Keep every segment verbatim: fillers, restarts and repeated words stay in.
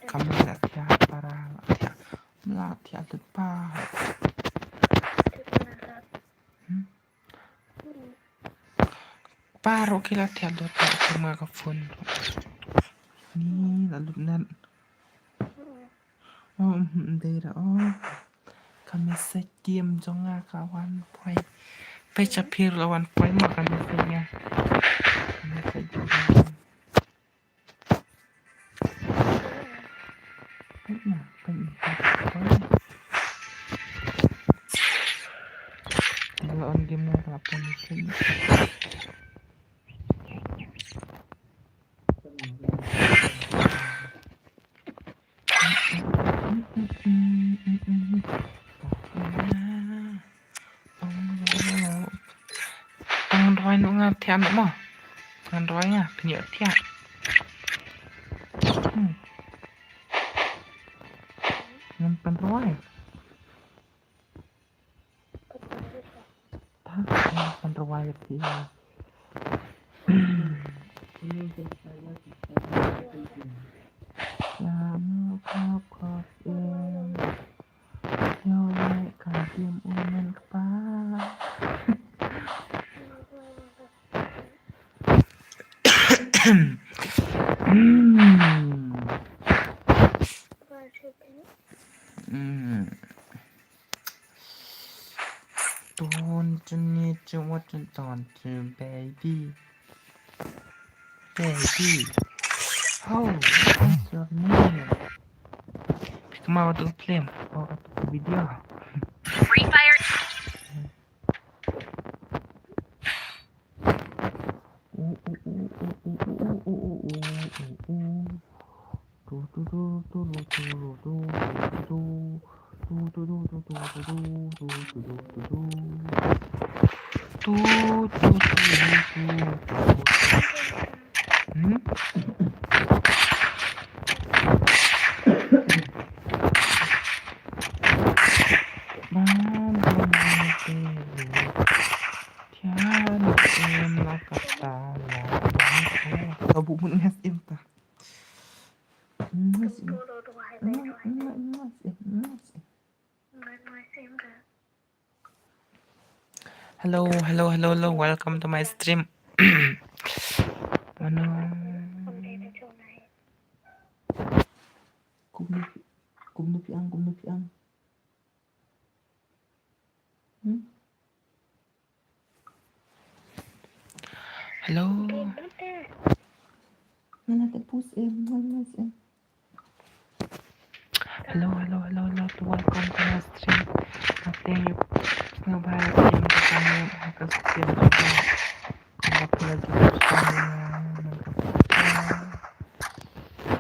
Kam la thiah para la thiah. La thiah lut pa. Hmm? Paro ki la thiah lut pa ka ma ka phone. Ni la lut nan. Oh, hmm, dei ra oh. Ka message game jong nga ka wan poi. Page appear la wan poi ma ka message nga. Ka message jong nga. Page na, page na, page na. Dua on game na ka pun. Tang roi nu nga thiah nu mo. Tang roi nga pynïoh thiah. Hmm. Ngan pan roi. Ta, ngan pan roi thiah. Ya, no, kop, kop, em. Yo, ye, ka game u men kpa. Hmm. Hmm. Don't you need to want to talk to baby? Baby. Oh, what's your name? Come out of film. Oh, video. Free Fire. Hmm? Ban ban ban ban ban. Thiah em la kata la. Ka bu mun ngas em ta. Ngas em. Ngas em, ngas em, ngas em. Hello, hello, hello, hello. Welcome to my stream. Mano. Kumno, kumno phi ang, kumno phi ang. Hmm? Hello. Ngan la te pus em, ngan la em. Hello, hello, hello, hello. To welcome to my stream. Nga thank you. Nga ba stream ka kami ha ka stream ka. Nga ba pula ki stream nga. Nga ba pula.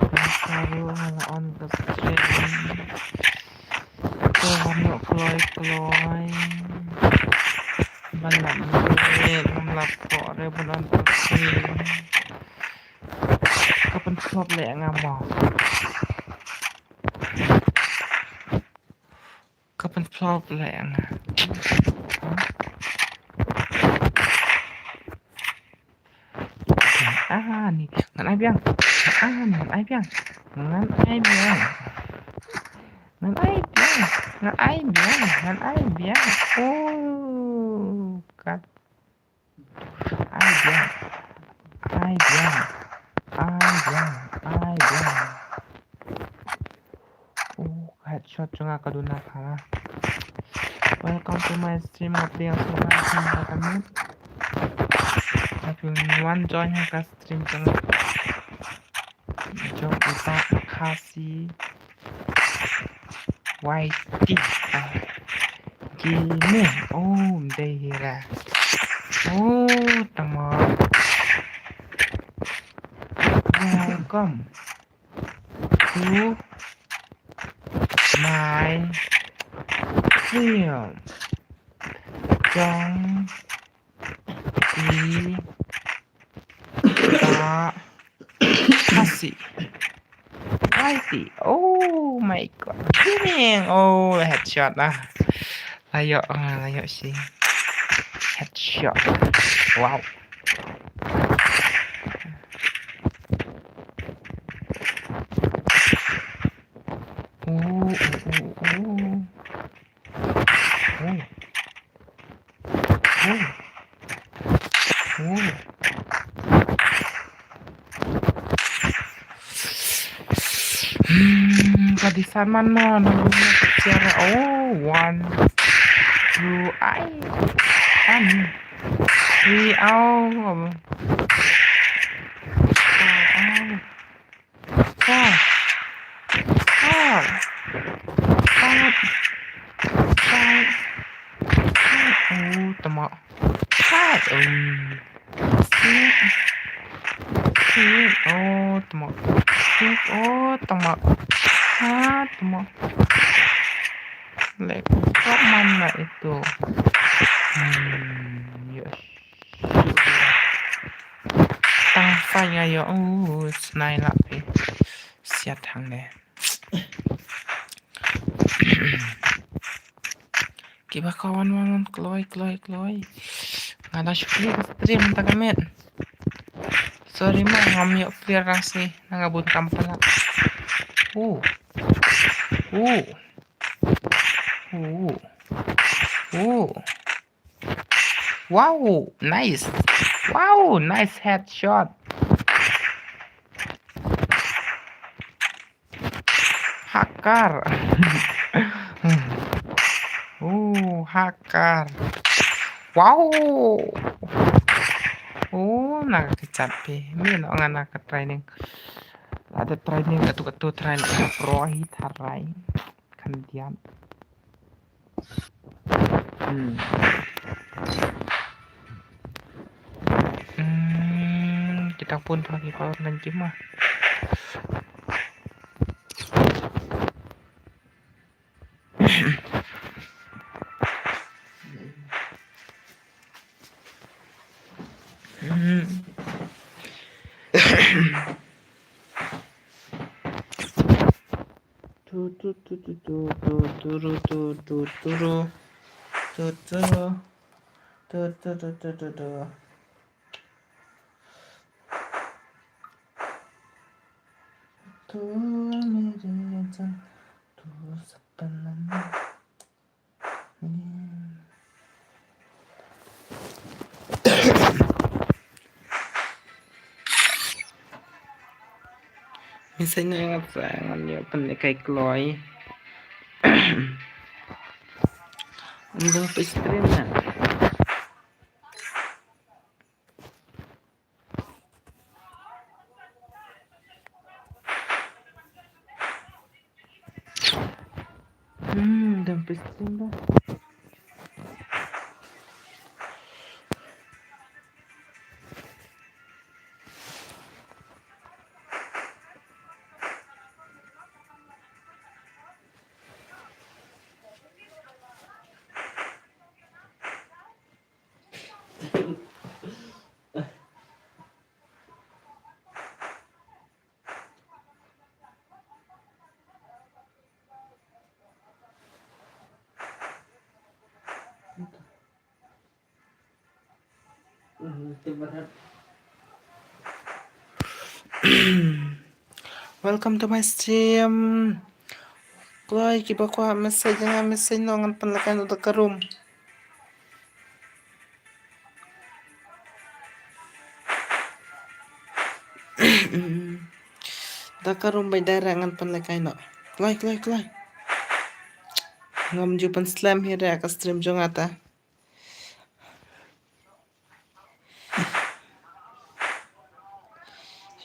Nga ba pula on ka stream. Ko ba mo kloi kloi. Ban la mo re, ban la ko re, ban la ko re. Ka pynslop leh nga mo. Ka pynslop leh nga. Ah, ni ngan ai biang. Ah, ni ngan ai biang. Ngan ai biang. Ngan ai biang. Ngan ai biang. Ngan ai biang. Oh, kat. Ai biang. Ai biang. Ai biang. Ai biang. Oh, headshot jong nga ka duna pha. Welcome to my stream, nga pdiang sngewbha ïa phi ba phi wan join ha ka stream jong nga. Jong uta Khasi Y T. Ah. Gaming. Oh, mdei hira. Oh, tama. Welcome to my stream. Jong i ba Khasi. Righty. Oh my God. Gaming. Oh, headshot lah. Layo, ah, layo si. Headshot. Wow. Hmm, ka dei san man mo, no, no, no, ka chiar. Oh, one, two, ai. One, three, oh. Oh, oh. Four. Four. Five. Five. Five. Oh, tama. Five. Oh. Six. Six. Oh, tama. Six. Oh, tama. Ha, tama. Lek, kok mana itu? Hmm, yes. Tang fa ïa ïa, uh, snai la phi. Siat hangne. Kiba ka wan wan wan kloi kloi kloi. Nga da shu clear stream ta ka met. Sorry ma, ngam ïoh clear rang si, na nga bun kam pala. Uh. Uh. Uh. Uh. Wow, nice. Wow, nice headshot. Hakar. Oh, hakar. Wow. Oh, na ka kecap pe. Ni no nga na ka training. Ada training katu katu training. Prohi tharai. Kan diam. Hmm. Hmm, kita pun pakai power nanti mah. Hmm. Tu, tu, tu, tu, tu, tu, tu, tu, tu, tu, tu, tu, tu, tu, tu, tu, tu, tu, tu. Tu mere jaan, tu sapna mein. Message na nga sa ngan ïoh pynlehkai kloi. Ym don phi stream na. Hmm, ym don phi stream ba. Welcome to my stream. Kloi kiba kwah message nga message noh ngan pynlehkai noh da ka room. Da ka room bai direct ngan pynlehkai noh. Kloi, kloi, kloi. Ngam ju pynslem hi re ka stream jong nga ta.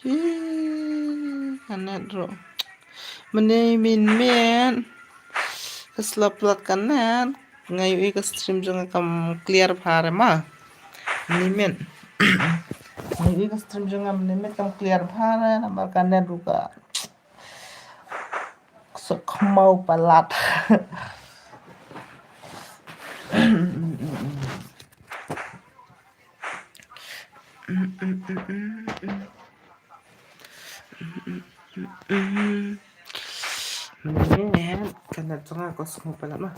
Hi, ka net ruh. Mynne mynmiet ka slow palat ka net. Nga ïohi ka stream jong nga kam clear bha re ma. Mynmiet. Nga ïohi ka stream jong nga mynmiet kam clear bha re namar ka net ruh ka Sok khmaw palat. Mynne ka net jong nga ka sngewbha palat ma.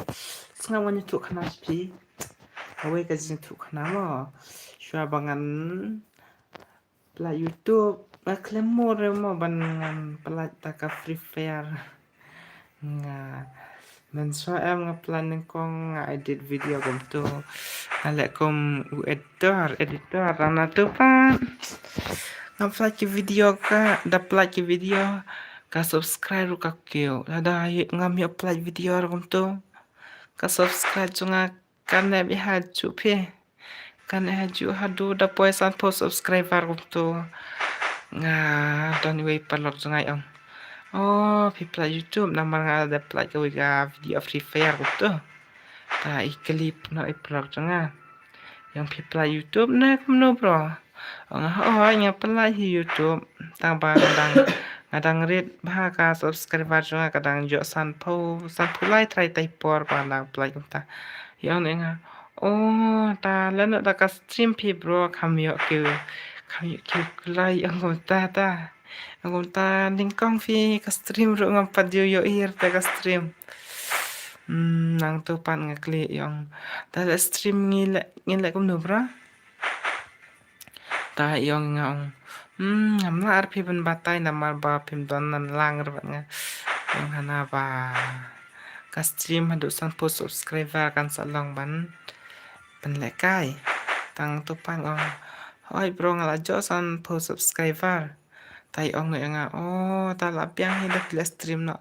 Sngewbha ïathuh khana phi. Kawei ka jingïathuh khana mo. Shuwa ba ngan pynlait YouTube, nga khlem mut re mo ban ngan pynlait da ka Free Fire. Nga Mynshuwa em nga plan nyngkong nga edit video kumtu. Nga leh kum u editor, editor, rana tu pat. Nga upload ki video ka, da upload ki video, ka subscribe ruh ka kiew. Lada ngam ïoh upload video ruh kumtu, ka subscribe jong nga kan nep ïa ha juh phi. Kan nep ha juh haduh da poi sanphew subscriber kumtu. Nga don iwei paralok jong nga i ong, "Oh, phi pynlait YouTube namar nga da pynlait kawei ka video Free Fire kumtu." Ta i clip na i paralok jong nga. I ong, "Phi pynlait YouTube ne kumno bro?" Ong nga, "Hooid, nga pynlait hi YouTube. Tang ba nga dang, nga dang rit bha ka subscriber jong nga ka dang jooh sanphew, sanphew lai trai tai por ba nga dang pynlait kumta." I ong ïa nga, "Oh, ta lano da ka stream phi bro, kham ïoh ki, kham ïoh ki kloi," i ong kumta ta. I ong kumta, "Nyngkong phi ka stream ruh ngam pat ju ïohi ruh ta ka stream." Hmm, nangtu pat nga kylli i ong, "Ta leh stream ngi leh, ngi leh kumno bro?" Ta i ong nga ong, "Hmm, ngam lah ar phi ban batai namar ba phim don nang lang ruh bad nga." I ong hana ba ka stream haduh sanphew subscriber kan sa long ban pynlehkai. Tang tu pat nga ong, "Hooid bro, nga la jooh sanphew subscriber." Ta i ong noh ïa nga, "Oh, ta la biang hi da phi leh stream noh."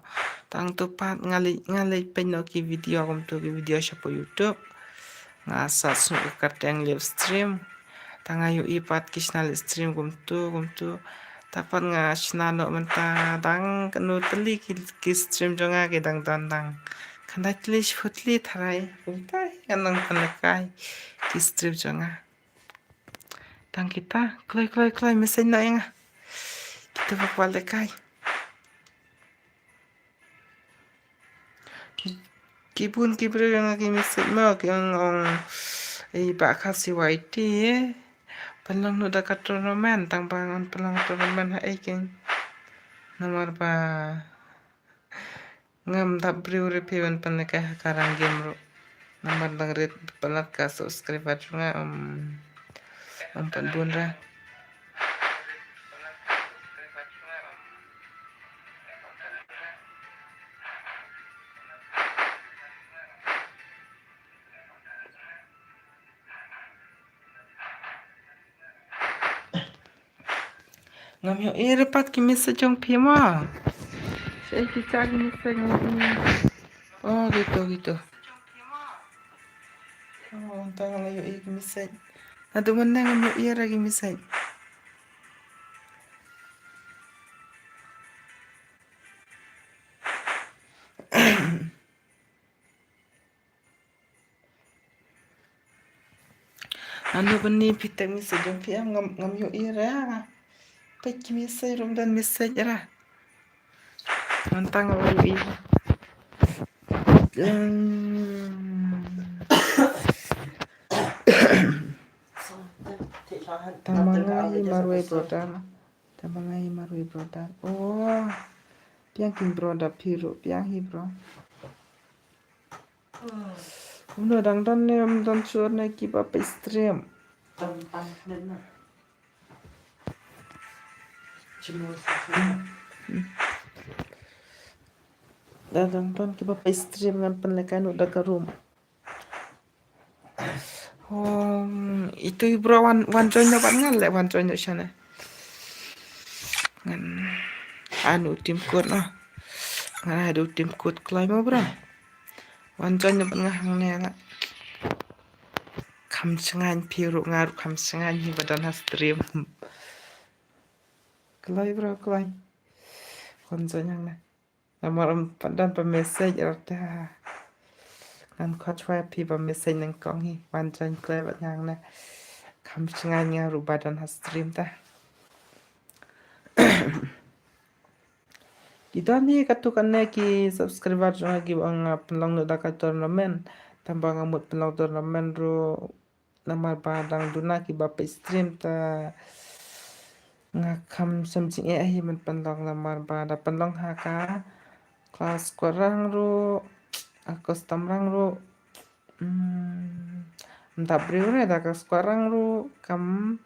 Tang tu pat nga leit, nga leit peit noh ki video kumtu, ki video shapoh YouTube. Nga sah snoh ka kyrteng live stream. Ta nga ïohi pat ki shna live stream kumtu kumtu. Ta pat nga shna noh mynta dang kano tylli ki, ki stream jong nga ki dang don dang khyndai tylli shiphew tylli tharai. Kumta hi nga nang pynlehkai ki stream jong nga. Tang kita kloi kloi kloi message noh ïa nga. Kita ba kwah lehkai. Ki bun ki briew ïa nga ki message mo ki ong ong, "Ei, ba ka C Y T pynlong noh da ka tournament, tang ba ngan pynlong tournament ha ei keiñ." Namar ba ngam dap briew ruh phi ban pynlehkai ha ka rang game ruh. Namar dang rit palat ka subscriber jong nga, um, um, pat bun ra. Ngam ïohi re pat ki message jong phi mo. Shaei ki cha ki message ngam ïohi. Oh, kito, kito. Oh, tang la ïohi ki message. Naduh mynne ngam ïohi re ki message. Anu bani phi tag message jong phi em, ngam, ngam ïohi re. Peit ki message ruh ym don message re. Mynta ngam ïohi. Tang ba nga hi marwei brother. Tang ba nga hi marwei brother. Oh. Biang hi brother phi ruh, biang hi bro. Kumno, dang don ne ym don shuh ne kiba peit stream? Da dang don kiba peit stream ngan pynlehkai noh da ka room. Um, itu i bro wan, wan join noh bad nga leh, wan join noh shane. Ngan, anu team code noh. Ngan adu team code kloi mo bro. Wan join noh bad nga hangne la. Kham shngaiñ phi ruh nga ruh kham shngaiñ hi ba don ha stream. Kloi bro, kloi. Wan join hangne. Namar ym pat don ba message rta. Ngan khot wai phi ba message nyngkong hi. Wan join kloi bad nga hangne. Kham shngaiñ nga ruh ba don ha stream ta. Ki don hi katto katne ki subscriber jong nga kiba ong nga pynlong noh da ka tournament. Tang ba nga mut pynlong tournament ruh namar ba dang duna kiba peit stream ta nga kham shem jingeh hi ban pynlong namar ba da pynlong ha ka class squad rang ruh, ha custom rang ruh. Hmm, ym dap briew re da ka squad rang ruh kam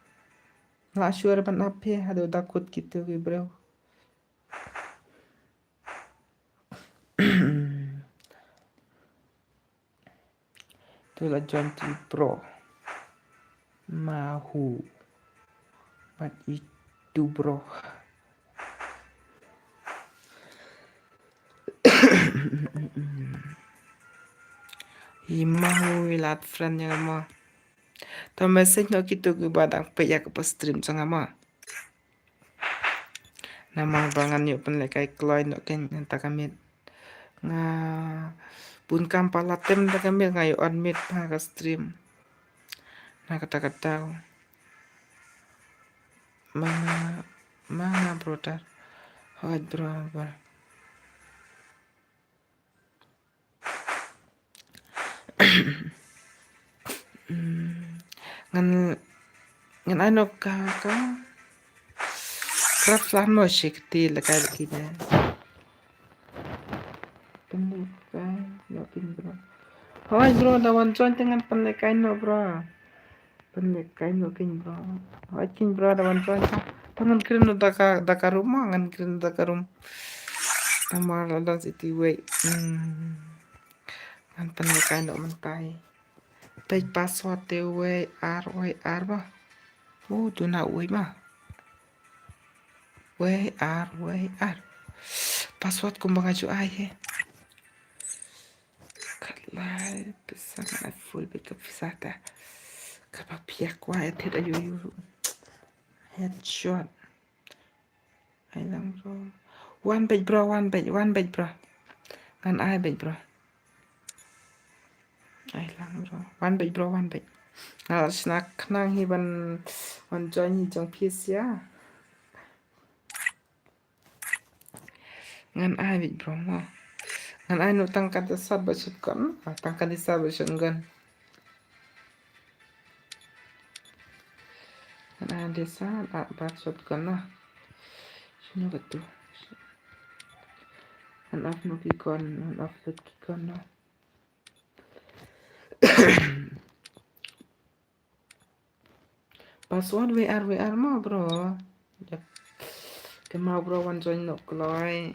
lah shuh re ban ap hi haduh da kut kito ki briew. Tu la join ti bro. Mahu. But itu bro. Hi mahu i lad friend ïa nga mo. To message noh kito kiba dang peit ïa ka stream jong nga mo. Namar ba ngan ïoh pynlehkai kloi noh kein mynta ka miet. Nga bun kam palat te mynta ka miet, nga ïoh on miet ha ka stream. Na kata kata. Manga, manga brother. Hooid bro, bro. Ngan, ngan ai noh ka, ka. Krap slam noh shi kti lehkai lehkai ne. Pynlehkai noh kein bro. Hooid bro, da wan join te ngan pynlehkai noh bro. Pynlehkai noh kein bro. Hooid kein bro, da wan join ta. Ta ngan kren noh da ka, da ka room mo, ngan kren da ka room. Namar la don siti wei. Hmm. Ngan pynlehkai noh mynta hi. Peit password te wei ar, wei ar ba. Oh, tu na wei ba. Wei ar, wei ar. Password kumba nga ju ai hi. Khatlai pisa nga ai full beit ka pisa ta. Kaba pia kwah edit ayu ayu. Headshot. Ai lang bro. Wan beit bro, wan beit, wan beit bro. Ngan ai beit bro. Ai lang bro. Wan beit bro, wan beit. Nga la shna khnang hi ban, ban join hi jong phi sha. Ngan ai beit bro mo. Ngan ai noh tang ka dei sat ba shit kon. Ah, tang ka dei sat ba shit kon. Ngan ai dei sat, ah, ba shit kon na. Shino ka tu. Ngan off noh ki kon, ngan off lut ki kon na. Password wei ar wei ar mo bro. Yep. Kynmaw bro wan join noh kloi.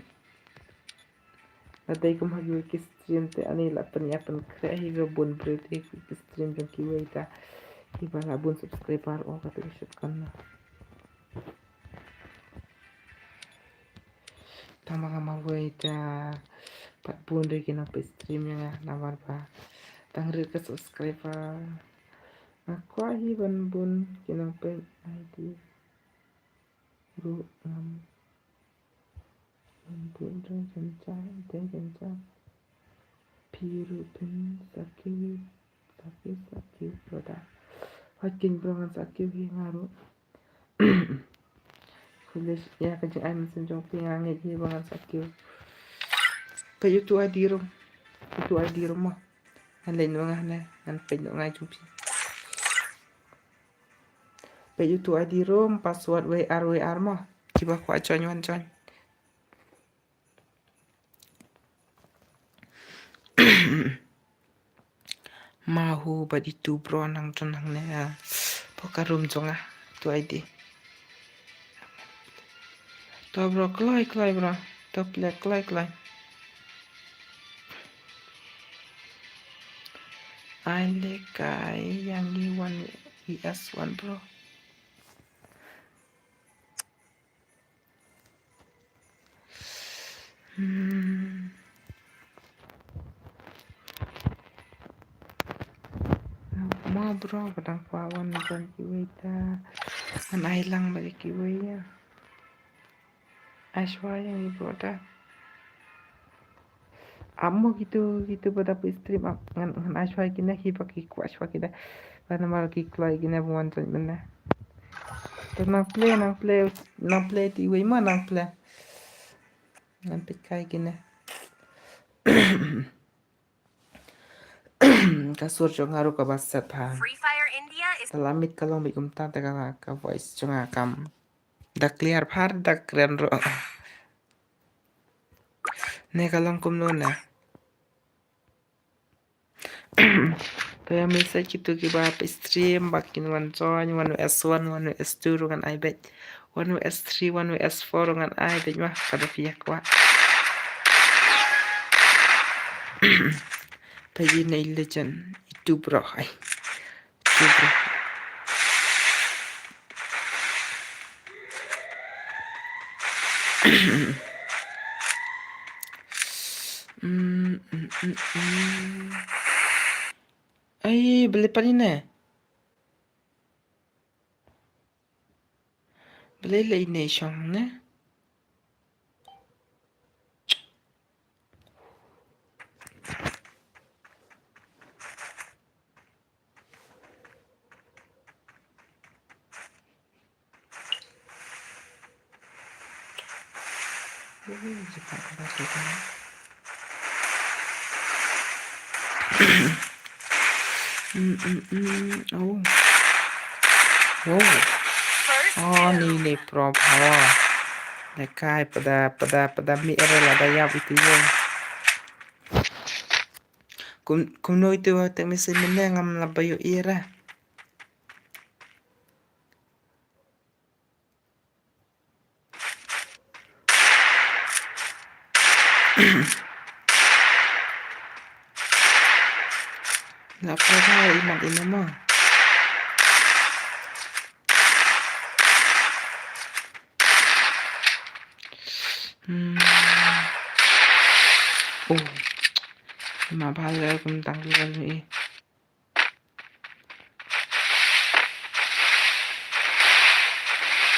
La dei kum ha kiwei ki stream te ani la pynïap pynkhreh hi ba bun briew te ki stream jong kiwei ta. Kiba la bun subscriber o kata ka shit kon na. Tang ba nga marwei ta pat bun de ki nongpeit stream ïa nga namar ba tang rit ka subscriber. Nga kwah hi ban bun ki nongpeit I D ruh ngam bun de jan ja de jan ja. Phi ruh phin sa kiew, sa kiew, sa kiew bro da. Hooid kein bro ngan sa kiew hi nga ruh. Khublei ïa ka jingai mynsiem jong phi, nga ngeit hi ba ngan sa kiew. Peit utu I D room. Utu I D room mo. Ngan leit noh nga ne, ngan peit noh nga jong phi. Peit utu I D room, password wei ar wei ar mo. Kiba kwah join wan join. Mahu bad itu bro nang don hangne, ah, poker room jong nga. Tu I D. To bro, kloi kloi bro. To play kloi kloi. Ai lehkai ïa ngi one V S one bro. Hmm. Mo bro, ba dang kwah wan ïa kiwei ta. Ngan ai lang bad kiwei ïa. Ai shuwa ïa ngi bro ta. Amo kitu, kitu ba da peit stream ap ngan, ngan ai shuwa kine hi ba ki kwah shuwa kine. Ba namar ki kloi kine ba wan join mynne. To nang play, nang play, nang play ti wei ma nang play. Ngan peit kai kine. Ka sur jong nga ruh kaba set ha. Free Fire India is. Te la mute ka long beit kumta te ka, ka voice jong nga kam da clear bha da kren ruh. Ne ka long kumno ne. Te ïa message kito kiba peit stream ba kin wan join, one V S one, one V S two ruh ngan ai beit. One V S three, one V S four ruh ngan ai beit ma, ka da phi ïa kwah. Pagi na eleven. Itu bro. Ai. Itu bro. Mm, mm, mm, mm. Ai, beli pani ne. Balei la ine shong ne? Mm, mm, mm. Oh. Wow. Oh, ni ni prop hawa. Lekai pada pada pada mi era la daya biti yo. Kum kum no itu wa tek misi mene ngam la bayu ira. Na prabha iman inama. Hmm. Oh. Ma bhal kum tang lu eh.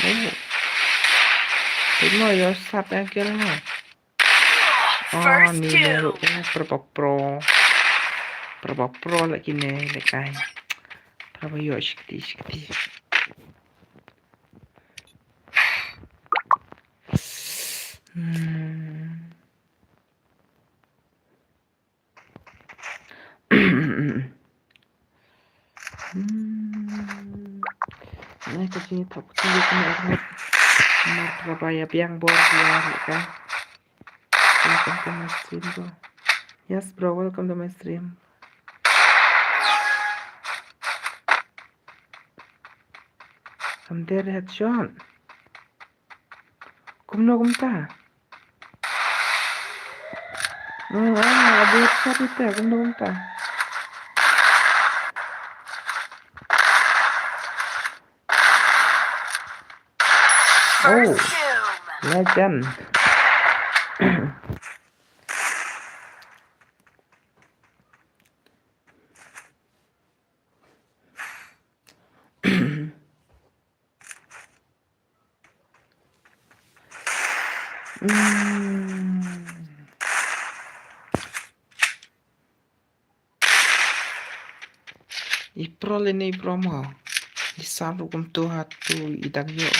Oh. Timo yo sap yang kira na. Oh, ni ne ru eh, prabak pro. Prabak pro lagi ne lekai. Prabak yo shikti shikti. Hmm. Hmm. Nai ka jingthok ti ka mar mar mar traba ya biang bor dia ka. Welcome to my stream, bro. Yes, bro, welcome to my stream. Kam der headshot. Kumno kumta? Hmm, ah, ada headshot ita, kumno kumta? Oh, legend. Hmm. I pro lene i pro mo. I sam rukum tu hatu i dang yo.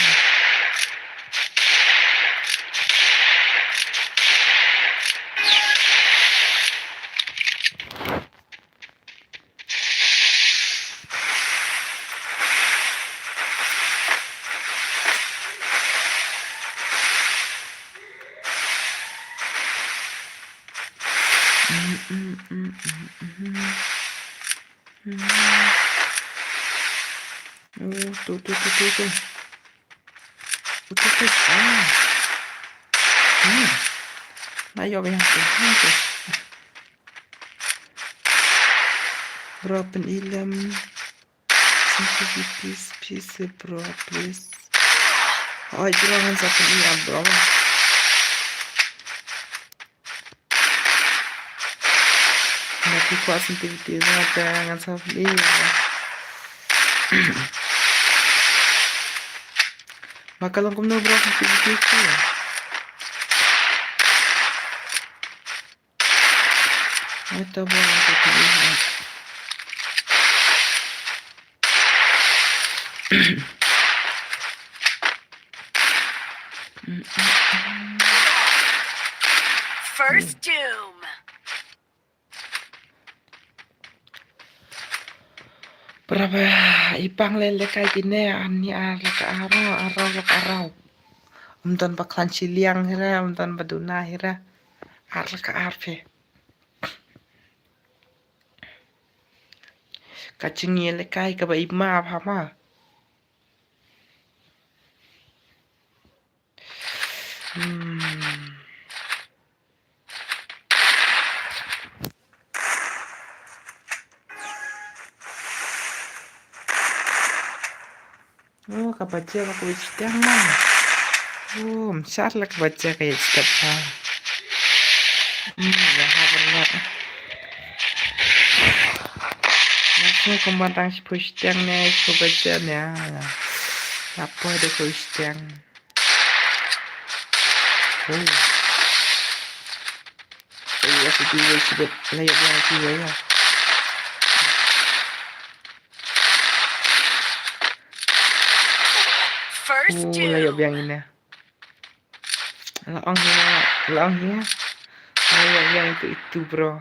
Oh, tu, tu, tu, tu, tu. Utus, utus. Ah. Hmm. Na yo yang tu. Yang tu. Bro, pynilem. Senti please, please, bro, please. Oi, bro, ngan sa pynilem, bro. Nga ki kwah sensitivity nga te ngan sa phi. Ma ka long kumno bro sensitivity tu. Nga te bro nga te phi. First doom. Praba i pang le lekai kine ani ar laka aro aro laka arau. Um don ba klan chiliang hira, um don ba duna hira. Ar laka ar phe. Ka chingi lekai ka ba ima ba ma. Hmm. Oh, ka baja ba ka wit shiteng ma. Oh, mshat la ka baja ka ïa step ha. Hmm, ïa ha berngat. Nasi kumban tang shiphew shiteng ne, shiphew baja ne. Apa da ka wit shiteng. Oh. Eh, ïa, sa kiwei shibit. La ïa biang kiwei ïa. First. Oh, la ïa biang ine. La ong ine, la ong ine. La ïa biang itu, itu, bro.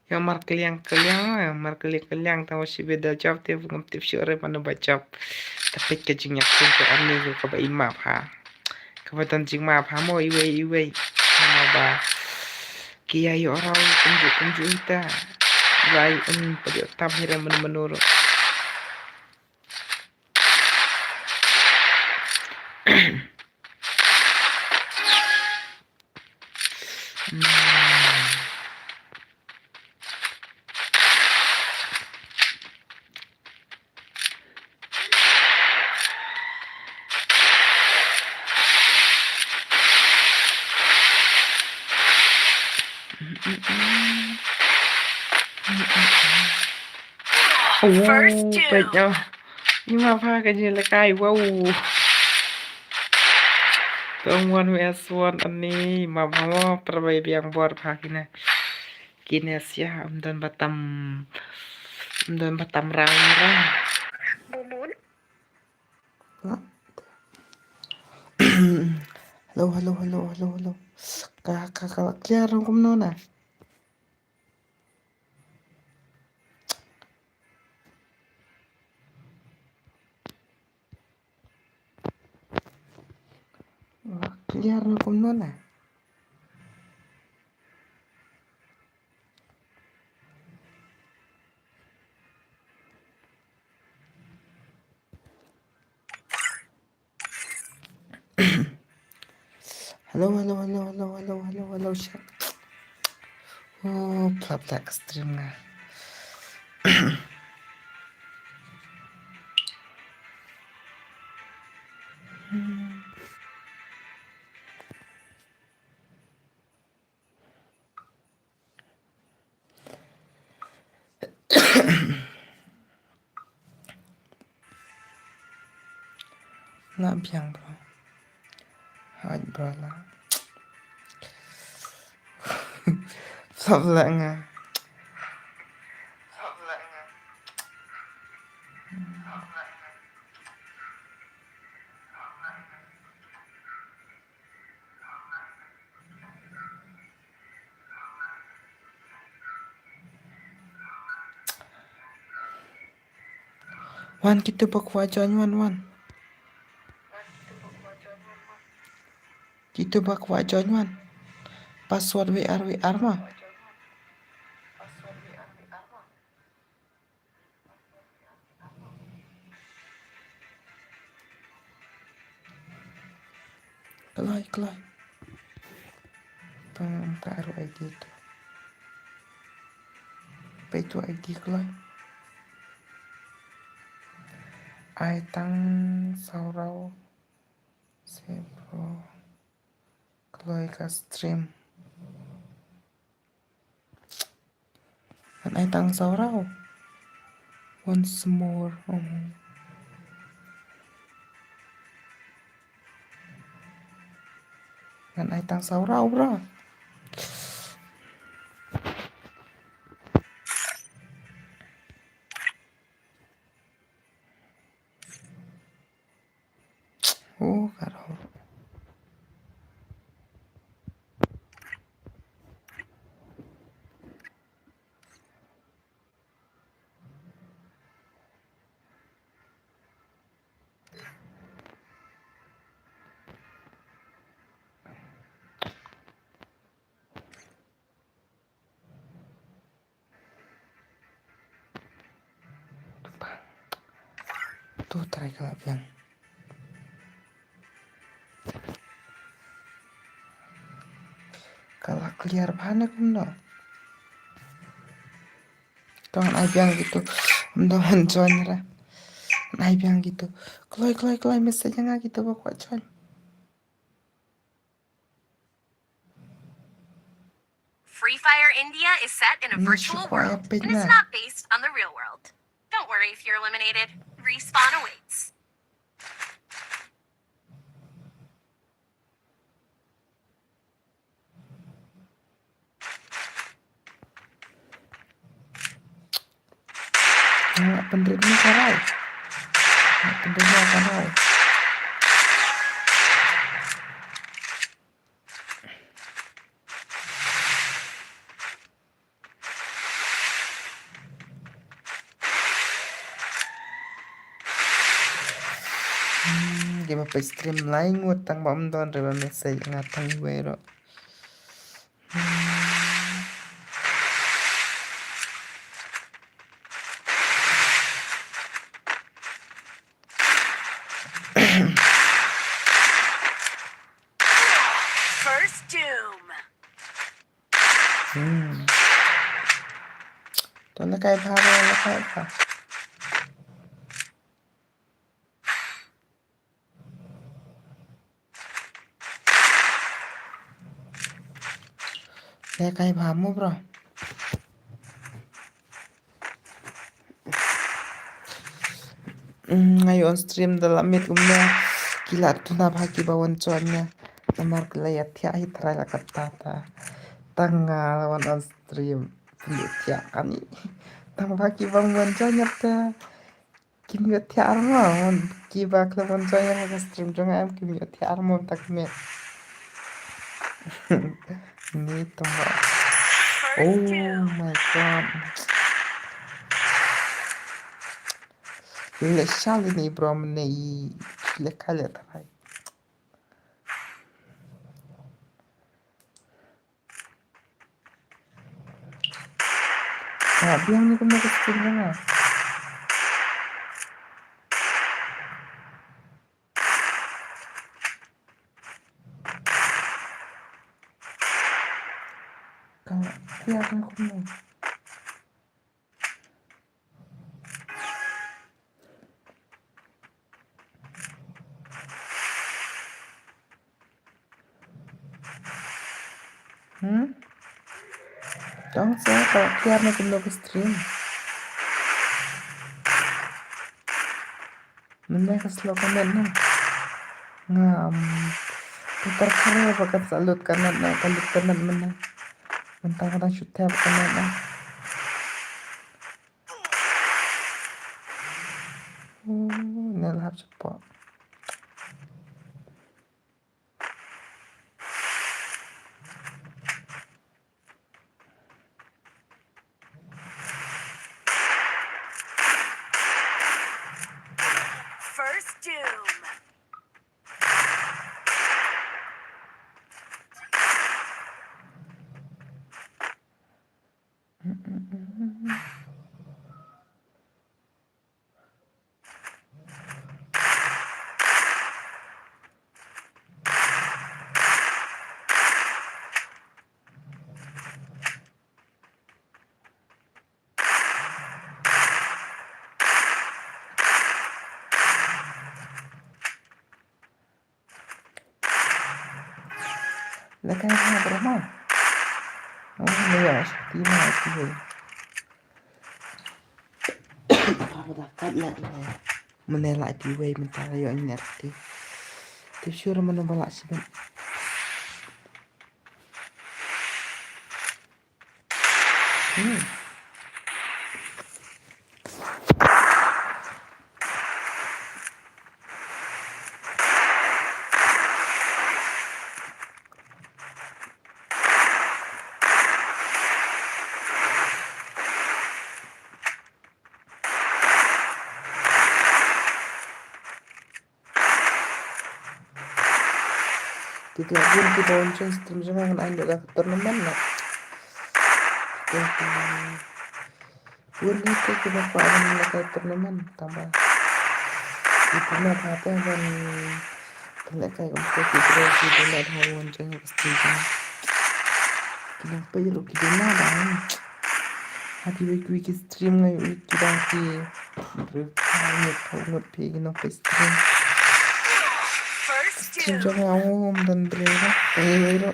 Ïa mar kylliang kylliang, ïa mar kylliang kylliang, tang ba shibit da jop te ngam tip shuh re mano ba jop. Te peit ka jingïakhun ka ani ka kaba i map ha. Kaba don jingmap ha mo iwei iwei. Mo ba ki ïa ïoh rau kumjuh kumjuh ita. Ba i un peit ïoh tam hi re mano mano ruh. Oh, first two. Peit, oh. Ima pha ka jingïalehkai, wow. Tong wan wes wan ani, ima pha mo, pyrbai biang bor pha kine. Kine sia, ym don ba tam, ym don ba tam rang rang. Mumun. Hello, hello, hello, hello, hello. Ka, ka, ka, clear kumno na? Clear na kumno na? Hello, hello, hello, hello, hello, hello, hello, shit. Oh, plap dak stream nga. Lah biang, bro. Hooid, bro, lah. Sop lah nga. Wan, kito ba kwah join, wan, wan. Kito ba kwah join, wan. Password W R W R ma. Kloi, kloi. Pynta ruh I D tu. Peit tu I D kloi. Ai tang saw raw. Sebo. Kloi ka stream. Ngan ai tang saw raw. Once more. Oh. Ngan ai tang saw raw, bro. Oh, ka raw. Tu trai ka la biang. Ka la clear bha ne kumno? Tang ai biang gitu. Ym don join ra. Ai biang kito. Kloi, kloi, kloi, message nga kito ba kwah join. Free Fire India is set in a virtual world, and it's not based on the real world. Don't worry if you're eliminated. Respawn awaits. Nga pynrit ni ka rai. Nga pynrit ni ka rai. Hmm, ki ba peit stream lai ngut tang ba ym don re ba message nga tang iwei ruh. Hmm. First Doom. Hmm. To lehkai bha, lehkai bha. Lehkai bha mo bro. Mm, nga ïoh on stream da la miet kumne. Ki la tuna bha ki ba wan join nga. Namar ki la ïathiah hi trai la katta ta. Tang nga la wan on stream. Pynlut thiah ani. Tang bha ki ba wan join nga ta. Kim ïoh thiah armo, ki ba khlem wan join ha ka stream jong nga em kim ïoh thiah armo tak me. Ni tong ba. Oh my God. Le shal ni bro mne i le kale tarai. Ka biang ni kumno ka skin jong nga. Ka biang ni kumno. Hmm? Tang sa ka kiar na kumno ka stream. Mynne ka slow ka net na. Ngam. Ka tar kare ba ka sa lut ka net na, ka lut ka net mynne. Mynta ka dang shu tap ka net na. Oh, ne la hap shapoh. First Doom. Lehkai bha bro mo. Oh, ne ïa shakti ma ti ho. Apa da kat la ne. Mane la ti wei mynta la ïoh nyer ti. Ti sure mano ba la sibet. Hmm. Ki la bun ki ba wan join stream jong nga, ngan ai lut da ka tournament na. Ki la bun ki ba kwah wan lehkai tournament tang ba ki duna bha te ban lehkai kumta ki briew ki duna bha wan join ka stream jong nga. Ki nang peit ruh ki duna bha. Hati wei wei ki stream ngai wei ki dang ki. Briew ka ngut pau ngut phi ki nong phi stream. First stream kill. Jong nga um dan briew na. Wei wei ro.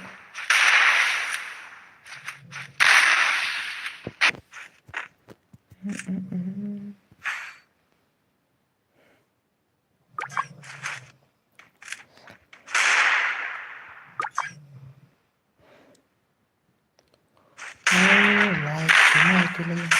Oh, like, you know, to like.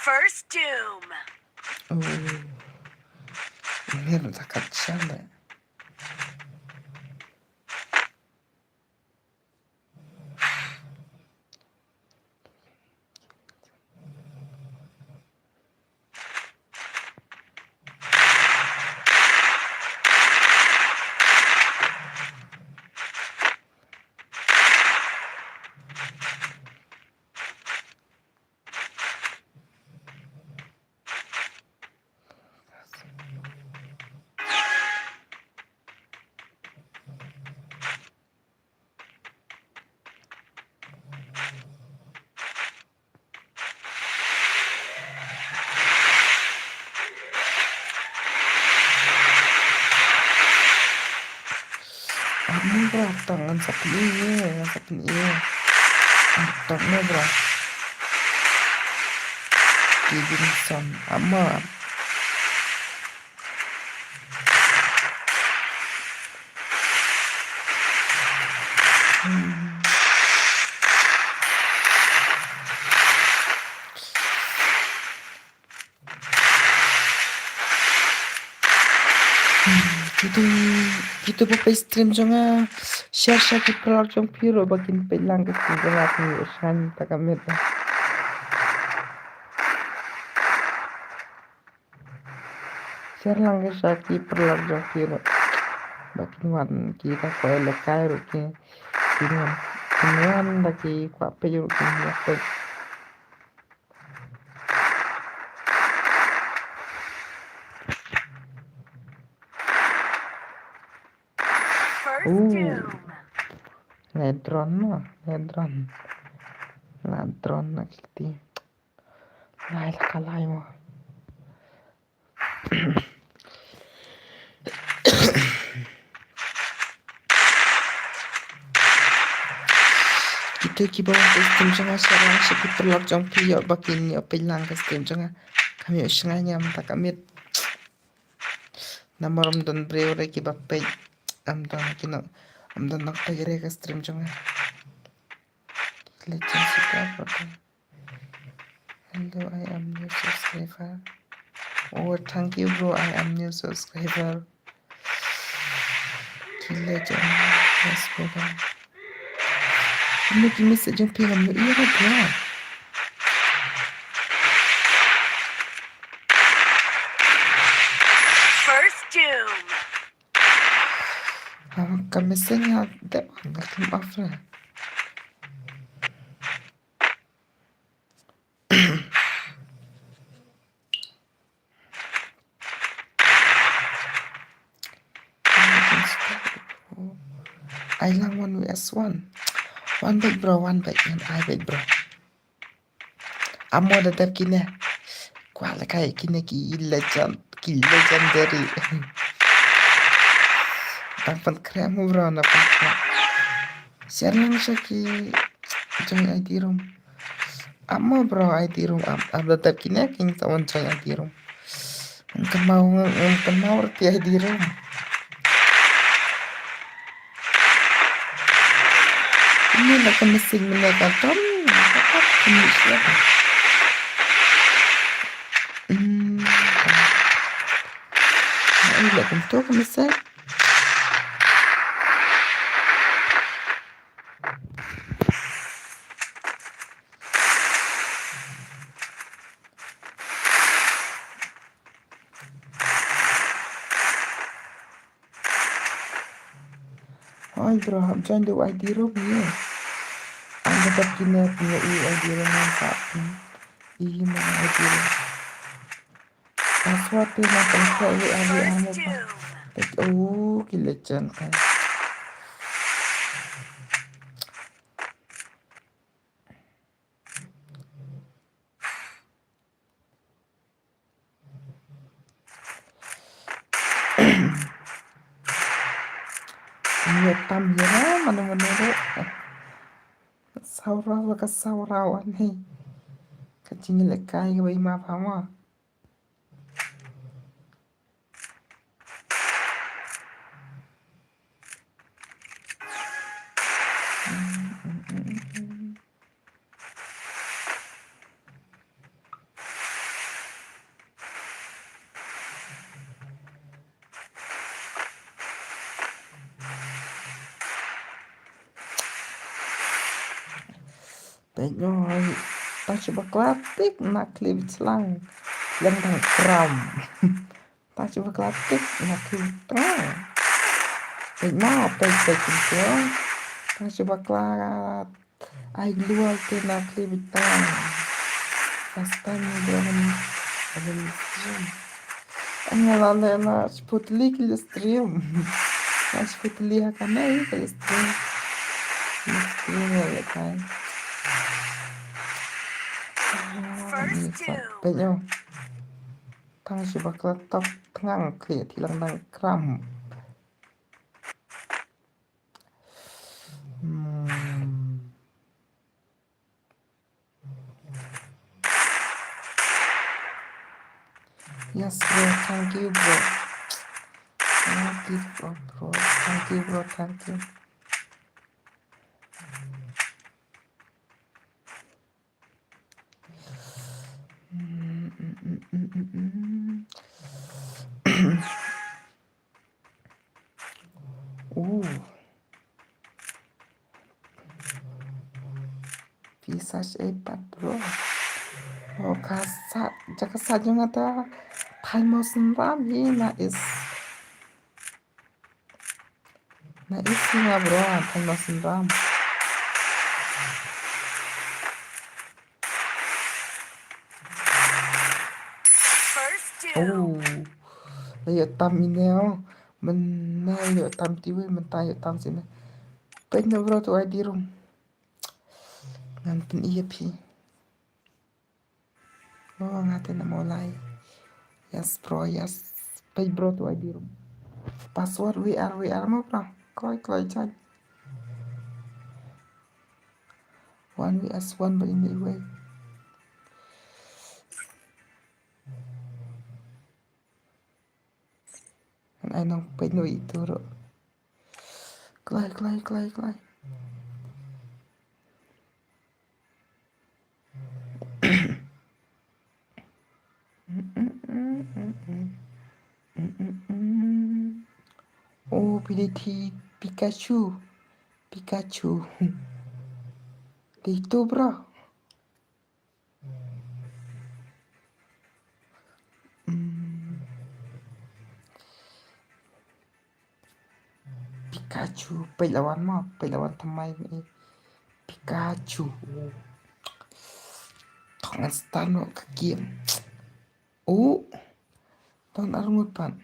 First doom. Oh. Ini dah kat sana. Amo bra, tang ngan sa pyni, ngan sa pyni. Tang mo bra. Stevenson, amo. Kito, kito ba peit stream jong nga, share sha ki paralok jong phi ruh ba kin peit lang ka stream jong nga, phi ïoh sngewthuh ta ka miet. Share lang ka sha ki paralok jong phi ruh. Ba kin wan ki ta kwah ïalehkai ruh ki. Kin wan, kin wan da ki kwah peit ruh kin ïa peit. First doom. Ngai drone mo, ngai drone. Ngai drone na kiti. Lai la ka lai mo. Kito kiba wan peit stream jong nga, share lang sha ki paralok jong phi ïoh ba kin ïoh peit lang ka stream jong nga. Kam ïoh sngewthuh ïa mynta ka miet. Namar ym don briew re kiba peit. Ym don kino, ym don nongpeit re ka stream jong nga. Legend Super Photo. Hello, I am new subscriber. Oh, thank you, bro. I am new subscriber. Ki Legend, yes, brother. Ym ki message jong phi ngam ïohi, bro. First doom. Ah, ka message nga dep nga klim off la. Ai lang one V S one. One bad bro, one bad, ngan ai bad bro. Amo da dep kine. Kwah lehkai kine ki legend, ki legendary. Tang pynkhreh mo bro, na pynkhreh. Share lang sha ki join I D room. Amo bro, I D room am, am da dep kine kin sa wan join I D room. Kynmaw, kynmaw ruh ki I D room. Ni la ka message mynne ka don. Ka kat ka message. Hmm. Ai la kumto ka message. Oi bro, hap join the I D room ye. Ang ka tap kine punya i I D room yang sa. I ma I D room. Password tu na kena klik I D room apa. Oh, ki legend kan. Ngi tam ïa mano mano ruh. Saura ba ka saura wan hi. Ka jingïalehkai ka ba i ma pha ma. Peit noh, tang shu bakla tik na khlieh beit lang. Lang tang kram. Tang shu bakla tik na khlieh tang. Peit noh, peit, peit kumto. Tang shu bakla ai glua te na khlieh beit tang. First time ni bro ni. Ada ni stream. Anga la le na shiputli ki le stream. Na shiputli ha kane ki le stream. Ni stream le le kai. First two. Peit noh. Tang shu bakla tok tang khlieh ti lang tang kram. Hmm. Yes, bro. Thank you, bro. Thank you, bro, bro. Thank you, bro. Thank you. Uh. Phi sa shu ei pat bro. Oh, ka sa, jaka sa jong nga ta. Thaiñ Mawsynram hi na is. Na is hi nga bro, thaiñ Mawsynram. First two. Oh. La ïoh tam ine oh. Mynne ïoh tam tiwi, mynta ïoh tam sine. Peit noh bro tu I D room. Ngan pyni ïa phi. Oh, nga te na Mawlai. Yes bro, yes. Peit bro tu I D room. Password V R V R mo bro. Kloi kloi chan. One V S one ba ine iwei. Ai nang peit noh ito ruh. Kloi, kloi, kloi, kloi. Oh, P D T Pikachu. Pikachu. Dei tu bro. Hmm. Pikachu, peit la wan mo, peit la wan thymmai mo. Pikachu. Thok ngan start noh ka game. Oh. Don arngut pat.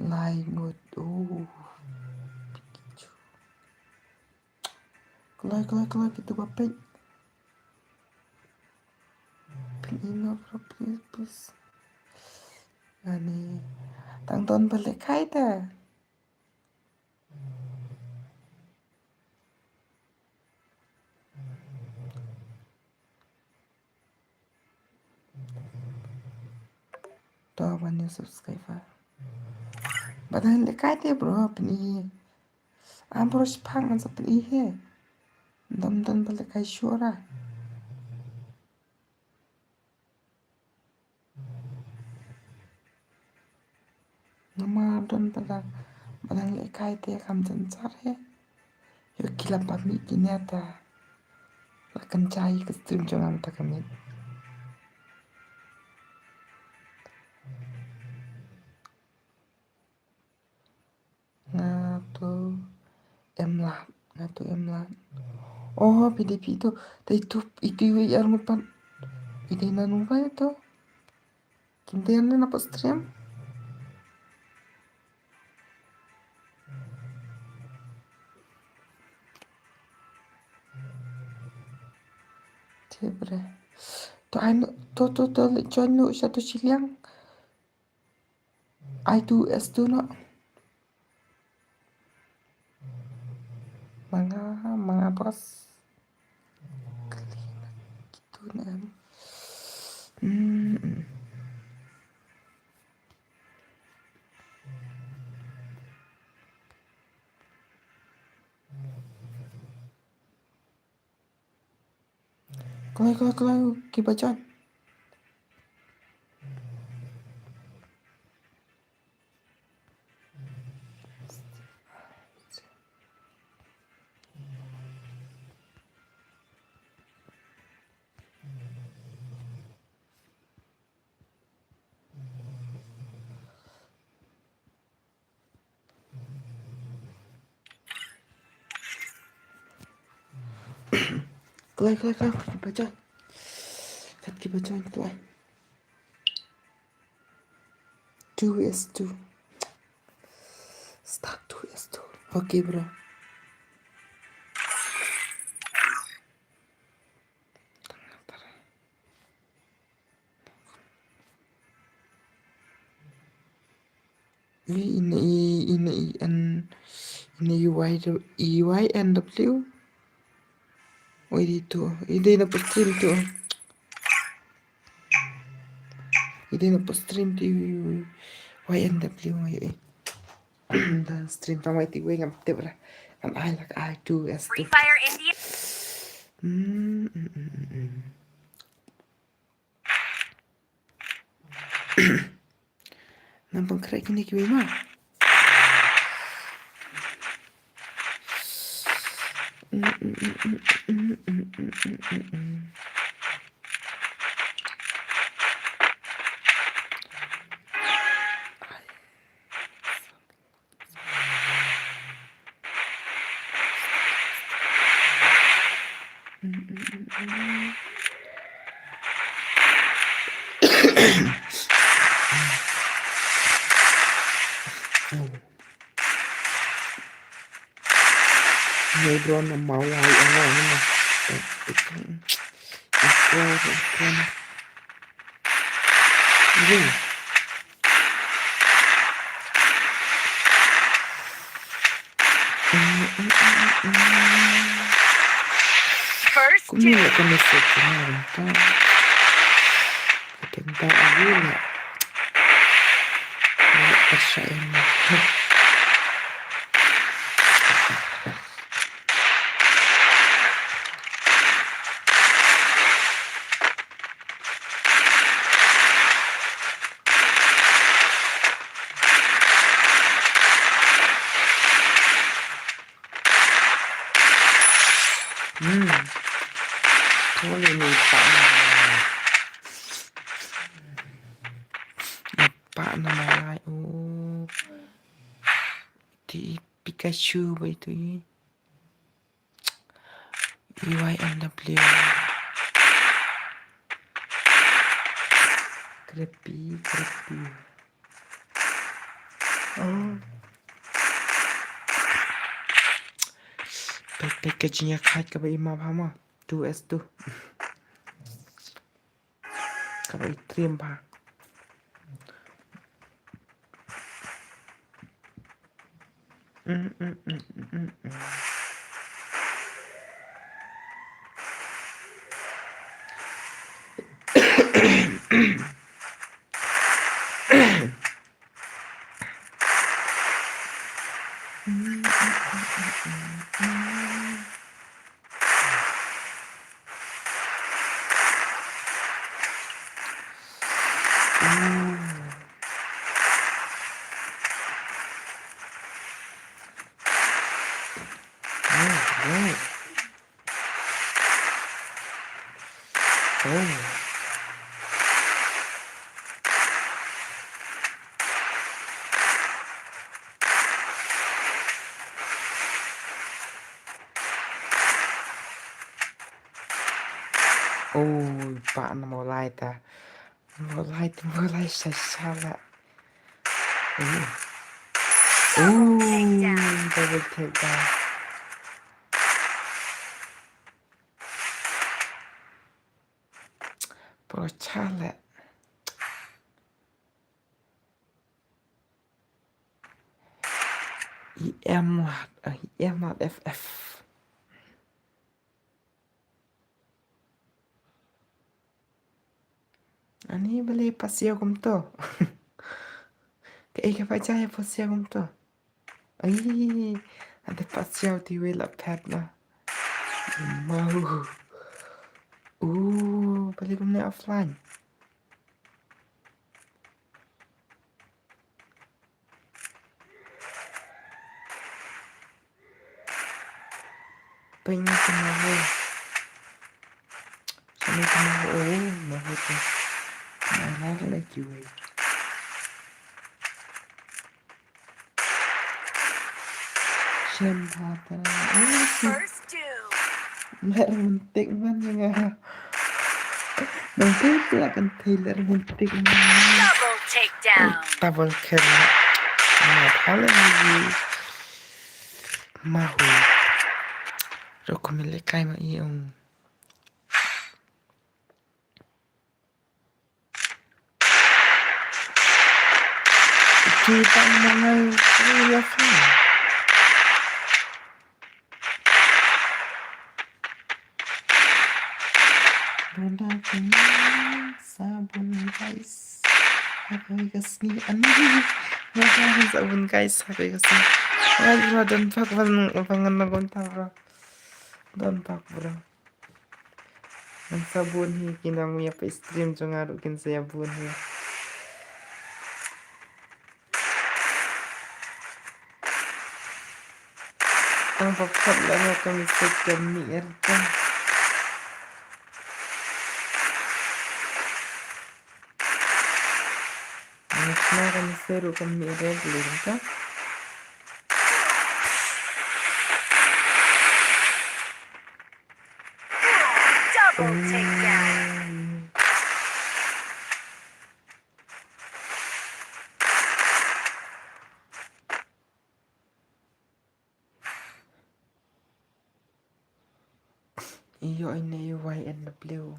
Lai ngut. Oh. Kloi, kloi, kloi, kitu ba peit. Peit ino bro, please, please. Ani. Tang don ba lehkai te. To, ba new subscriber. Ba dang lehkai te bro, pyni. Am bro, shiphang ngan sa pyni hi. Dom don ba lehkai shuh ra. Namar don ba dang, ba dang lehkai te kam jan jar hi. Ïoh ki la pynmih kine te la kynjai ka stream jong nga mynta ka miet. Nga tu em lad, nga tu em lad. Oh, P D P tu, te itu, itu iwei i ar ngut pat. Ite na nung pat itu. Kim te na pat stream. Te bre. To ai no, to, to, to, join no, sha to shiliang. I two S two no. Manga, manga bos. Kitu ne. Hmm. Kloi, kloi, kloi, kiba join. Kloi, kloi, kloi, kiba join. Kat kiba join, kloi. Two S two. Start two S two. Okay, bro. Wi ina i, ina i, N, ina i Y, Y N W. Oi, di tu. I dei na stream tu. I dei na stream tu. Y N W, oi, oi. Da stream tang wai ti wei ngam tip ra. Kan ai lak ai tu as tu. Free Fire India. Mm, mm, mm, mm, mm. Nang pang krek kine kiwei ma. Mm, mm, mm. Neuron na mawai, ano, ano. Ito, ito, ito. First. Kumne la ka message na rin ta. Ka dang da a wi la. Ka la ka sha em. Hmm. Kawei ni pa na. Ni pa na malai, oh. Ti Pikachu bai tu i. E Y N W. Creepy, creepy. Oh. Pek, pek ka jingïakhaid kaba i map ha ma. Two S two. Kaba i triem ba. Mm, mm, mm. Oh, pa na mo lai ta. Mo lai ta, mo lai sa sala. Oh. Oh, double take down. Pro chale. I em lat, i em lat F F. Ani bale pasio kumto. Ke ika pacha ya pasio kumto. Ai, ada pasio ti wela pet na. Mau. Uh, bale kumne offline. Pynnya ka mahu. Sini ka mahu. Oh, mahu tu. Mahu lagi wei. Shem bata. Oh, si. First two. Mer mentik man nga. Nang tu tu akan tailor mentik man. Double takedown. Double kill. Mat hala lagi. Mahu. Roko mele kai ma iong. Kita mengenai real friend. Brenda kini sabun guys. Aku kasih ani. Sabun guys, aku kasih. Ay, bro, don't fuck bang bang na gonta, bro. Don't fuck, bro. Nang sabun hi ki nang mia pa stream jong nga ruh kin sa ïa bun hi. Tang ba phot la nga ka message ka mih er ka. Nga ka message ruh ka mih er ka. Double takedown. Io ine Y N W.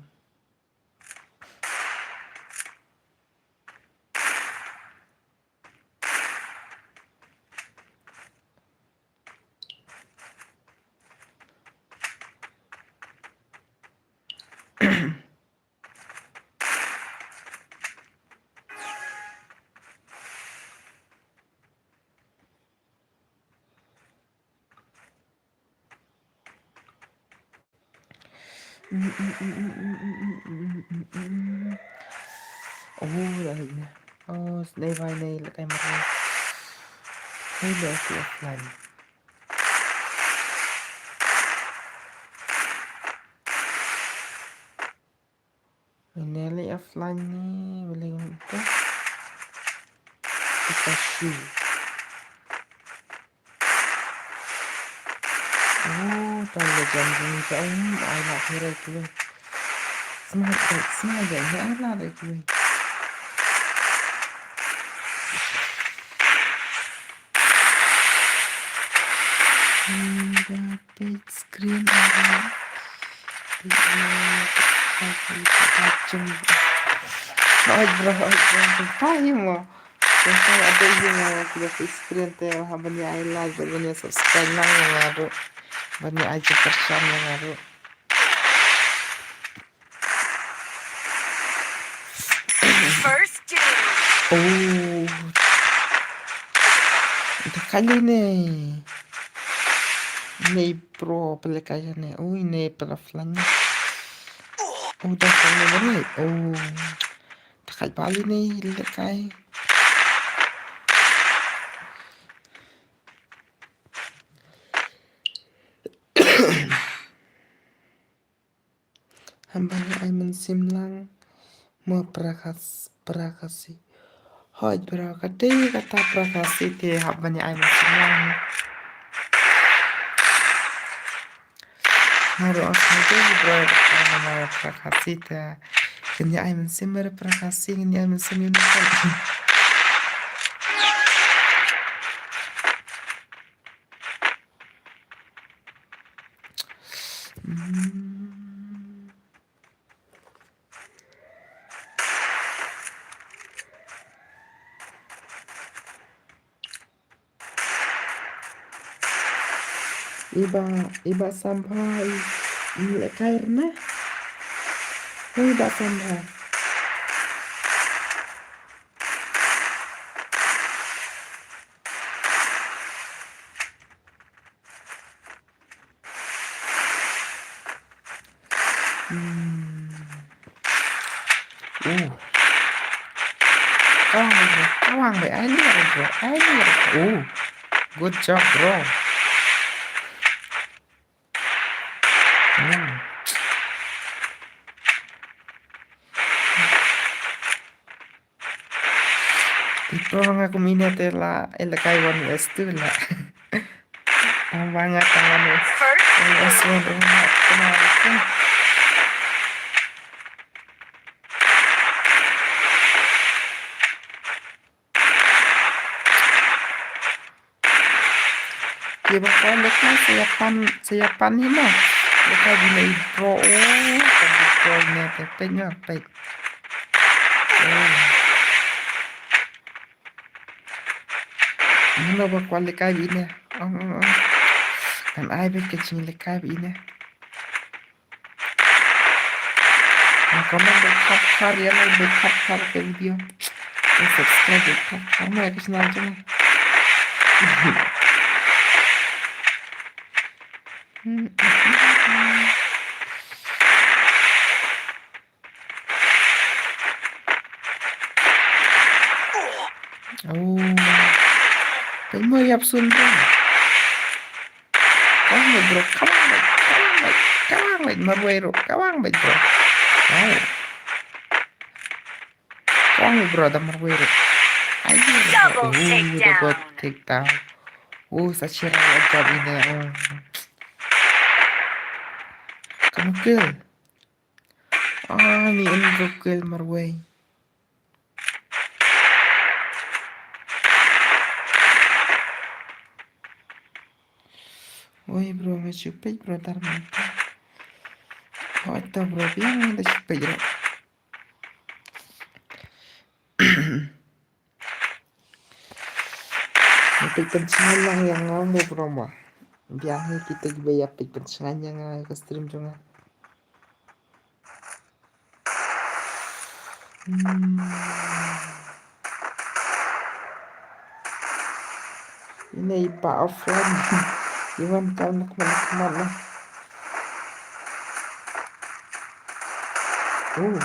Oh, dah ni. Oh, snei bai nei la kai mari. Nei la tu offline. Ini lagi offline ni, boleh guna. Kita shoot. Oh, tahu lah jam ni tak um, ai nak kira tu. Semangat, semangat ni ai nak kira. Hingga big screen ada. Hoi bro, hoi bro. Thank you mo. Thank you ada mo. Kita big screen te ha ban ïa ai like, ban ïa subscribe nang nga ruh. Ban ïa ai jingkyrshan nang nga ruh. First two. Oh. Da kali ne. Nei pro pelekai ne. Ui, nei pela flan. Oh, da kali ne. Oh. Da kai bali ne lekai. Hamba ni ai mynsiem lang mo prakas, prakasi. Hoi bro, kate kata prakasi te hamba ni ai mynsiem lang. Maro as mo te bro, mo prakasi te. Kenya ai mynsiem mo prakasi, kenya ai mynsiem yun. Iba, iba sambha, i, i lekair na. Iba sambha. Hmm. Uh. Kawang bai, kawang bai. Ai ni bro, ai ni bro. Uh. Good job, bro. Hmm. Ito nga kumine te la, eh, la kai one west tu la. Tang banget tang one west. One west one rumah kenal tu. Ye ba ko leka sa ïa pan, sa ïa pan hi mo. Leka bine i bro, oh, ka bro ne te peit nga peit. Oh. Mano ba ko leka bine. Ong, ong, ong. Kan ai beit ka jingïalehkai bine. Comment bad thap thar, ïa like bad thap thar ka video. Bad subscribe bad thap thar mo ïa ka channel jong nga. Oh. Pynmoi ïap sun bro. Come on bro, come on bro, come on bro, come on bro, marwei bro, come on bro. Wow. Come on bro, da marwei bro. Ayo bro. Double takedown. Double takedown. Oh, sa chira ya jab ine. Oh. Kamu kill. Ah, ni in bro kill marwei. Oi bro, nga shu peit bro, tar mata. Hoi to bro, biang da shu peit bro. Nga peit pynshngaiñ lang ïa nga mo bro mo. Biang hi kita kiba ïa peit pynshngaiñ ïa nga ka stream jong nga. Hmm. Ine i pa offline. Iwan kam nak mana kamat na. Oh.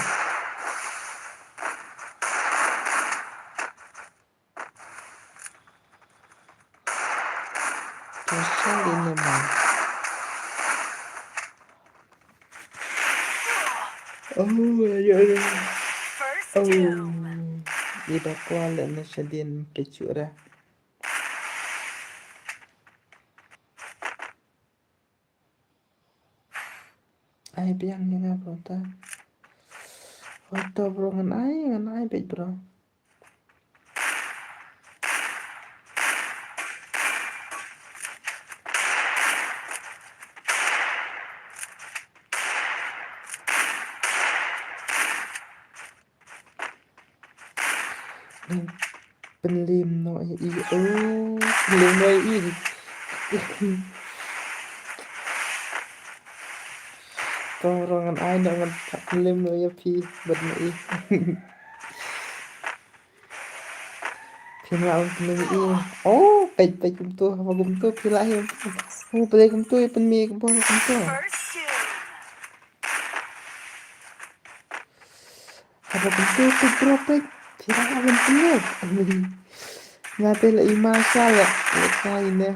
Tosha ine ma. Oh, ayo, ayo. Oh. Ida kwal na shadien pechura. Ai biang ïa nga bro ta. Wato bro ngan ai, ngan ai beit bro. Pynlem noh ïa i. Oh, pynlem noh ïa i. To rong ngan ai noh ngan pynlem noh ïa phi bad noh i. P Phi la wan pynmih i. Oh, peit, peit kumtu, haba kumtu, phi la hi kumtu. Oh, peit kumtu, i pynmih i bor kumtu. Haba kumtu, peit bro, peit. Phi la wan pynmih. Nga te la i ma sha la. Lek nga ine.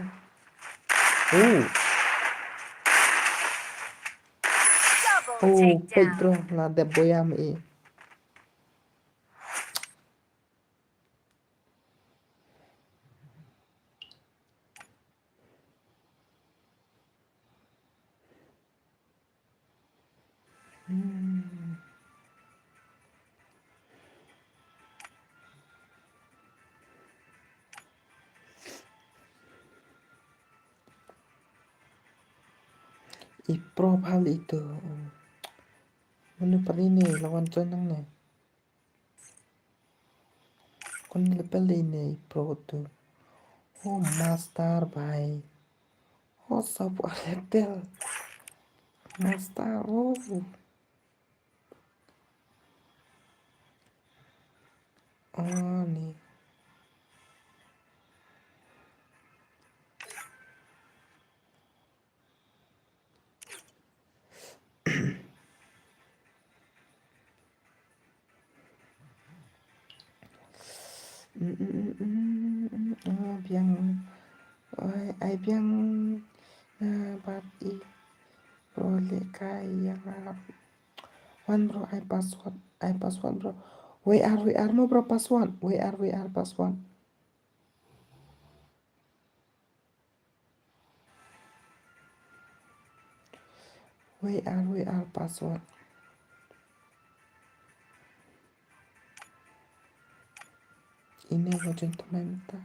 Oh. Oh, peit bro, la dep boyam i. Hmm. I pro bhal itu. Manu pali ni lawan join nang ne. Kun level ini pro tu. Oh, master bhai. Oh, sop level. Master, oh. Oh, ni. Biang. Oi, ai biang. Bat i. Bro, leh kai ïa nga. Wan bro, ai password, ai password bro. W R, W R mo bro password. W R, W R password. W R, W R password. Ine ho jong tmai mynta.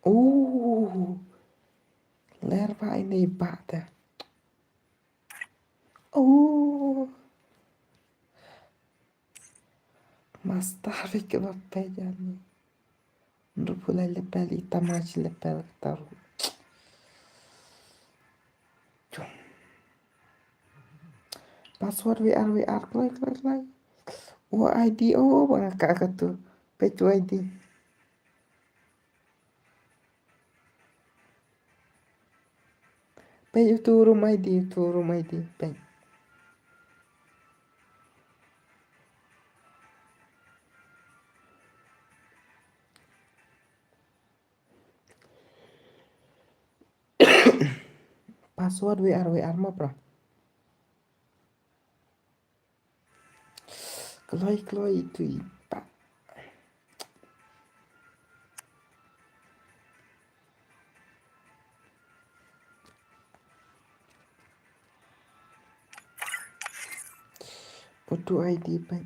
Oh. Ler ba ine ba te. Oh. Master, wik ba pejani. Ndu pulai lepel i tamach lepel taru. Password W R, W R, kloi, kloi, kloi. O I D, oh, bang ka ka tu. Pej o I D. Pej utu room I D, utu room I D, pej. Password W R, W R mo bro. Kloi, kloi itu i pa. Utu I D pa.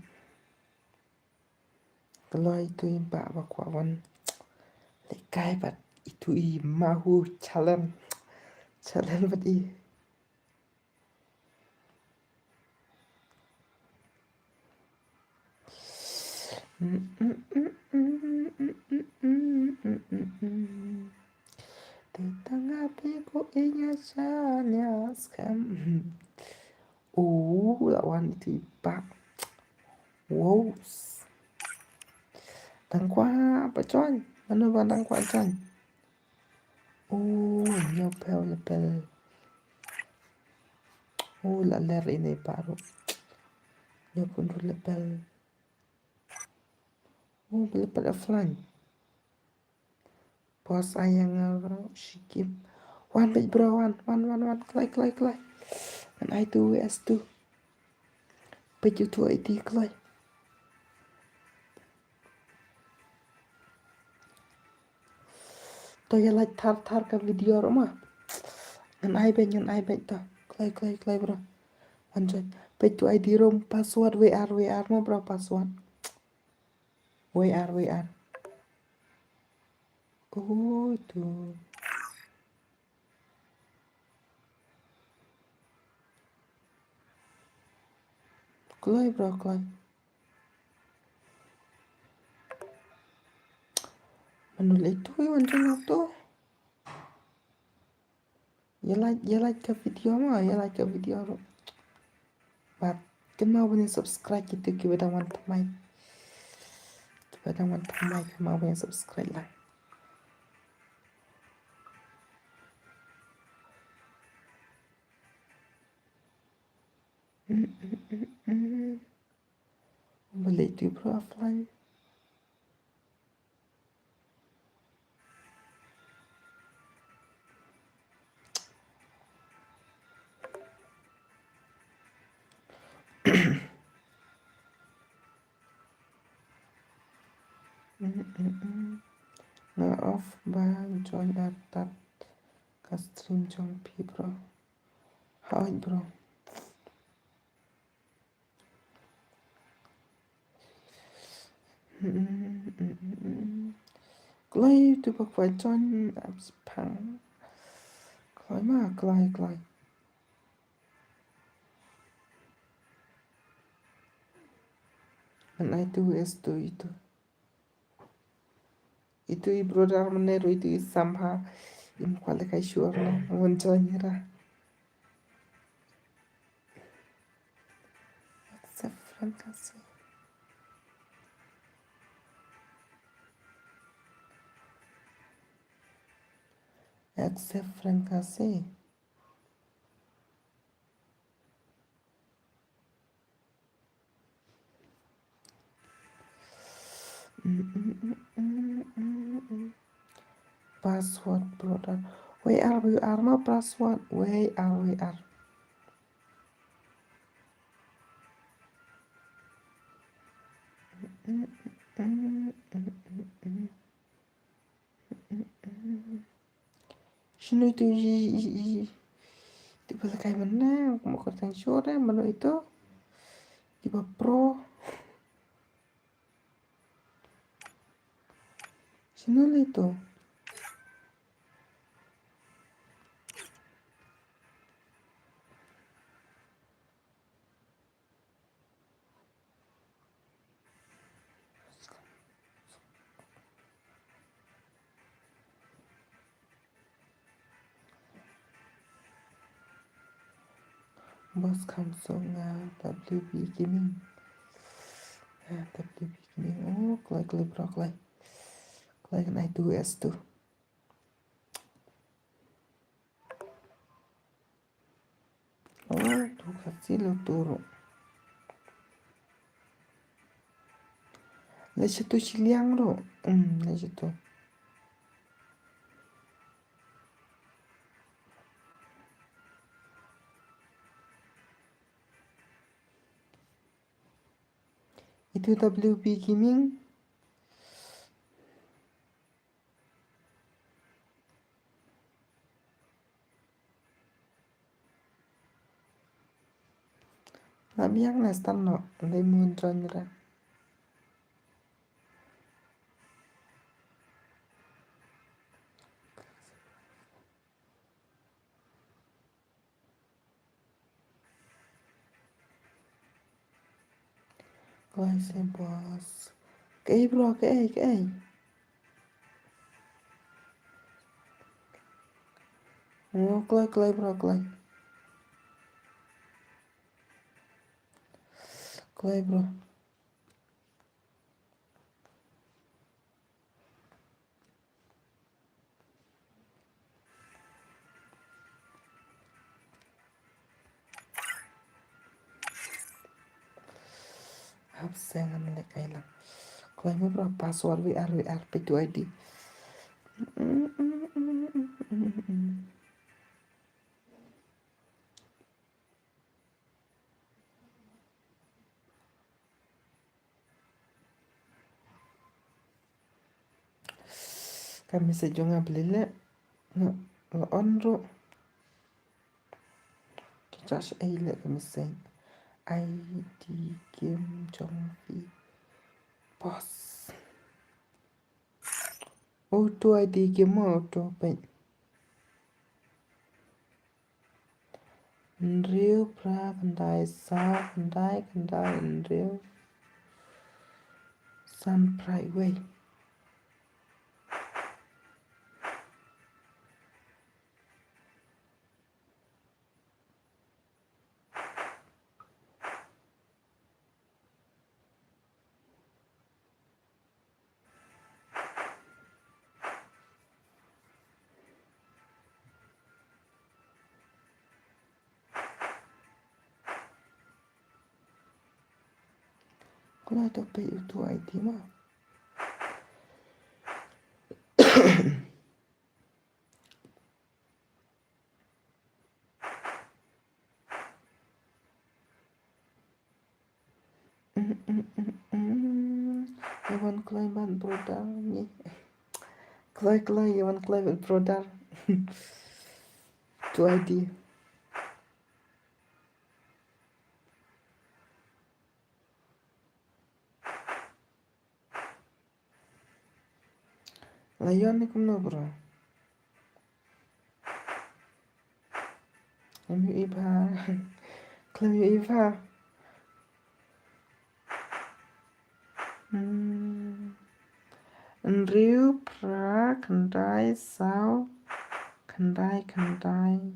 Kloi itu i pa ba kwah wan. Leh kai bad itu i mahu challenge. Challenge bad i. Te tang ati ko inya sanya skam. Oh, la wan itu i pa. Wow. Tang kwah ba join. Manu ba tang kwah join. Oh, ñiew phew lepel. Oh, la ler ine baru. Ñiew phew lepel. Oh, lepel offline. Boss ayang aro shikim. Wan bej bro, wan, wan, wan, wan. Kloi, kloi, kloi. Ngan ai tu W S tu. Bej utu I D kloi. To ïa like thar thar ka video ruh ma. Ngan ai bej, ngan ai bej to. Kloi, kloi, kloi bro. Wan join. Pej tu I D room password W R, W R mo bro password. W R, W R. Oh, tu. Kloi bro, kloi. Manu leh itu i wan jong tu. Ïa like, ïa like ka video ma, ïa like ka video ruh. Bad Kynmaw ban subscribe kito kiba dang wan thymmai. Kiba dang wan thymmai kynmaw ban subscribe lang. Mm, mm, mm, mm. Balei tu bro offline? Mm, mm, mm. Nga off ba join artat ka stream jong phi bro. Hooid bro. Kloi tu ba kwai join apps pang. Kloi ma kloi kloi. An ai tu es tu itu. Itu i brother mane ro itu i samha. Im kwale kai sure na. Won join ra. Accept friend kasi. Accept friend kasi. Password brother. Wei ar wei ar ma password. Wei ar wei ar. Shinu itu i, i, i. Itu ba la kai mana, mo ko tang sure, mano itu. Itu ba pro. Shinu itu. Boss kham song nga W B Gaming. Nga W B Gaming. Oh, kloi kloi bro kloi. Kloi kan ai tu S tu. Oh, tu kasi lo tu ro. Le situ siliang ro. Hmm, le situ. Itu W B Gaming. La biang ne stan no, dei mun join ra. Kloi se boss. Kaei bro, kaei, kaei. Oh, kloi, kloi bro, kloi. Kloi bro. Hap seng an lek ai lang. Kloi mo bro password V R V R P two I D. Ka message jong nga blei leh. Nga la on ruh. Ki charge ei leh ka message. I D game jong phi. Boss. Auto I D game auto peit. Hynriew phra khyndai saw khyndai khyndai hynriew san phra wei. Wala to peit utu I D ma. Ïa wan kloi bad brother ngi. Kloi kloi ïa wan kloi bad brother. Tu I D. Lion ne kumno bro? Em yu iba. Khlem yu iba. Hmm. Hynriew, phra, khyndai, saw, khyndai, khyndai.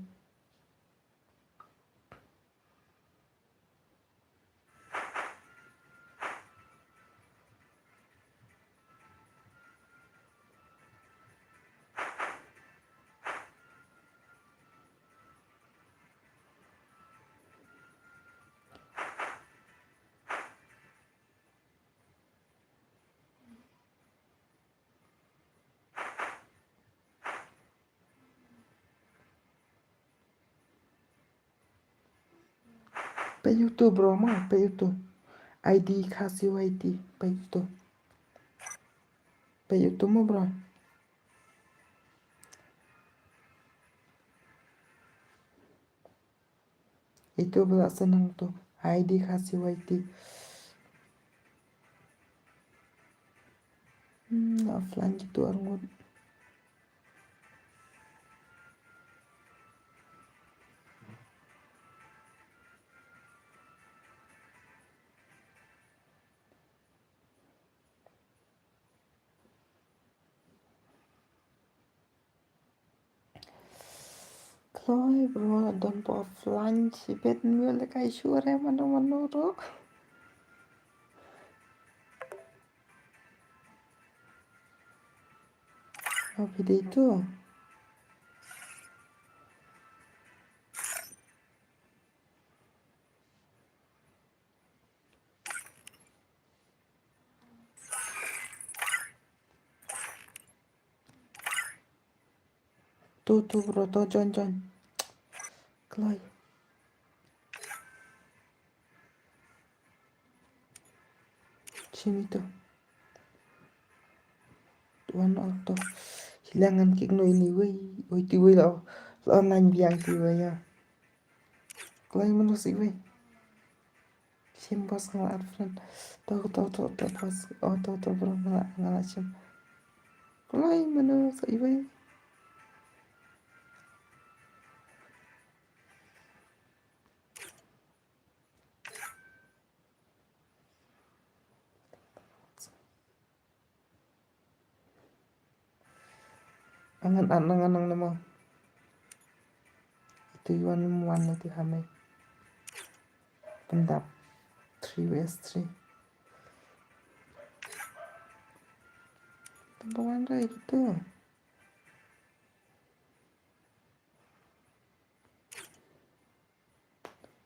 Peit utu bro ma, peit utu. I D Khasi Y T, peit utu. Peit utu mo bro. Itu ba la seng nangtu. I D Khasi Y T. Hmm, offline kitu arngut. Kloi bro, don ba offline shibit, mih lehkai shuh re mano mano ruh. Oh, phi dei tu. Tu, tu, bro, tu, join, join. Kloi. Sini tu. One out tu. Hilangan kick no ini wei. Wei ti wei la. La online biang ti wei ya. Kloi mano si wei. Shim boss nga la add friend. To, to, to, to, boss. Oh, to, to, bro, nga la, nga la shim. Kloi mano sa iwei. Angan an angan ang namo. Itu yuan wan itu hame. Pendap. Three vs three. Tempat wan rai itu.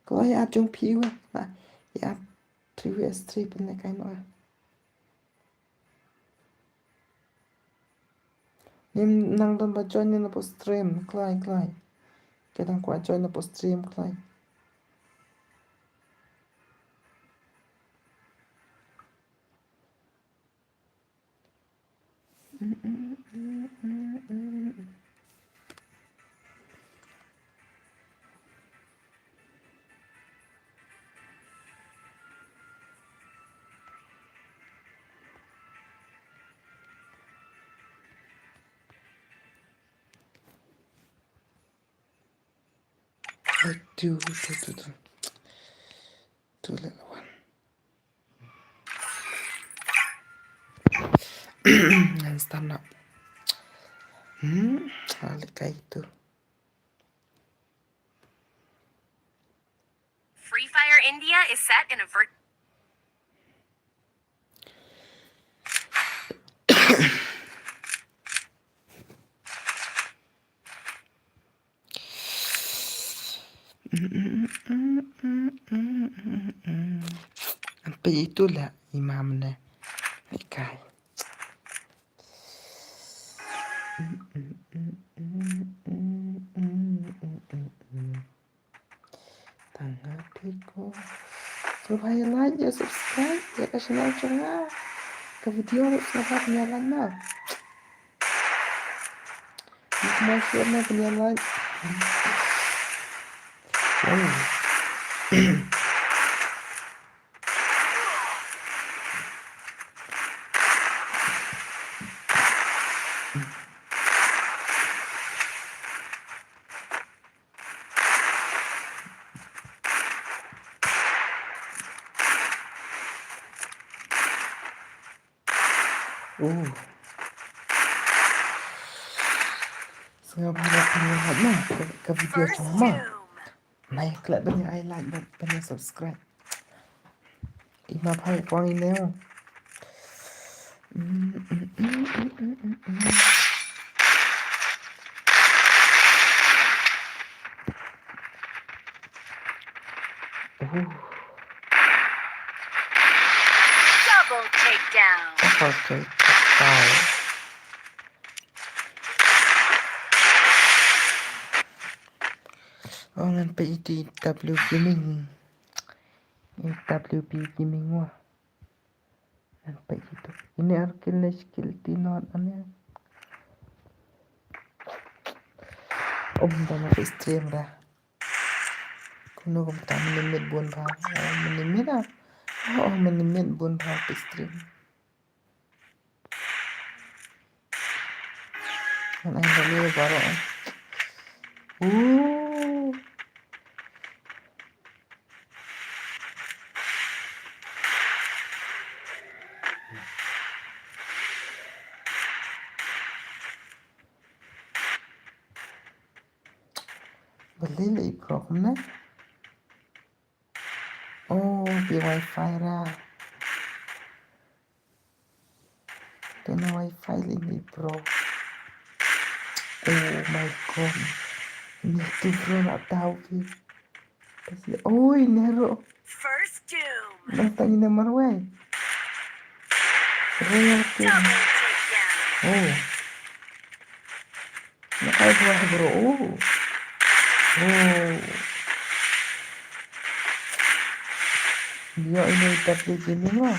Kloi ïa jong phi wei. Na, ïa three vs three pynlehkai noh. Ngim nang don ba join na post stream, kloi, kloi. Ki dang kwah join na post stream, kloi. Aduh, tu, tu, tu. Tu lah lawan. Ngan stun up. Hmm, alik kai tu. Free Fire India is set in a vir- Peit itu lah. I mam ne. Kai. Tang ha phi ko. Sngewbha ïa like, ïa subscribe ïa ka channel jong nga. Ka video ruh sngewbha phin ïa like na. Ïa mo share na phin ïa like. Oh. Uh. Sngewbha ïa phi ïa like na ka, ka video jong ma. Nai klet ban ïa ai like ban, ban ïa subscribe. I ma phai kwang i neu. Ooh. Double takedown. Double takedown. Oh, ngan peit ïa i W Gaming. I W B Gaming wa. Ngan peit ïa tu. Ine ar kill ne skill ti not ane. Oh, da na peit stream ra. Kumno kumta mynnin miet bun bha. Oh, mynnin miet ah. Oh, mynnin miet bun bha peit stream. Ngan ai ba lei baroh. Uh. Balei la i program ne? Oh, phi wifi ra. Te na wifi lei ni bro. Oh my God. Ni tu bro na tau ki. Kasi, oi, nero. First doom. Nang tangi na marwai. Royal kill. Double takedown. Oh. Nakai buah bro. Oh. Oh. Dia ini W Gaming lah.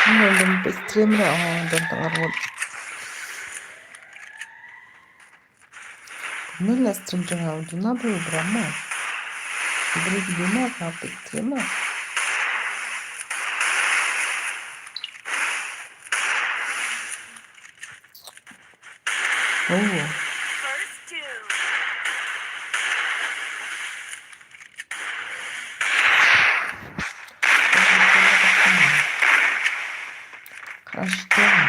Nang dang peit stream ra, oh, dang tang arut. Nila stream jong nga u duna bru drama. Bru duna ka peit stream ah. Oh. Crash down.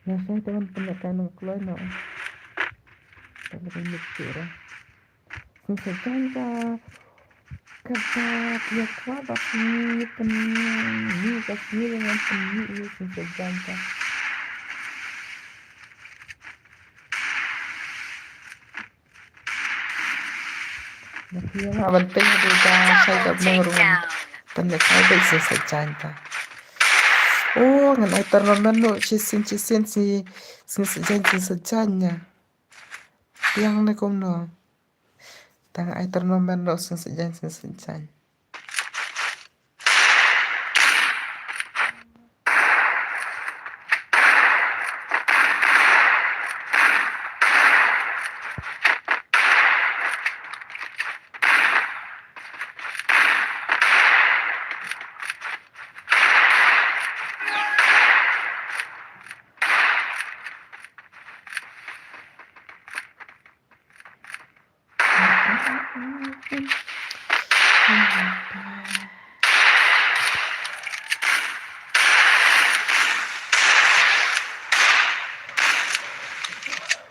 Nga shai te ban pynlehkai nongkloi noh. Te lehkai miet shuh re. Sngewsih jaiñ ka. Kata phi ïa kwah ba phi pynmih ka sngi, ngan pynmih ïa sngewsih jaiñ ka. Nga phi ïa nga ban pynmih ka shai ka bneng ruh ngan pynlehkai ba sngewsih jaiñ ka. Oh, ngan ai tournament noh shisien shisien, sngewsih jaiñ sngewsih jaiñ ïa. Tiang ne kumno. Tang ai tournament noh sngewsih jaiñ sngewsih jaiñ.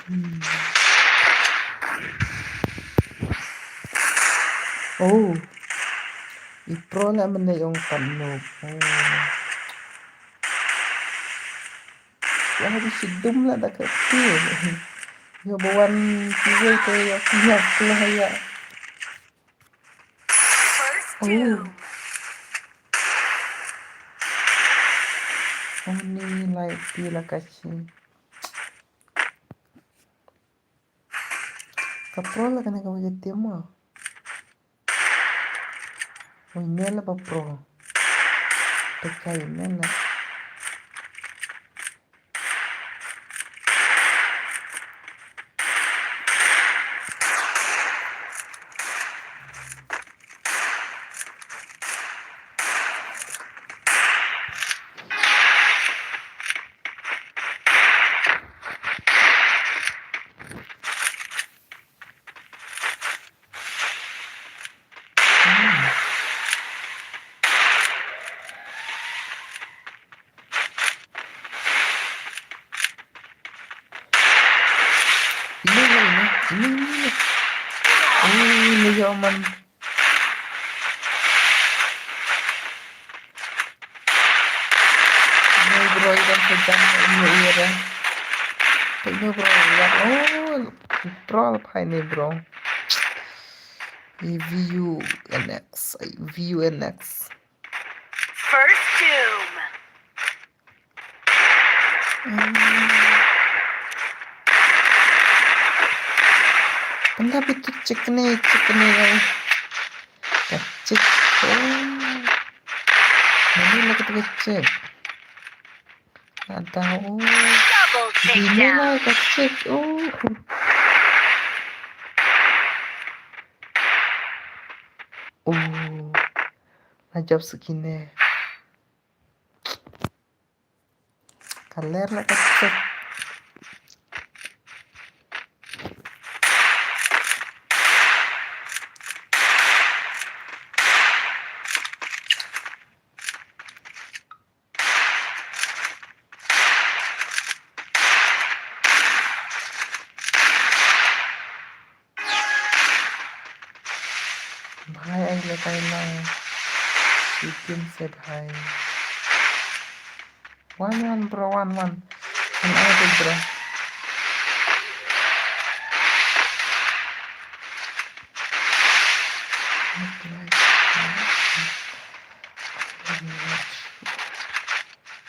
Hmm. Oh. I pro la mynne ong kan no. Oh. Wah, di sidum la da ka tu. Yo bawan tiwei te yo kiyak lah ya. First Oh. Doom. Oh, ni lai pi la ka chi. Ka pro la kane ka wajah tim mo. Oi, ne la ba pro. Te kai ne la. Ini, ini, ini, ini. Oh, ini yo man. Ini bro, ikan sedang ini iya dah. Ini bro, iya. Oh, bro, apa ini bro? V U N X, V U N X. First Doom. Hmm. Pynda bitu chikni, chikni ai. Ka chik. Oh. Mani la ka chik. Ada oh. Double Ini takedown. La ka chik. Oh. Oh. Najab segini. Kaler la ka chik. Bhai, ai le kai lang. Sikim se bhai. One, one, bro, one, one. An ai de, bro.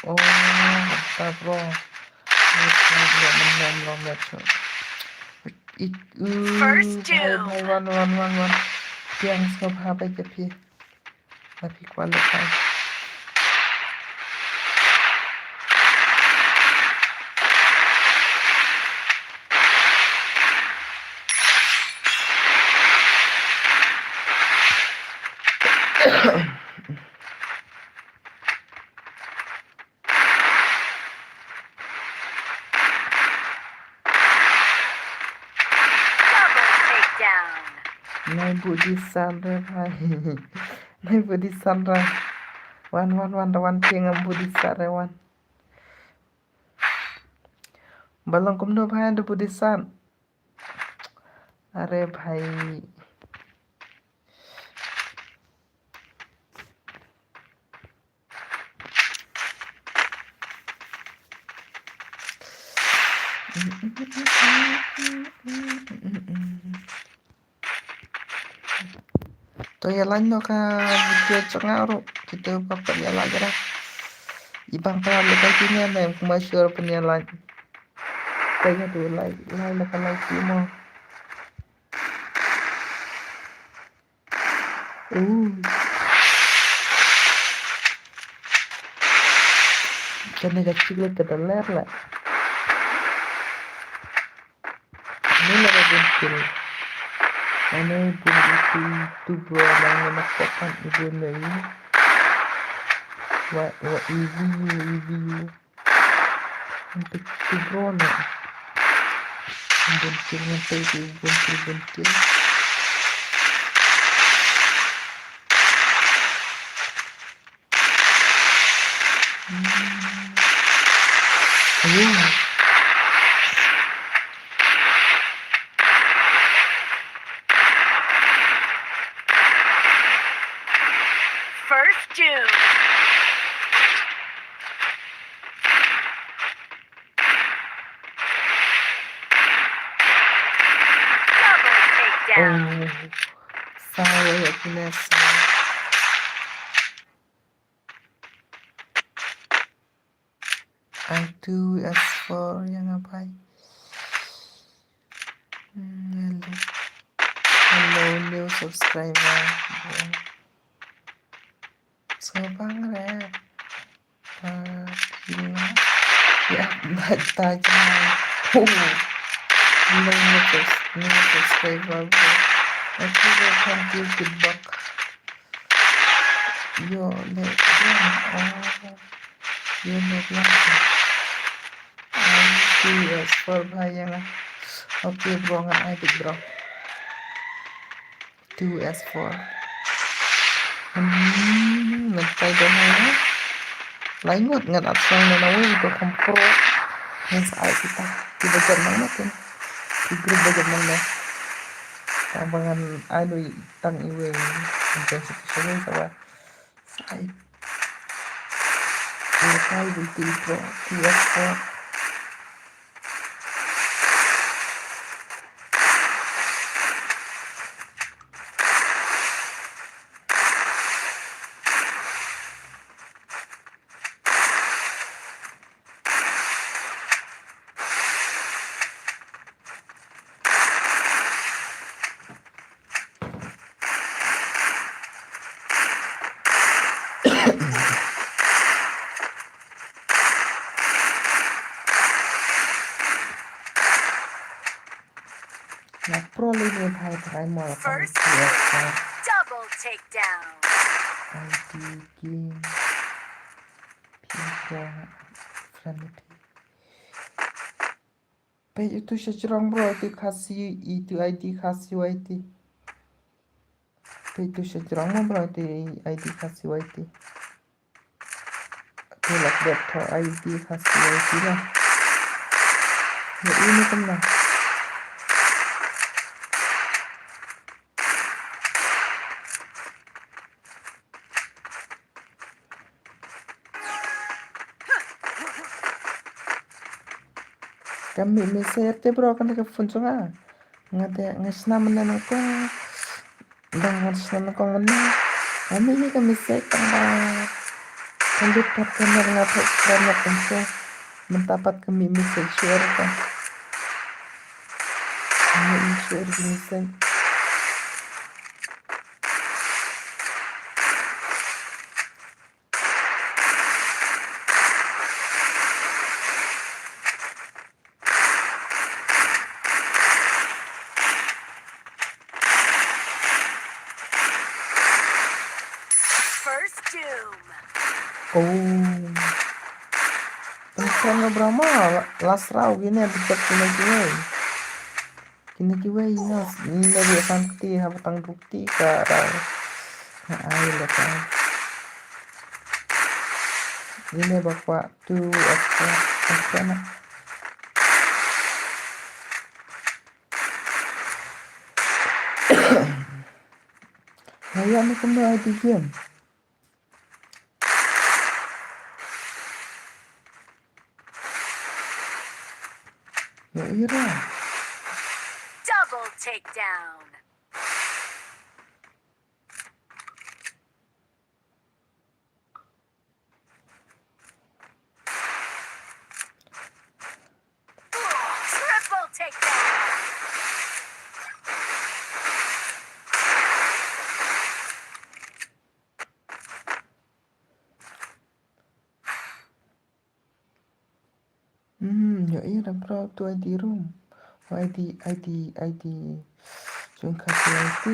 Oh, ta bro. Bro, bro, bro, bro, bro. It, uh, First bhai, doom. Bhai, one, one, one, one. Piang sngewbha bha ïa phi. Ba phi kwah lehkai. Double takedown. Nai budi san re bhai. Nai budi san re. Wan, wan, wan, da wan tiang am budi san re wan. Ba long kumno bhai da budi san. Are bhai. To ïa like noh ka video jong nga ruh. Kita ba pynïa like ïa. I bang ka like ka kine ne kumba sure pynïa like. Ka ïa to like, like la ka like ki mo. Uh. Kane ka chik la ka da ler la. Ni la ka bun kill. Ane bun kill tu bro la nga na kopan ibu nei. Wa, wa ibu, ibu. Untuk tu bro na. Bun kill, ngan tu bun kill, bun kill. Ayo. down. Sa ïa kine sa. I two S four ïa nga bhai. Hmm, hello. Hello, new subscriber. So bang re. Ah, gila. Ya, baik tajam. Oh. Gila, new subs-, new subscriber, bro. Okay, bro, thank you, good luck. Yo, le, biang. Oh. Yo, le, biang. Two S four bhai ïa nga. Okay, bro, ngan ai bit, bro. Two S four. Hmm, ngan tai dong ai. Lai ngut ngan ap song na nawi, bro, kompro. Ngan sa ai kita. Ki bajar mang na tin. Ki group bajar mang na. Tang ba ngan ai nui tang iwe. Ngan sa ai. Sa ai. Ngan sa ai, bro, two S four. Na pro le ne bhai, try mo la pang. First kill. Double takedown. Anti king. Ping pong. Friendly. Page itu sha jrong bro, itu Khasi, itu I D Khasi Y T. Page itu sha jrong bro, itu I D Khasi Y T. Itu lak bet tho I D Khasi Y T na. Ya ini kena. Ka mih message te bro, kane ka phone jong nga. Nga te nga shna mynne nangkong. Dang nga shna nangkong mynne. Ka mih mih ka message tang ba. Kan lut pat ka ner nga thok ka ner kan se. Mynta pat ka mih message shuwa ka. Ka mih mih shuwa ka message. First doom. Oh. Tang shen nga brama la, la sraw gine bejak gine gine. Kine kiwei ïa ngi ne ri asan kti ha batang dukti ka ra. Ha ai le ka. Ine ba kwah tu apa apa na. Ngaya ni kumno ai di game. Ya ira. Double takedown. Triple takedown. Hmm, yo, ira bro, tu I D room. Oh, I D, I D, I D. Jong ka tu I D.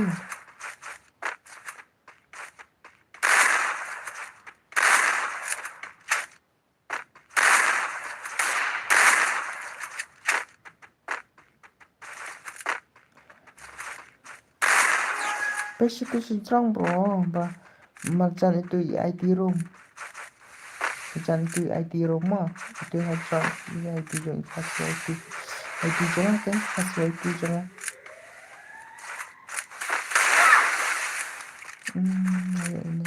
Page itu sha jrong bro, ba marjan itu i I D room. Marjan itu i I D room ma. Itu ha jrong i I D jong i Khasi Y T. I D jong nga kan Khasi Y T jong nga. Hmm, ayo ini.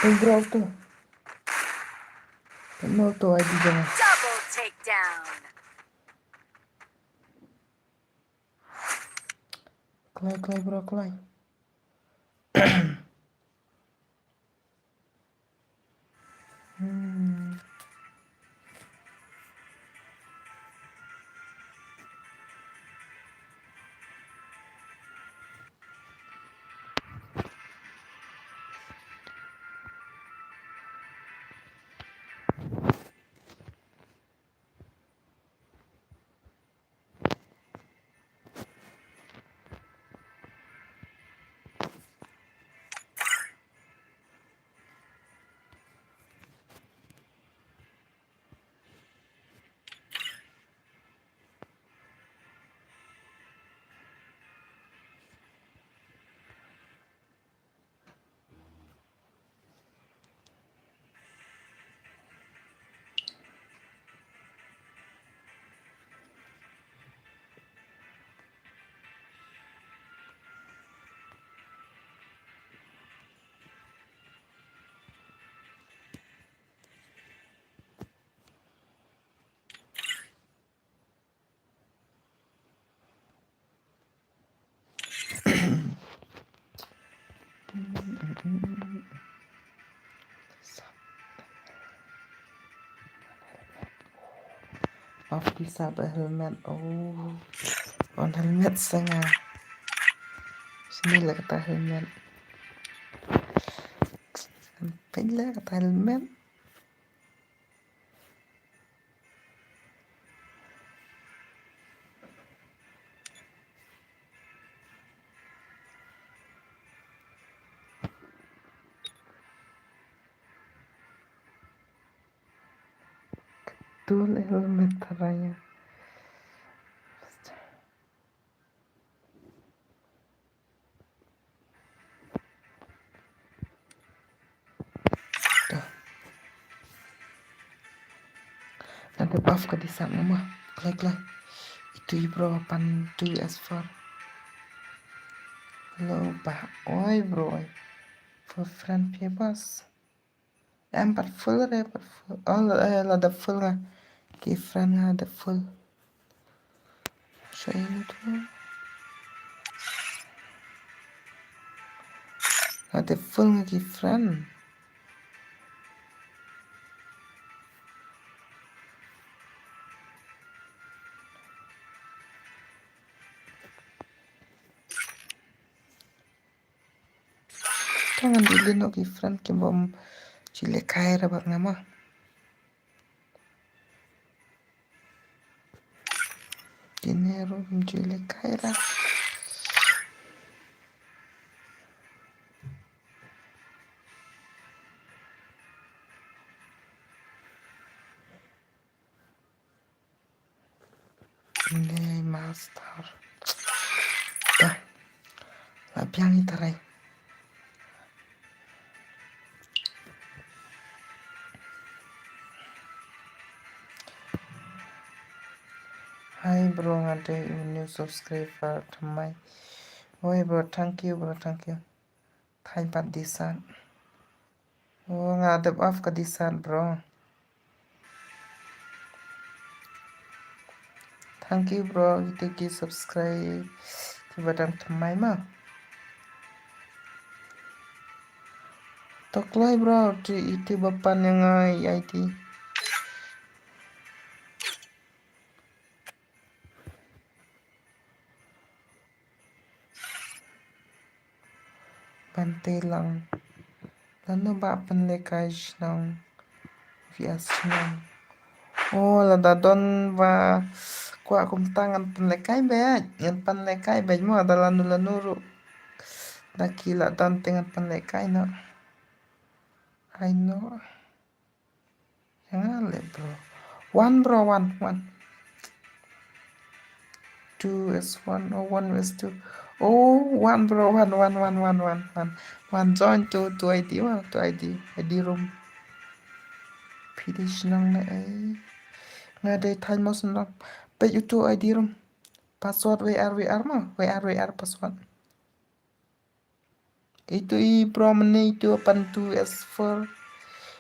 Bro tu. Kano tu I D jong nga. Double takedown. Kloi, kloi, bro, kloi. Hmm. Off ki sap helmet. Oh. On helmet sa nga. Sini la kata helmet. Sampai la kata helmet. Tul helmet raya. Nga dep off ka di sap nga ma. Kloi kloi. Itu i bro pan tu S four. Hello ba. Oi bro oi. For friend phi bas. Em pat full re pat full. Oh la, eh, la dep full nga. Ki friend nga dep full. Sa ïa tu. Nga dep full nga ki friend. Ka ngan delete noh ki friend kiba ym ju lehkai ra bad nga ma. Kine ruh ym ju lehkai ra. Ngai master. Dah. La biang ïa tarai. Hi bro, nga dei u new subscriber thymmai. Oi bro, thank you bro, thank you. Thaiñ pat di sat. Oh, nga dep off ka di sat bro. Thank you bro, ïa ki subscribe kiba dang thymmai ma. To kloi bro, iti ba pan ïa nga ïa iti. Ban te lang. Lano ba pynlehkai shnong. Via shnong. Oh, lada don ba kwah kumta ngan pynlehkai beit. Ngan pynlehkai beit mo da lano lano ruh. Da ki la don te ngan pynlehkai noh. I know. Ïa nga leh bro. One bro, one, one. Two is one, oh, one is two. Oh, one bro, one, one, one. One join to, to I D, one, to I D, I D room. Phi dei shnong ne ei. Nga dei thaiñ mo shnong. Peit uto I D room. Password W R W R mo, W R W R password. Itu i bro mane itu pan tu as for.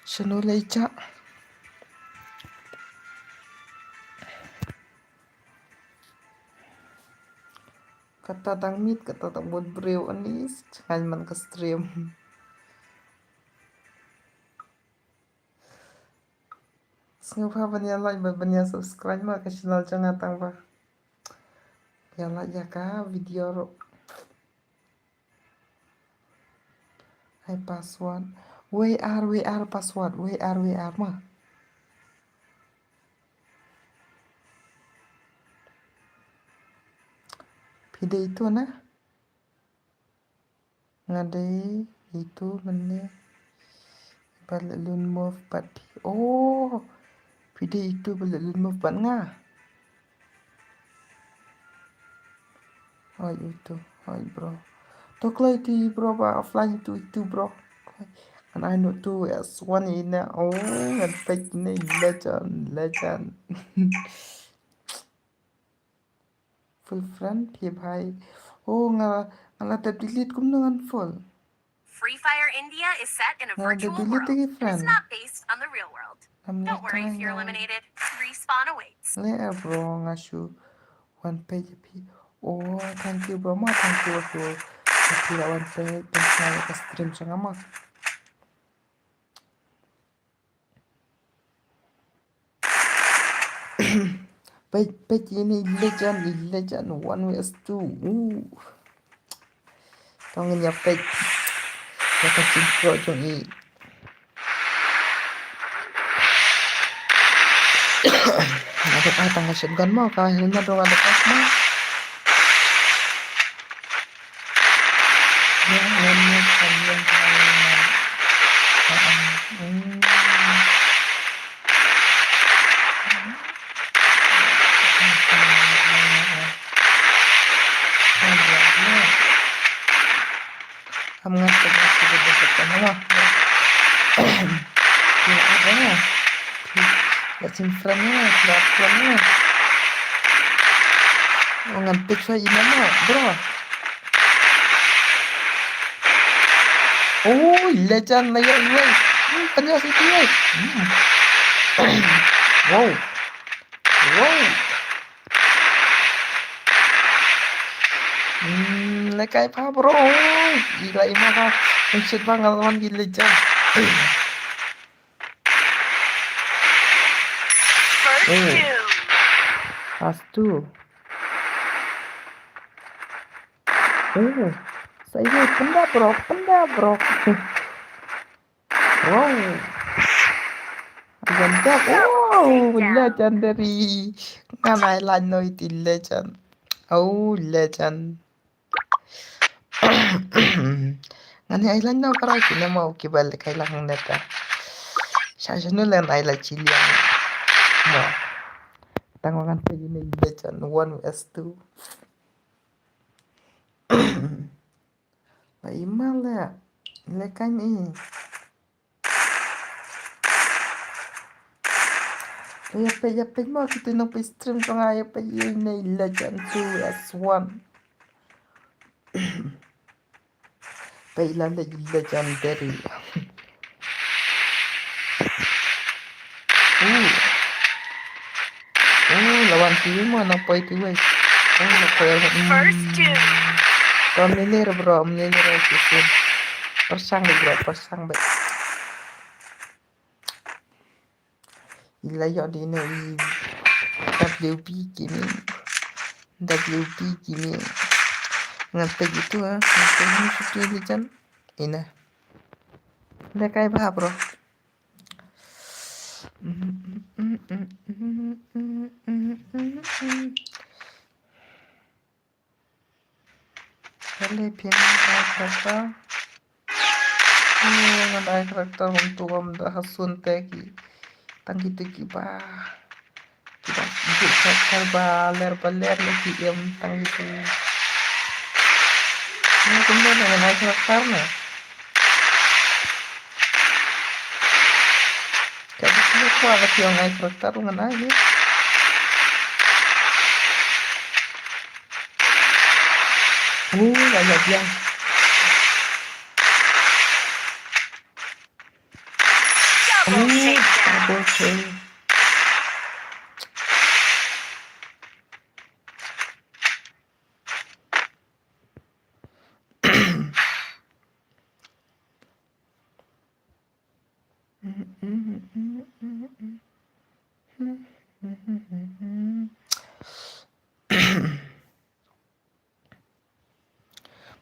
Shano lai cha. Kata tang mit, kata tang bud briew anis, changan man ka stream. Sngewbha ban ïa like, ban ïa subscribe ma ka channel jong nga tang ba. Ïa like ïa ka video ruh. Ai password. Wei ar, wei ar password, wei ar, wei ar ma. Phi dei itu na? Nga dei itu mane. Ba leh lun move pat phi. Oh. Phi dei itu ba leh lun move pat nga. Hoi itu, hoi bro. To kloi ti bro ba offline itu, itu bro. Ngan ai no tu as one ina. Oh, ngan pek ina legend, legend. Full friend phi bhai. Oh, nga, nga la tap delete kumno ngan full. Free Fire India is set in a virtual world. Nga delete ki friend. It is not based on the real world. Don't worry if you're eliminated. Respawn awaits. Le bro nga shu wan pek phi. Oh, thank you bro ma, thank you bro. Phi la wan pek, thank you ka stream jong nga ma. Peit, peit ine i legend, i legend, one vs two. Uh. Tang ïa peit. Ïa ka jingpro jong i. Aduh, ah, tang ka shotgun mo, ka helmet dong aduh, ah, mo. Ngan picture ina mo, bro. Oh, legend la ïa iwei. Hmm, pynïaid iti wei. Hmm. Wow. Wow. Hmm, lekai pha bro. Ila ima pha. Ngan shit ba ngan wan ki legend. First two. First two. Oh, sa ine pynda bro, pynda bro. Wow. Ayan da. Oh, legendary. Ngan ai line no iti legend. Oh, legend. Ngan ai line no para kine mo ki bal kai lang neta. Sha shanu len ai la chili. Mo. Tang ngan pegi ne legend one vs two. La ima le. Le kan i. Ïa peit, ïa peit mo, kito nong peit stream jong nga, ïa peit ïa ine i legend two vs one. Peit la le i legendary. Uh. Oh, la wan ti mo, nang poi ti wei. Oh, nang poi. Hmm. First two. Bro, mlili re bro, mlili re kisin. Persang re bro, persang be. Ila yo di ne i W P kini. W P kini. Ngan peit itu ah, ngan peit ini shooting di jan. Ina. Lekai bha bro. Kale phin ai character. Ngan ai character kumtu kumta ha sun te ki. Tang kito kiba. Kiba bit character ba ler ba ler la ki im tang kito. Ngan kumta ngan ai character na. Ka dei ka kwah ka tiang ai karakter ngan ai hi. Oh, la ïa biang. Okay.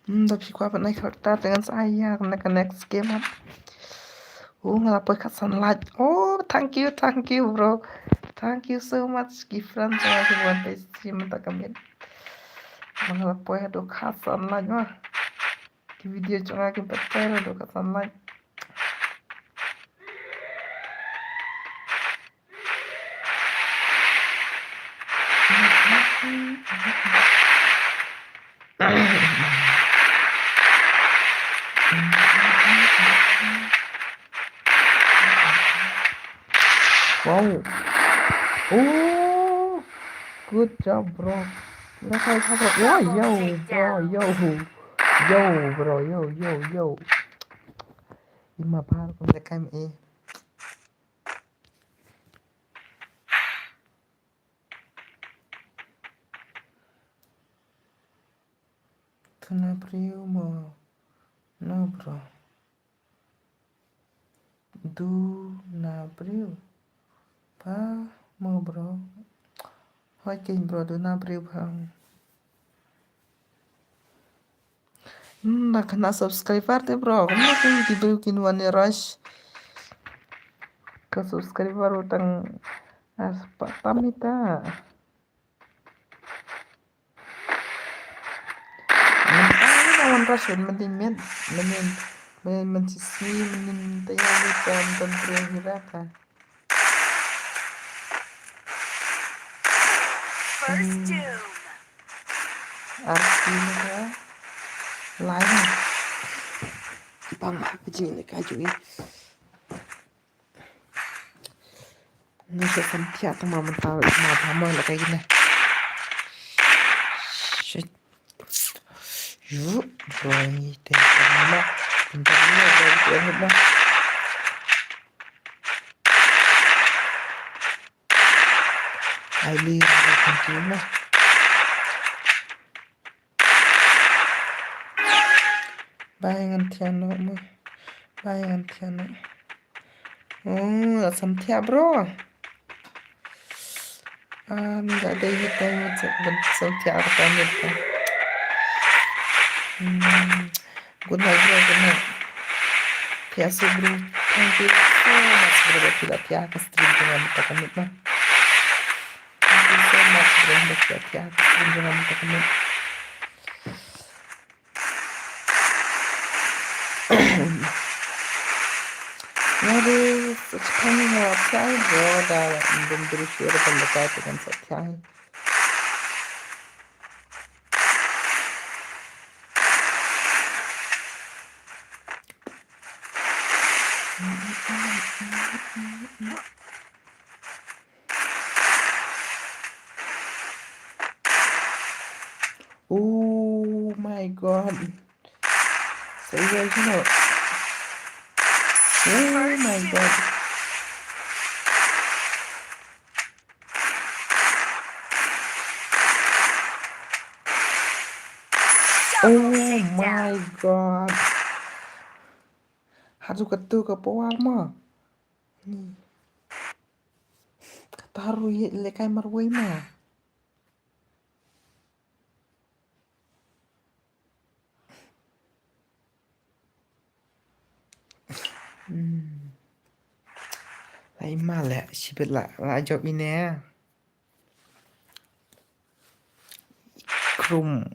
Hmm, da phi kwah ban ai character te ngan sa ai ïa ka next game. Oh, nga la poi khatsan like. Oh, thank you, thank you, bro. Thank you so much. Ki friend jong nga ki wan peit stream mynta ka miet. Nga la poi haduh khatsan like ma. Ki video jong nga ki peit haduh khatsan like. Wow. Oh, good job, bro. Wow, yo, bro, yo. Yo, bro, yo, yo, yo. Ima par kum de kam e. Tuna briew mo. No, bro. Du na briew. Pa mo, bro. Hoi king, bro, du na briew pa. Hmm, na kena subscriber te, bro. Kena king ki briew kin wan rush. Ka subscriber utang as patam ita. Mentang wan rush un mending men, mending men, men sisi, mending tayang di tam tam pre hirata. First doom. Arti ni ka. Lain. Bang ha ka jing ni ka jui. Ni ka kan tiak tang ma mentang ma ba ma la ka gina. Shit. Yu, bro ni te ma. Entah ni bro ni ma. Ai li, continue. Ba ngan thiah noh mo. Ba ngan thiah noh. Oh, sam thiah, bro. Ah, ni da dei hit dei mo, sam thiah ka mit ka. Hmm. Good night, bro. Good night. Thiah sih, bro. Thank you so much, bro. Ba phi la thiah ka stream jong nga mynta ka miet ma. Thank you so much, bro. Ba phi la thiah ka stream jong nga mynta ka miet. Nga dei sa chiphang nga thiah, bro. Da dum duri shuh da ban da kai te ngan sa thiah. Oh my God. Sa ïa kino. Oh my God. Oh my God. Haduh katu ka power ma. Ni. Kata ruh ïa lekai marwei ma. Hmm. Lai ma le, shibit la, la jop ine. Krum.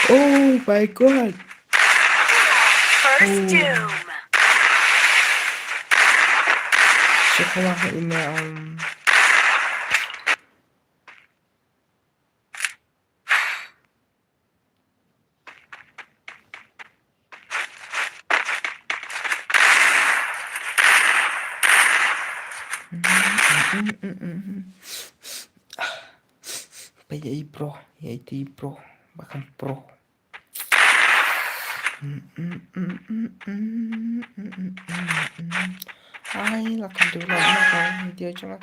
Oh my God. First doom. Te ka wan ha ine, um, Ba ïa i bro, ïa i ti bro, ba kan pro. Ai, la kan dei like ma ka video jong nga.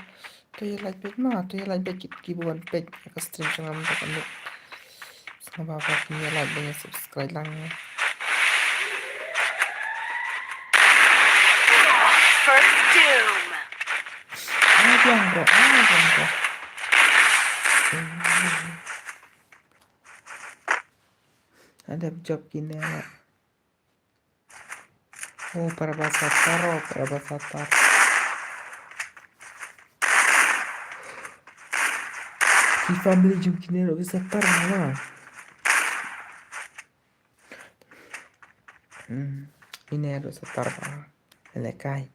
To ïa like beit ma, to ïa like beit ki, ki buan beit ka stream jong nga mynta ka miet. Sngewbha ba phin ïa like bad ïa subscribe lang. First doom. Ai biang bro, ai biang bro. Ada job kine. Oh, para ba satar, oh, para ba satar. Ki family jong kine ruh ki satar ma. Hmm, ine ruh satar ba. Lehkai.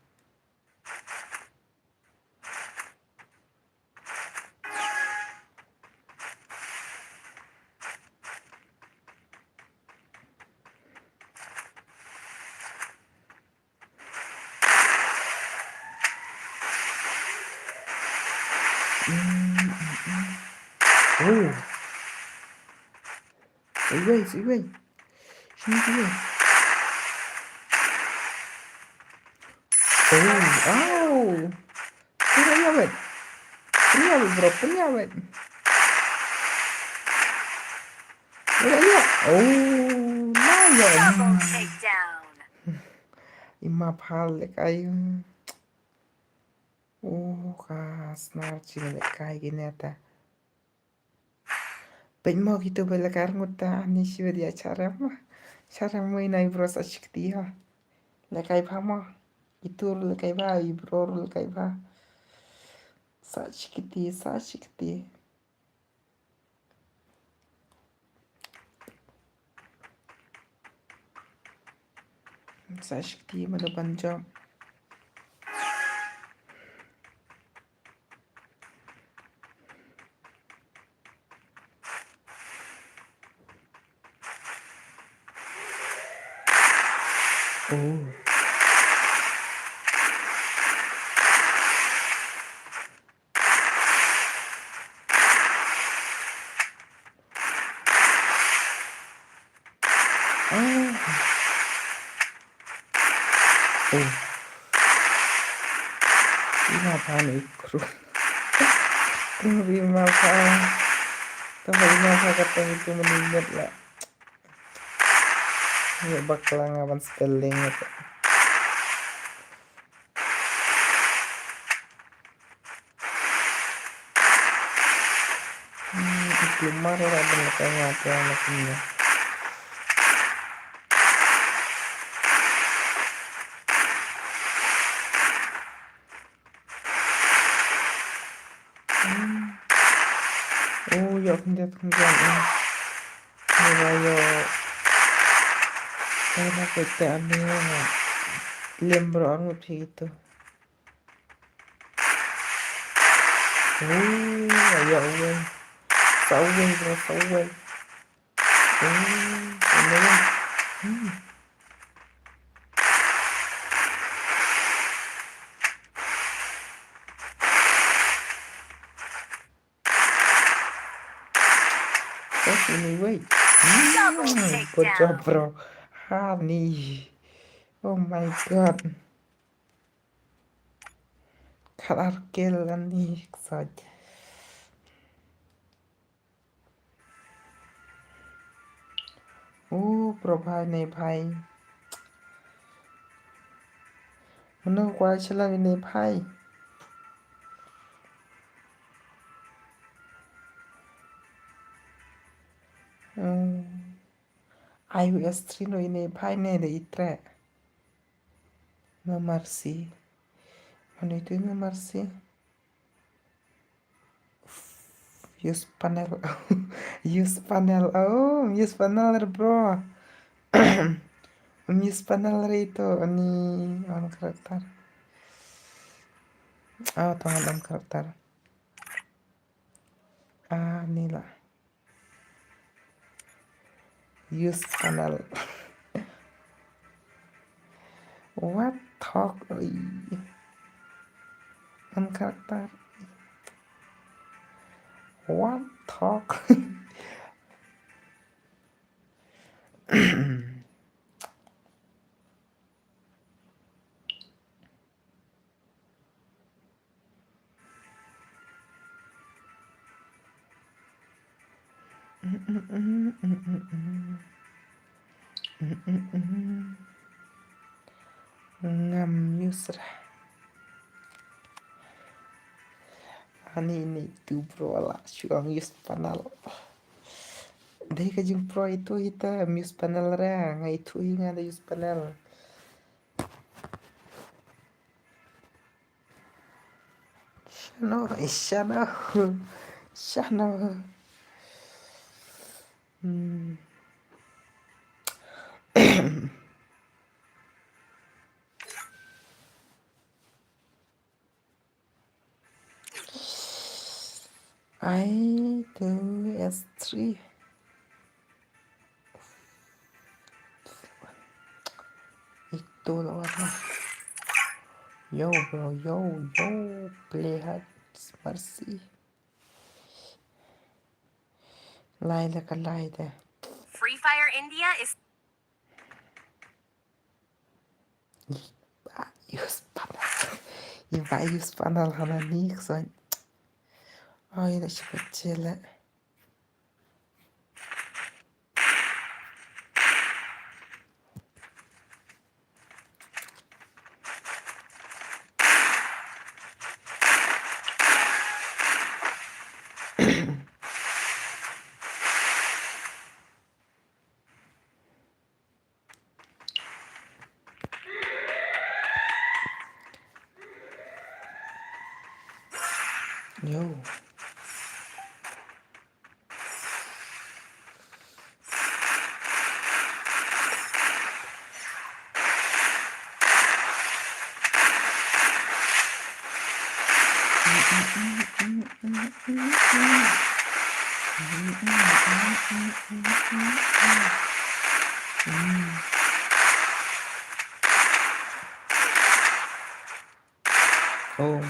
Oh. Siwei, siwei. Sini siwei. Oh, oh. Pynïawet. Pynïawet, bro, pynïawet. Pynïawet. Oh, na ya. Double takedown. Ima phal lehkai. Oh, ka snar chi lehkai kine ta. Peit mo kito ba la ka rngut ta, ani shi ba dia charem. Charem mo ina i bro sa shikti ha. Lehkai bha mo. Itu ruh lehkai bha, i bro ruh lehkai bha. Sa shikti, sa shikti. Sa shikti ma da ban jop. Oh. Oh. Oh. Ima pha ni kru. Kru ima pha. Tama ima pha kata itu menit lah. Ini bakla ngawan spelling itu. Hmm, itu mar lah bener kayaknya apa yang aku punya. Hmm. Oh, ïoh khyndiat khyndiat, eh. Ïoh, ïoh. Eh, na pete ane. Lem bro, angut hi itu. Oh, ïoh uwei. Sa uwei bro, sa uwei. Oh, ane. Hmm. Oh, anyway. Double takedown. Hmm, good job, bro. Honey. Oh my God. Khat ar kill ani, excited. Oh, bro, bhai, ne bhai. Mano kwah shalom ne bhai. Hmm. I U S three no ine bhai ne de itre. No mercy. Mano itu no mercy. Use panel. Use panel. Oh, use panel re bro. Use panel re itu ani on character. Oh, to ngan on character. Ah, ni la. Use panel. What talk? Oi. On character. What talk? Ngam use ra. Ani ni tu bro la shuang use panel. Dei ka jing pro itu hita use panel ra, nga itu hi nga da use panel. Shano, eh, shano, shano. Hmm. I two S three. Itu lah warna. Yo, bro, yo, yo, play hard, mercy. Lai la ka lai de. Free Fire India is Use panel. Use panel hana ni kson. Oi, da shi pachela. Yo. Oh.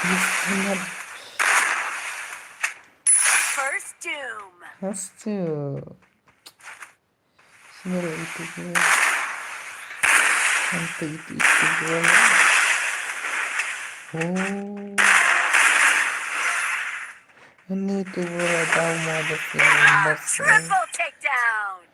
Yes, another. First Doom. First Doom. Sino itu dia? Nanti itu, itu dia. Oh. Ini itu bola tahu mau ada film. Triple takedown.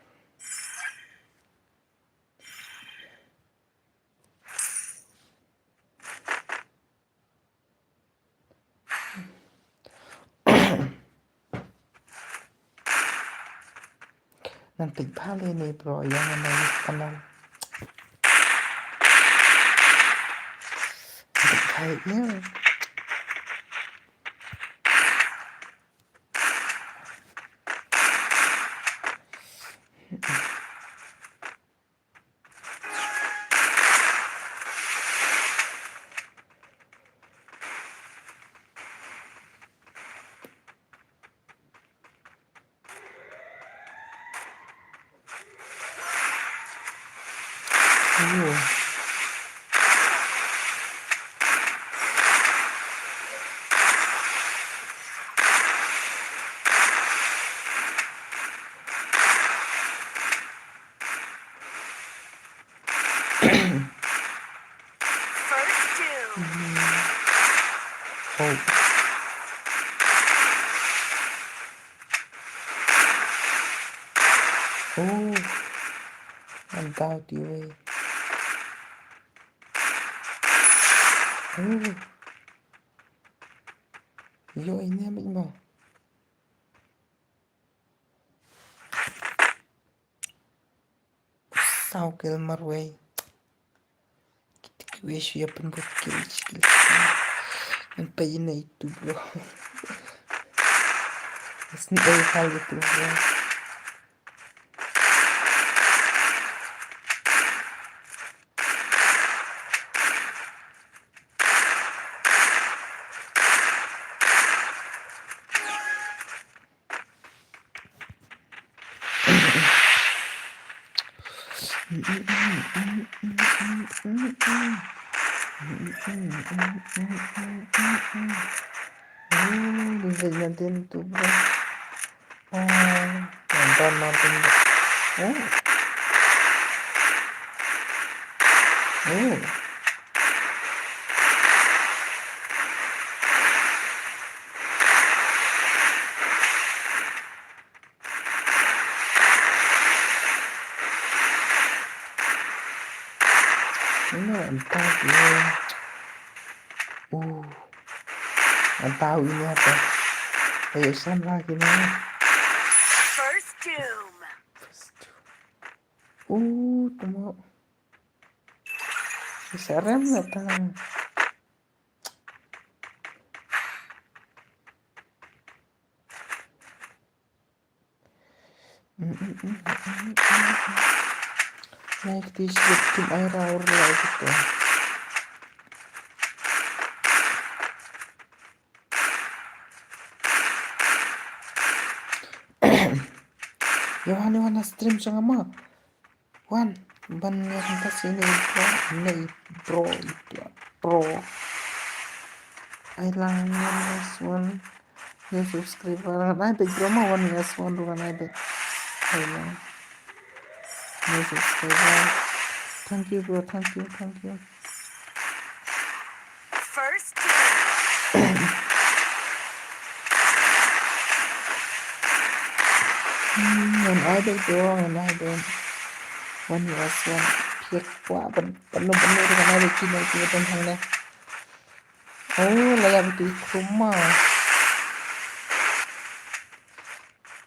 Ngan peit bha lei ne bro, ïa ngan ïa kanal. Ngan peit bha ïa. First Doom. Oh. Oh. Ang dati, eh. Oh. Yo, ini ambil mo. Saw kill marwei. Kita kiwei shu ïa pynbut kill, kill, kill. Ngan peit ïa itu bro. Sni ei hal itu bro. Oh, this is nothing to bro. Oh, nothing, nothing. Oh. Oh. Ino, anta ki ne. Uh. Anta u ini ata. Ayo, samra ki ne. First doom. First doom. Uh, tamo. Isa rem na ta. Naik ti slit kim ai ra ur la gitu. Yohan, Yohan, stream sanga ma. Wan, ban ïa kata sini bro, nei bro, bro. Ai lang, one last one. New subscriber. Ngan ai beit bro ma, one last one ruh ngan ai beit. Ai lang. New subscriber. Thank you bro, thank you, thank you. First. Hmm, ngan ai beit bro, ngan ai beit. One last one. Phi kwah ban, ban, ban, ban, ngan ai beit kine, kine ban hangne. Oh, la ïa beit i khrum ma.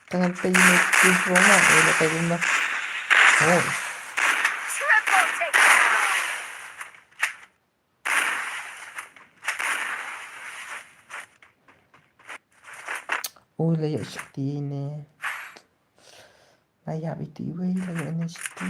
Tangan pei ne tu bro ma, eh, la pei bro ma. Oh. Triple takedown. Oh, la ïa shakti ne. La ïa iti wei, la ïa ne shakti.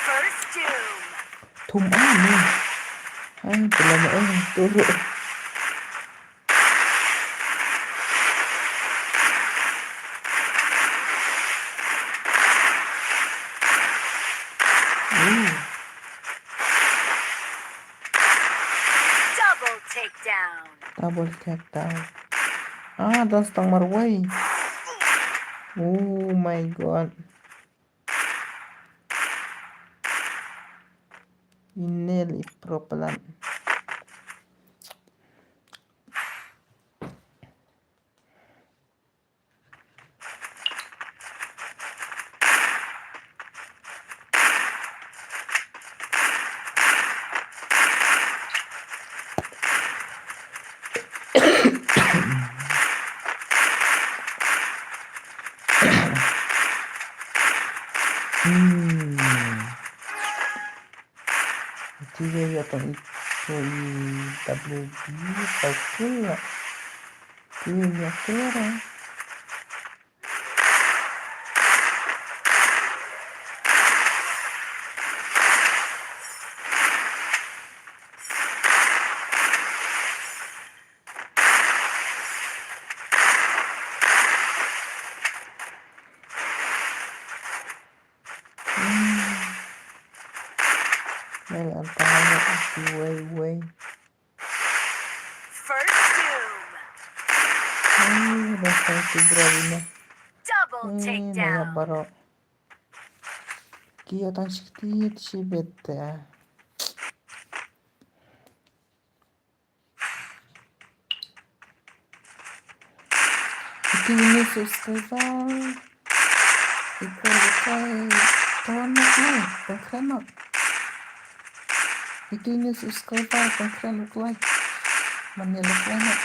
First doom. Thum ah ni. Ai, pula na eh, turu. Hmm. Double takedown. Double takedown. Ah, don stang marwei. Oh my God. Inel i problem. Hmm. Ti ya ya tong i, to i W B, tau kul la. Ti ya ya kul la. Nai antang nai ati wei wei. First doom. Ai, dah tang tu bro ini. Double takedown. Ai, nai ap baroh. Ki atang sikti ti si bet. Iti ne subscriber. Iko lukai. Ton nak nai. Pengkren nak. Iti ne subscriber. Pengkren lukai. Mane lukai nak.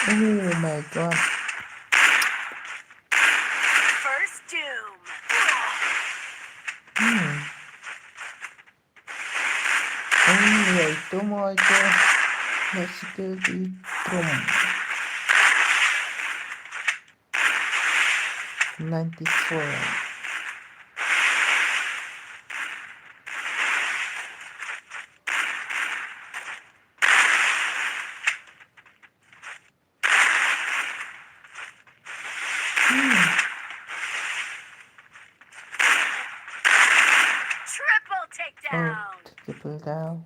Oh my God. First Doom. Hmm. Only ito mo ito. Let's go di drum. Ninety-four. Hmm. Triple takedown. Oh, triple down.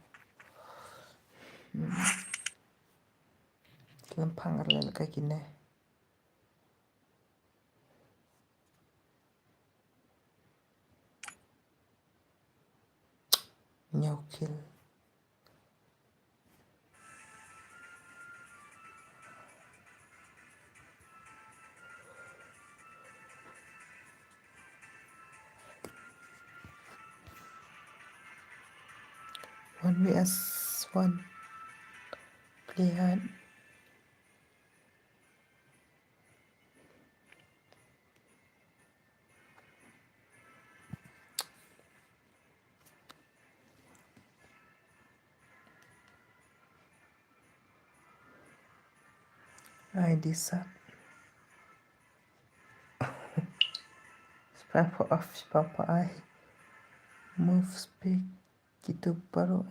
Hmm. Lempang arlel ka kine. Ñiew kill. One V S one. Play hard. Ai, di sat. Spam pa off, spam pa ai. Move speed. Kitu baru.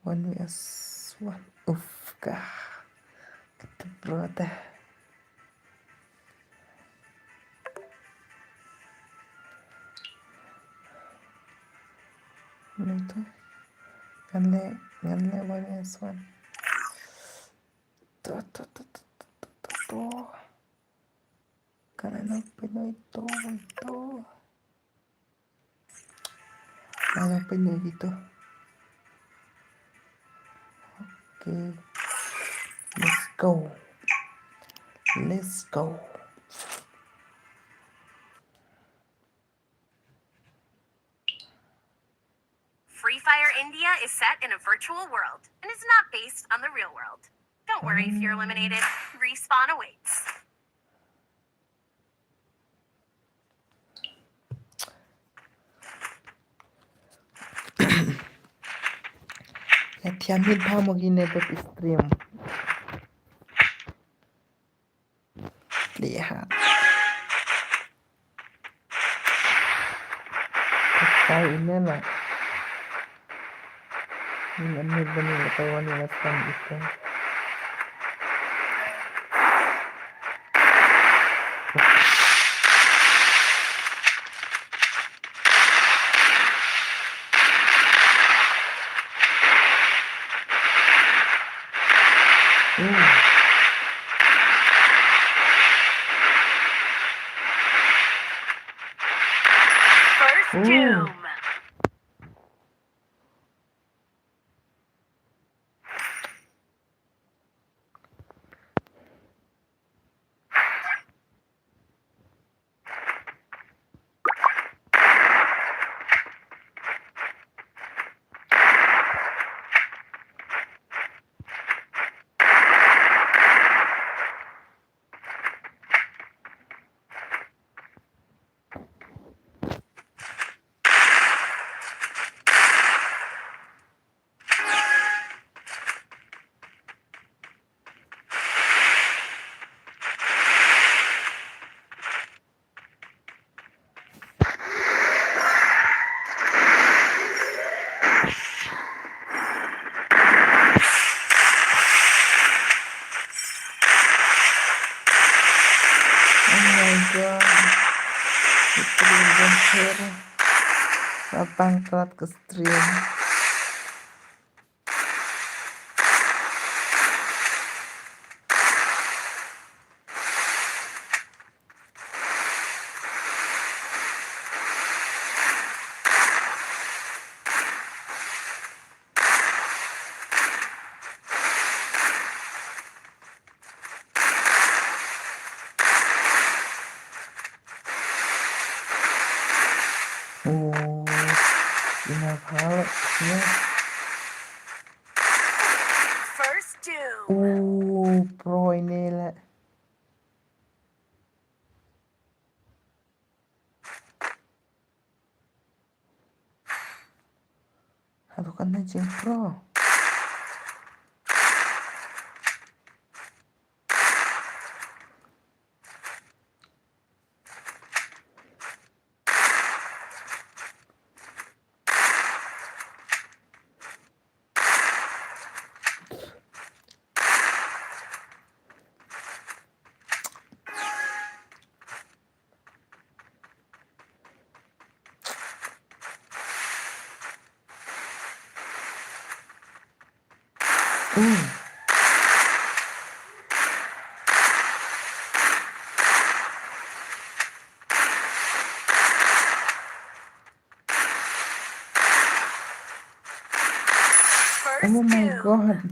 One V S one. Uff, ka. Kitu bro dah. Ngan leh, ngan leh one V S one. To, to, to. Kan ano pinoy to, to. Ano pinoy dito? Okay. Let's go. Let's go. Free Fire India is set in a virtual world and is not based on the real world. Don't worry if you're eliminated. Respawn awaits. Ya, thiam hi bha mo kine bad stream. Lihat. Kai ine na. Ni ambil bani kai wani na san ito. First Doom. Stream ban share. Ba bankrupt ka stream. Oh, ina phalak, ya. First doom. Oh, pro ini lah. Haduh, kan na jing pro. Mm. Oh my God.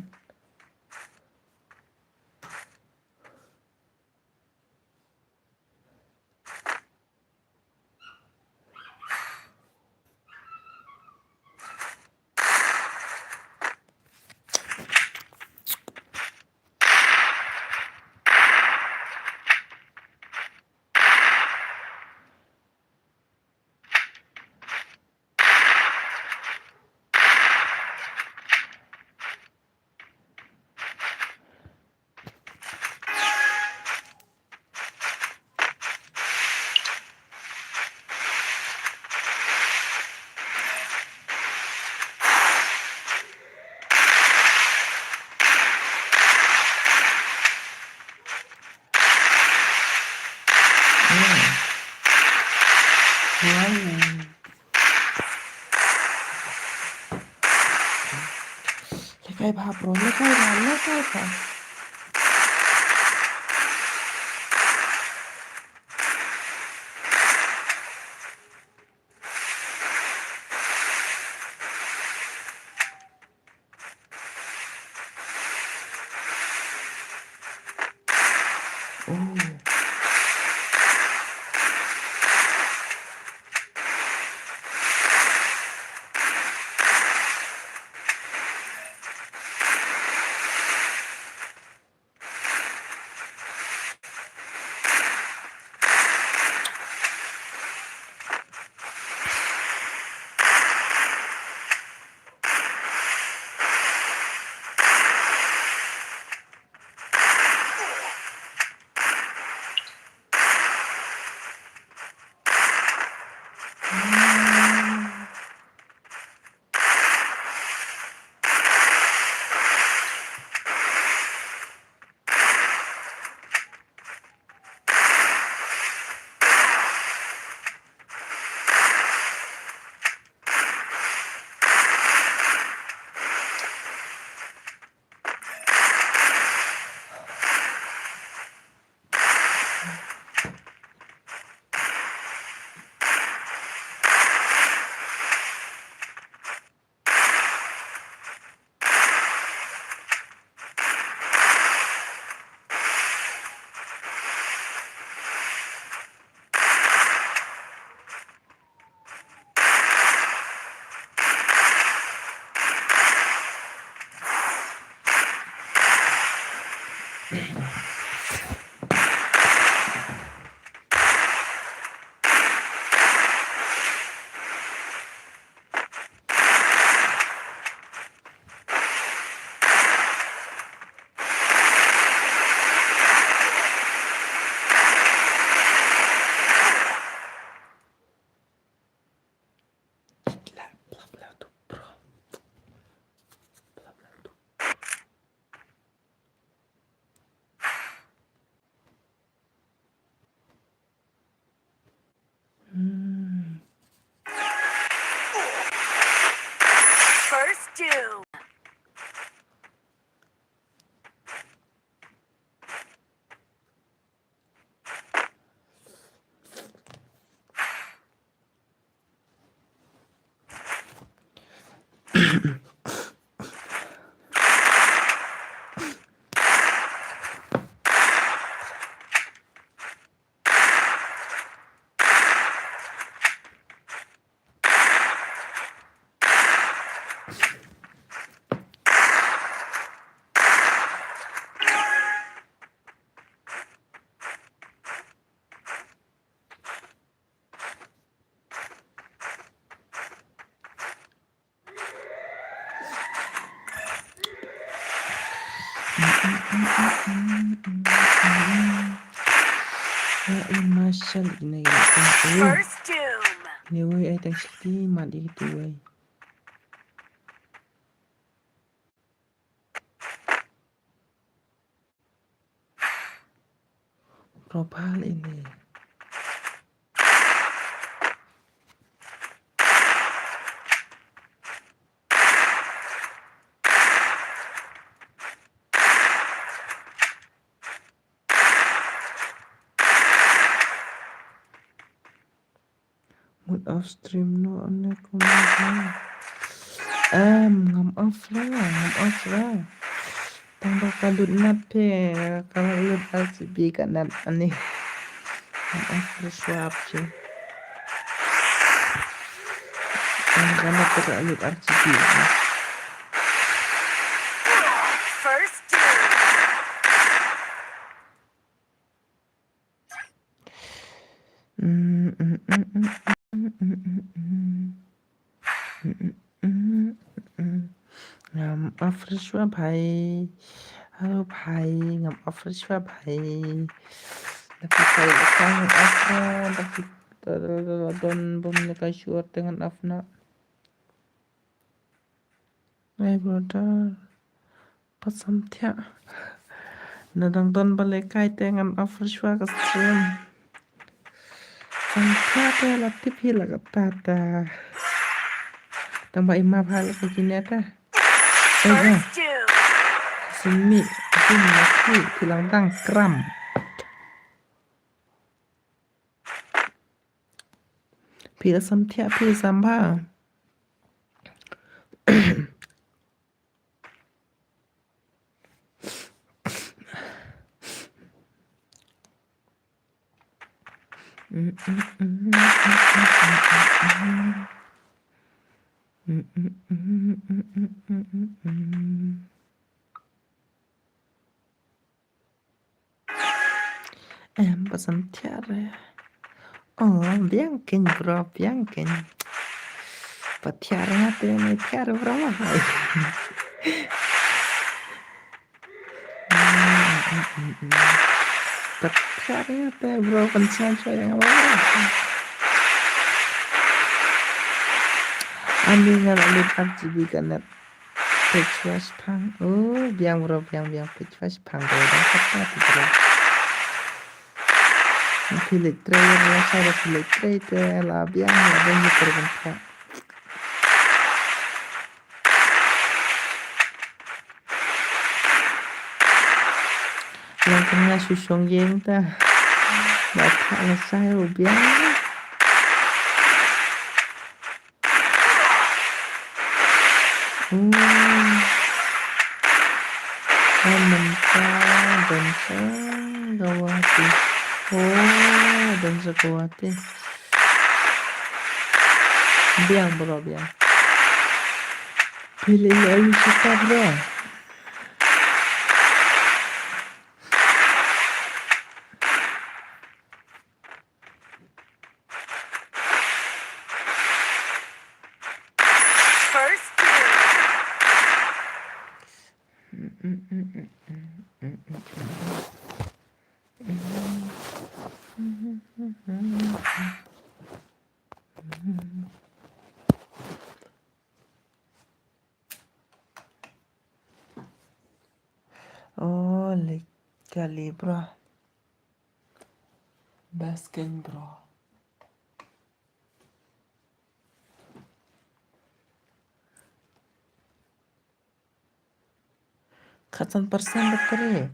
Lekai bha, bro, lekai bha, lekai bha. doom. First doom. Anyway, ai tang sli mat ïa kito wei. Profile ini. Mut off stream no, ane kumno. Em, ngam off la, ngam off la. Tang ba ka lut nat te, ka lut R G B ka nat ane. Ngam off la swap je. Tang ba ka lut R G B. First doom. Ngam off la swap bhai. Hello bhai, ngam off la swap bhai. Tapi kalau kang off la, tapi don bom ne ka sure dengan off na. Hey brother. Pat sam thiah. Na dang don ba lehkai te ngan off la swap ka stream. Sam thiah te la tip hi la ka ta ta. Tang ba i ma bha la ka kine ta. Oi ya. Simi, simi la ki, ki lang dang kram. Phi la sam thiah, phi la sam bha. Em, ba sam thiah re. Oh, biang kein bro, biang kein. Ba thiah re nga te, me thiah re bro ma hai. Ba thiah re nga te bro, kan sian sian yang bro. Ani nga la lut R G B ka net. Page wash phang. Oh, biang bro, biang, biang. Page wash phang bro. Biang kata tu bro. Phi leit trei, bro, sa da phi leit trei te la biang, la biang ni per bentak. Lang kena susung jeng ta. Ba kha la sa u biang. Hmm. Oh, mynta don sa Guwahati. Oh, don sa Guwahati. Biang bro, biang. Pilih ayu suka bro. First Oh, leit kali bro. Best kein bro. Khatsan persen da kre.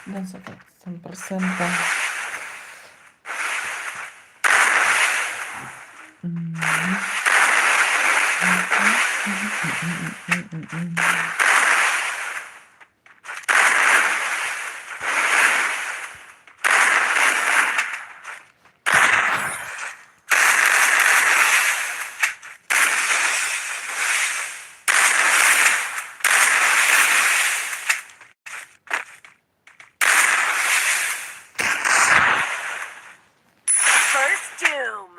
Dan sa persen. First Doom.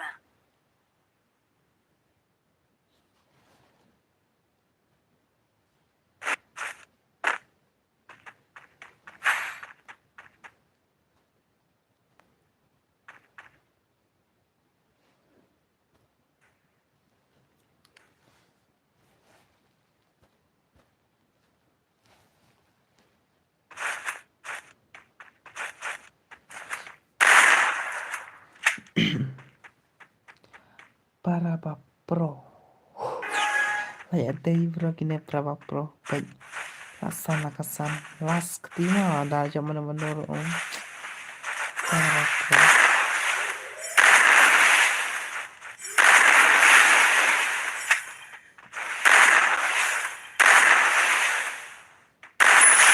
Para ba pro. Lai adei bro kine para ba pro. Bai. Lasan lakasan. Las ketima da jom mana menurut. Para ba pro.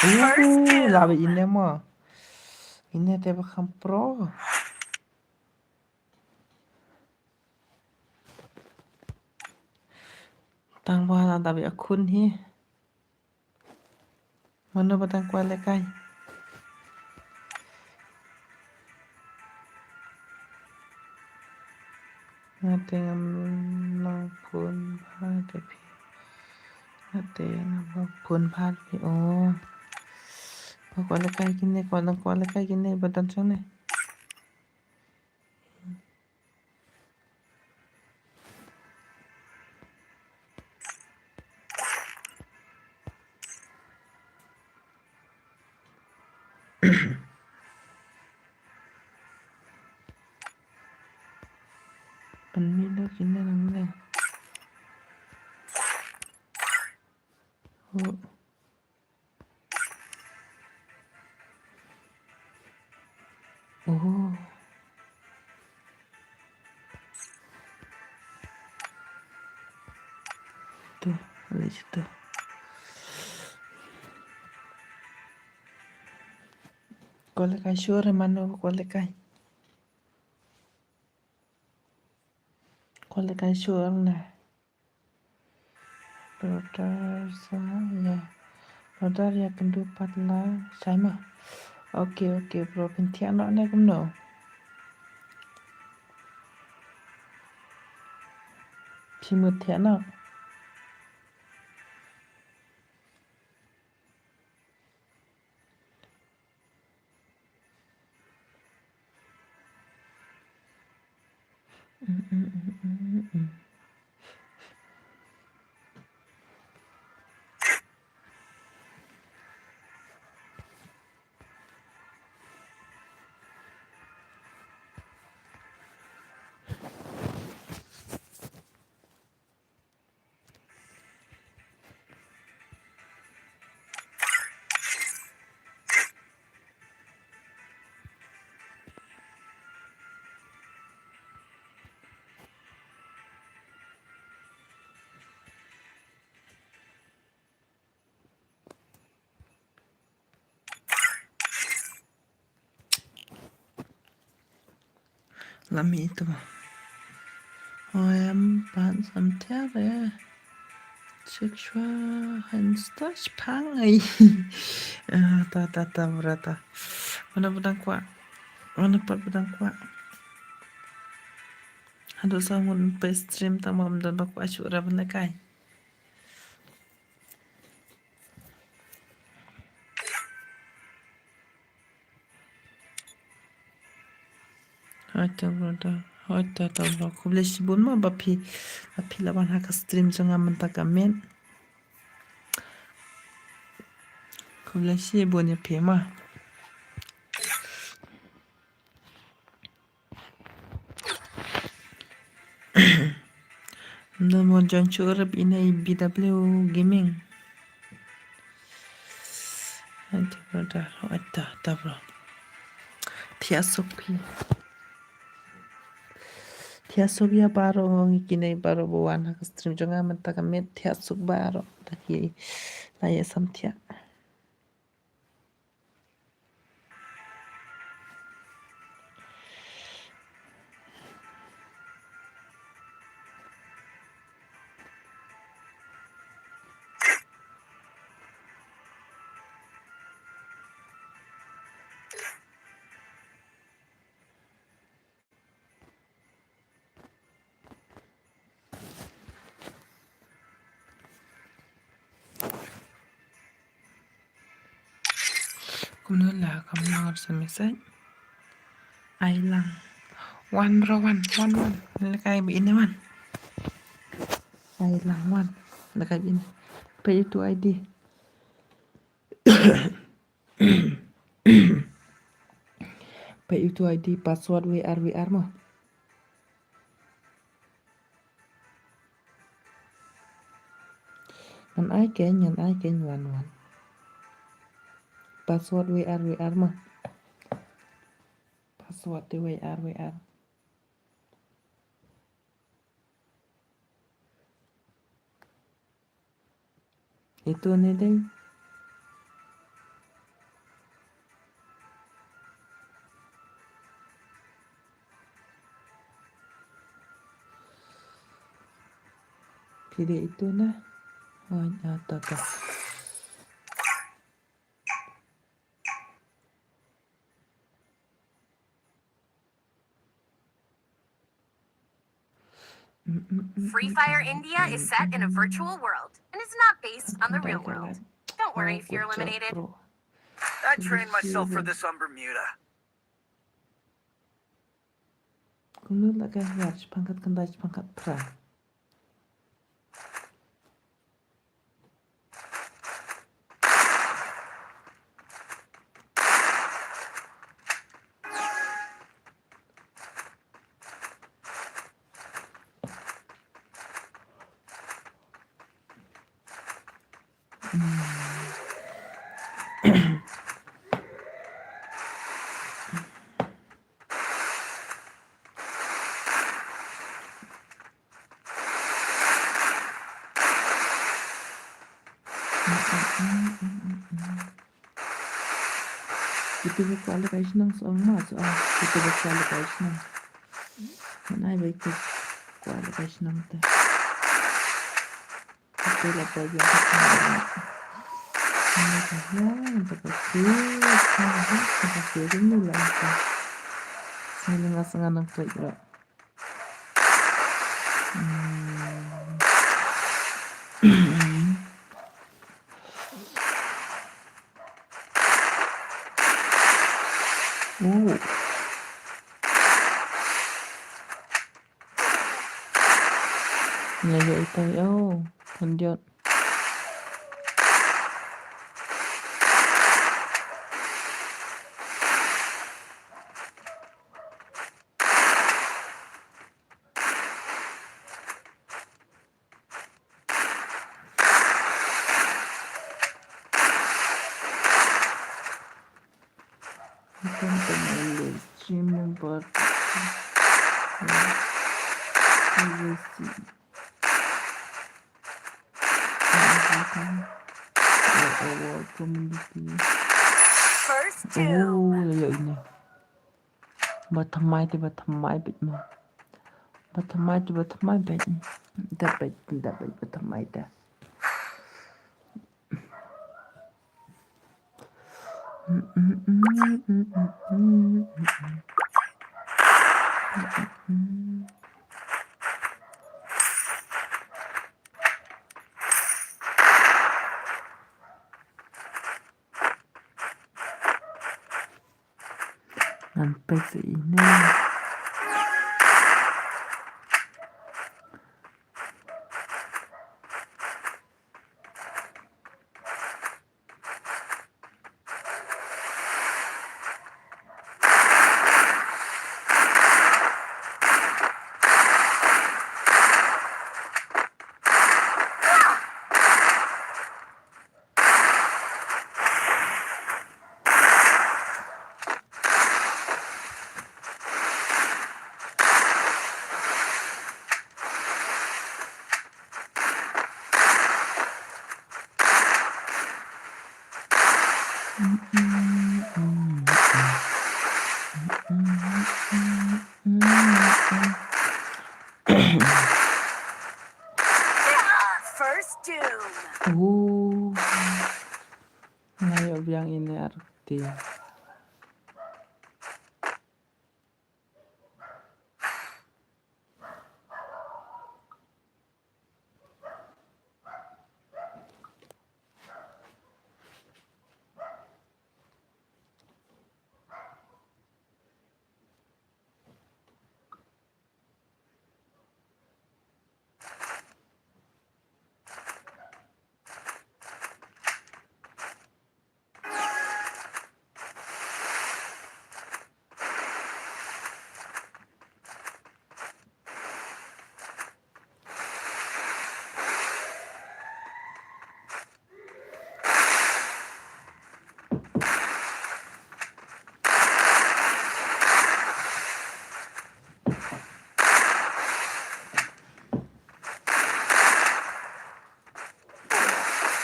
Uh, labi ine mo. Ine te ba kham pro. Tang ba la da bi akhun hi. Mano ba tang kwah lehkai. Nga te ngam nang phone bha da phi. Nga te ngam nang phone bha da phi. Oh. Ba kwah lehkai kine, kwah nang kwah lehkai kine ba dan song ne. Pynmih noh kine nangne. Oh. Oh. Tu, leh situ. Kwah lehkai sure mano, kwah lehkai. Kwah lehkai sure na. Brother sa ïa. Brother ïa kynduh pat la shai ma. Okay, okay, bro, pynthiah noh ne kumno? Phi mut thiah noh. Lami itu. Oyam pan samtiare. Sexual henstas pang ai. Ah, ta, ta, ta, berata. Mana pedang kuat? Mana pat pedang kuat? Dosa ngun pe stream tang mam don bak wa shu rap na kai. Hoito bro, da. Hoito, to bro. Khublei shibun ma ba phi, ba phi la wan ha ka stream jong nga mynta ka miet. Khublei shibun ïa phi ma. Nda mo join shuh rep ine i B W Gaming. Ai ta bro, da, ai ta, ta bro. Thiah suk phi. Thiah suk ïa baroh ngi kine baroh ba wan ha ka stream jong nga mynta ka miet, thiah suk baroh. Ta ki la ïa sam thiah. Kumno la kam nang sa message. Ai lang. Wan bro, wan, wan, wan. Lekai ba ine wan. Ai lang wan. Lekai ba ine. Peit ïa uto I D. Peit ïa uto I D password W R W R mo. Ngan ai keiñ, ngan ai keiñ wan wan. Password W R W R mo. Password te W R W R. Ito ne dei. Phi dei ito na. Oh, ah, to, to. Free Fire India is set in a virtual world and is not based on the real world. Don't worry if you're eliminated. I trained myself for this on Bermuda. Kumno la ka hajar shipang khat khyndai shipang khat phra. Kita ba kwah leh kai shnong sa ong ma sa ong. Kita ba kwah leh kai shnong. Ngan ai ba kita kwah leh kai shnong te. Kita la kwah biang kai shnong. Ngan ai ba kita kwah leh kai shnong. Ngan ai ba kita kwah leh kai shnong. Oh. Nga ïoh ita, oh, handiot. Welcome to my live stream, member. Privacy. Our community. First kill. Oh, la ïoh ine. Ba thymmai te, ba thymmai beit mo. Ba thymmai te, ba thymmai beit. Da beit, da beit, ba thymmai te. Ngan peit sa ine. First doom. Oh. Nga ïoh biang ine arti.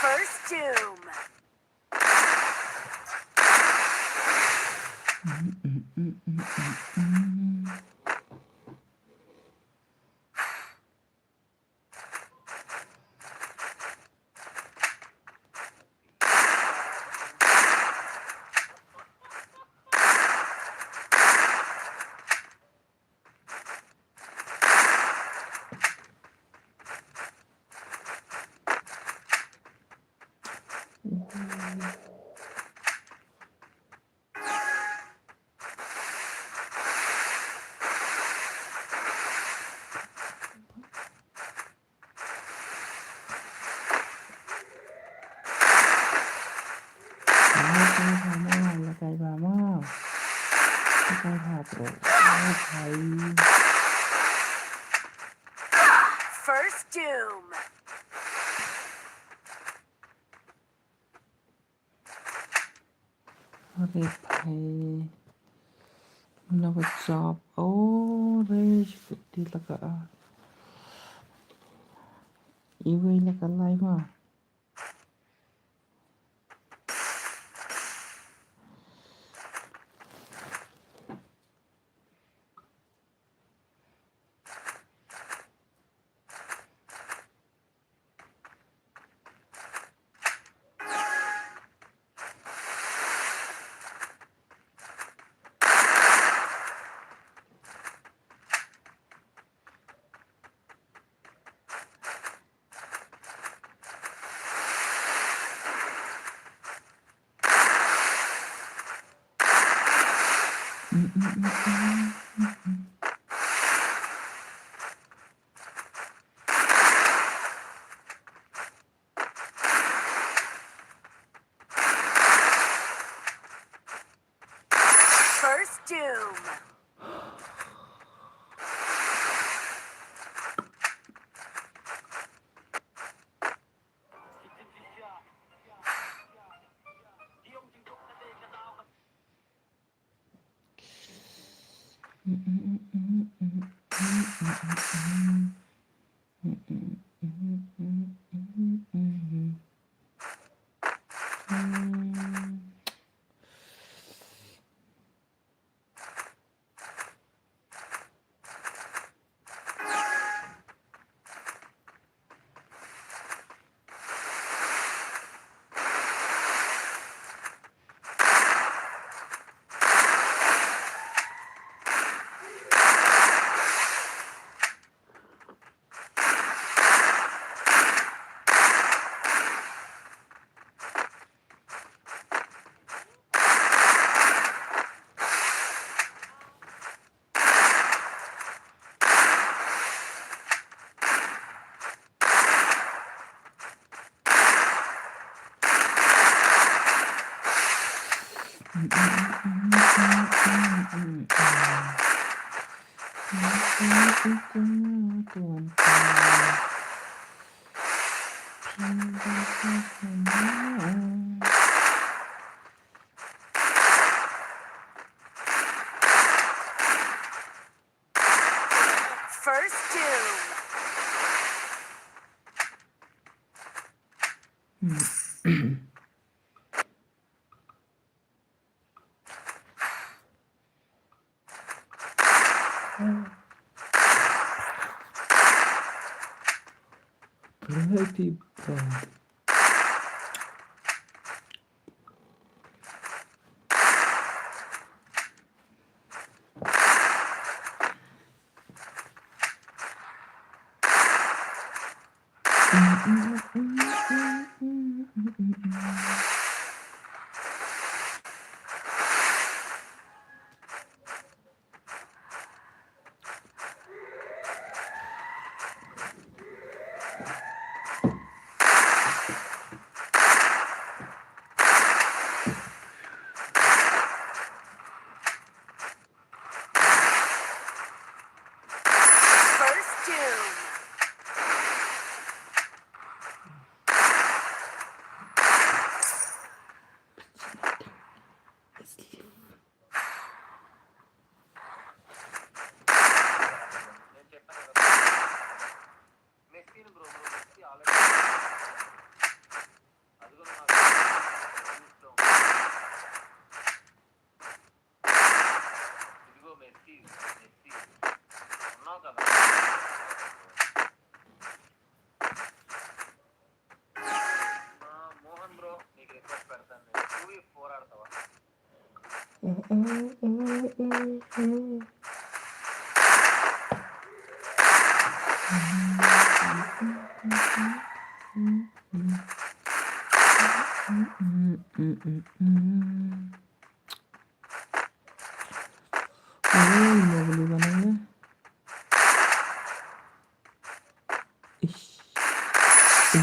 First doom. Lakai ba mo. Lakai ba mo. Lakai ba, bro. Lakai. First doom. Hooray, bhai. Mano ba jop. Oh, re, shukti laka. Iwei laka lai ma. First doom. First doom. Pretty bad. First doom.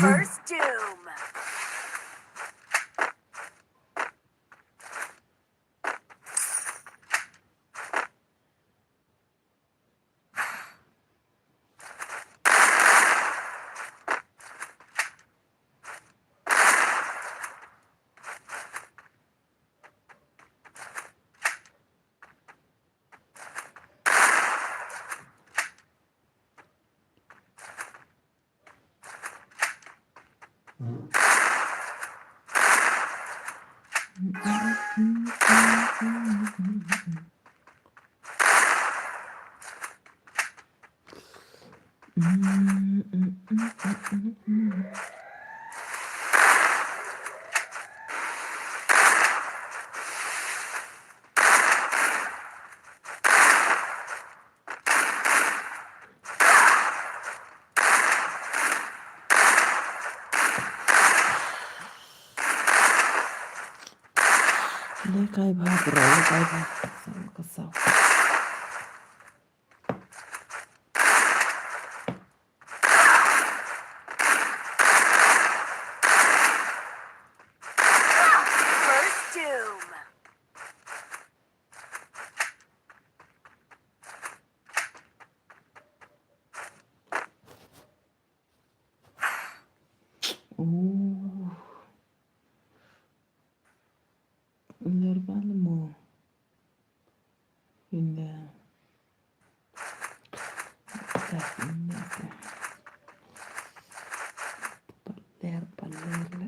First doom. Le kai bha bro, le kai bha. Sam ka saw. First doom. Oh. Ler ba le mo. Inda. Ler ba ler le.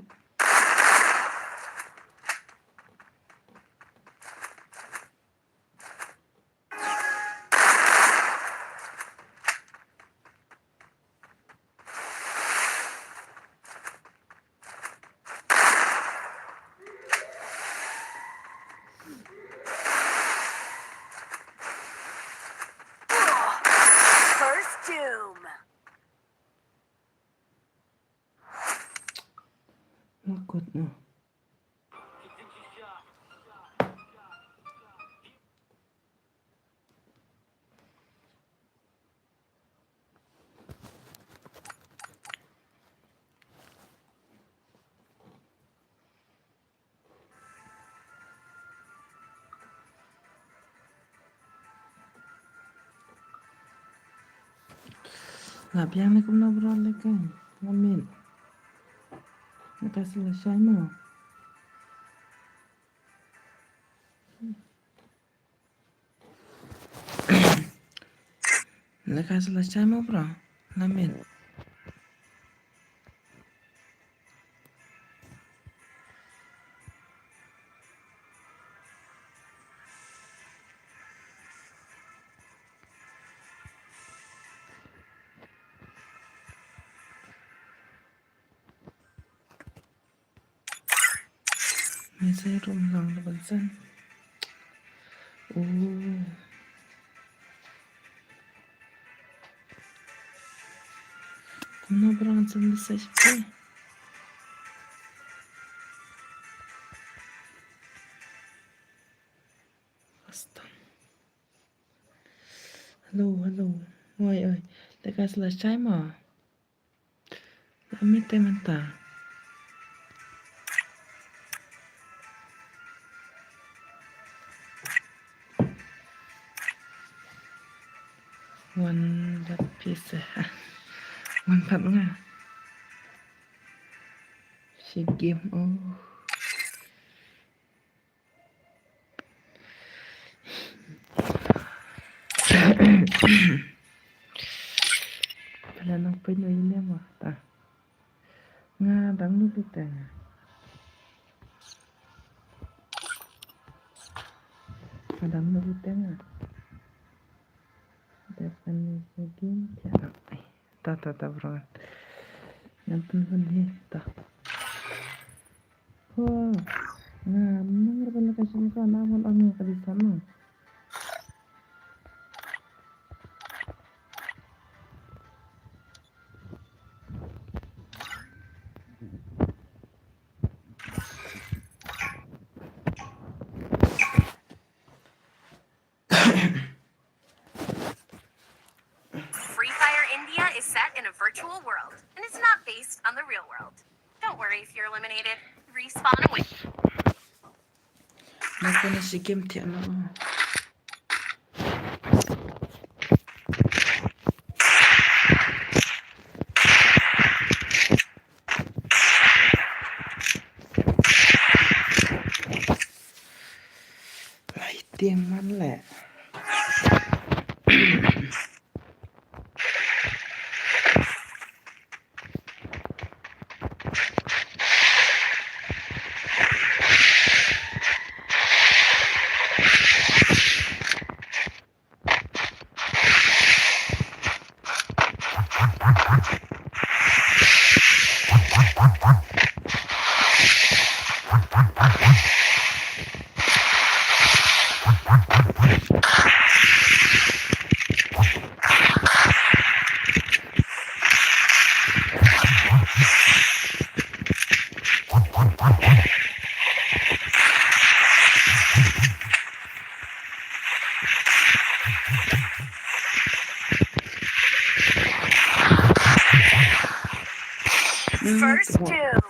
First doom. Not good, no. Lah biang ne kumno bro, lehkai. Nga mih. Lehkai sa la shai mo. Lehkai sa la shai mo bro. Nga mih. Message room lang da ban send. Oh. Kumno ba ngan send message phi? Asta. Hello, hello. Oi, oi. Lehkai sa la shai mo. Mih te mynta. Wan bad phi se. Wan bad nga. Shi game, oh. Pala nang pynoi ne ma ta. Nga dang nu bita nga. Nga dang nu bita nga. Dep ani sa game tiara. Ai, ta, ta, ta, bro. Ngan pynhun hi, ta. Ho, nga, nang ra ban ka shin ka, na mon ang ka di sa nang. Free Fire India is set in a virtual world, and it's not based on the real world. Don't worry if you're eliminated. Respawn and win. Nang kena si game tiara. Lai tieng man leh. First doom.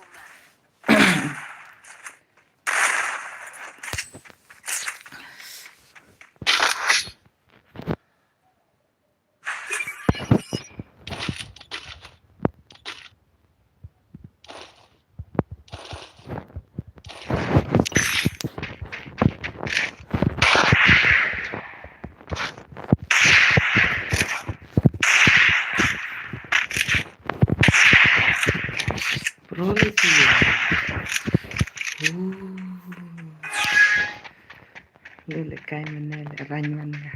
Pro le ti. Ooh. Lele kai mene le rang man nga.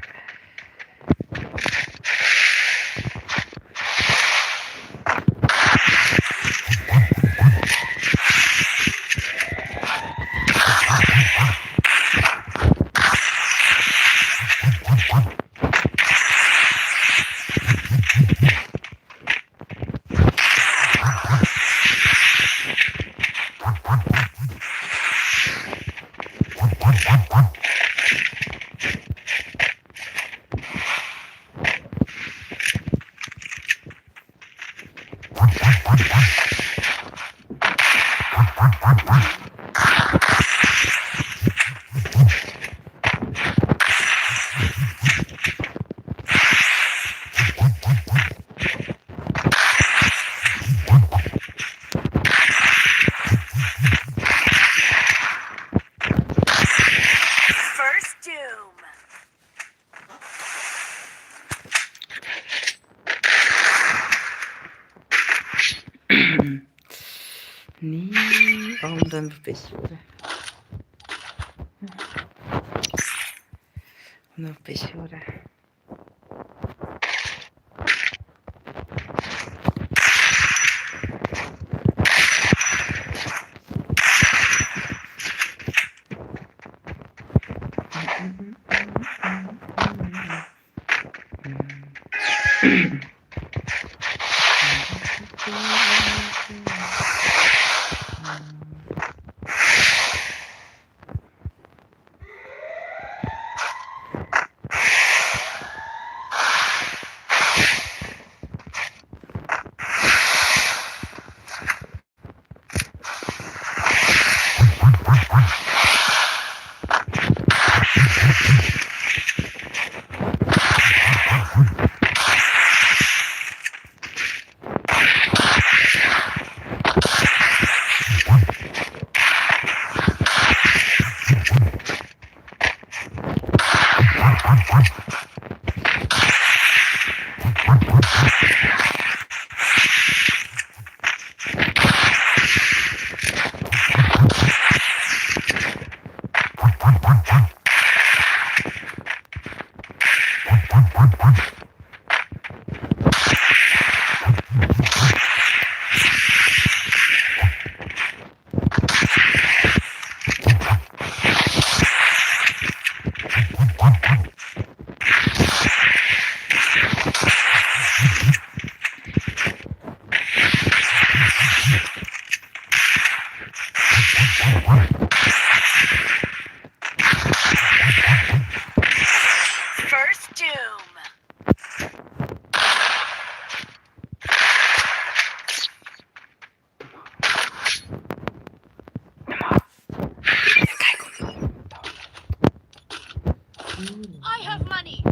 Warum dann bist du da? Warum bist du da? First Doom. I have money.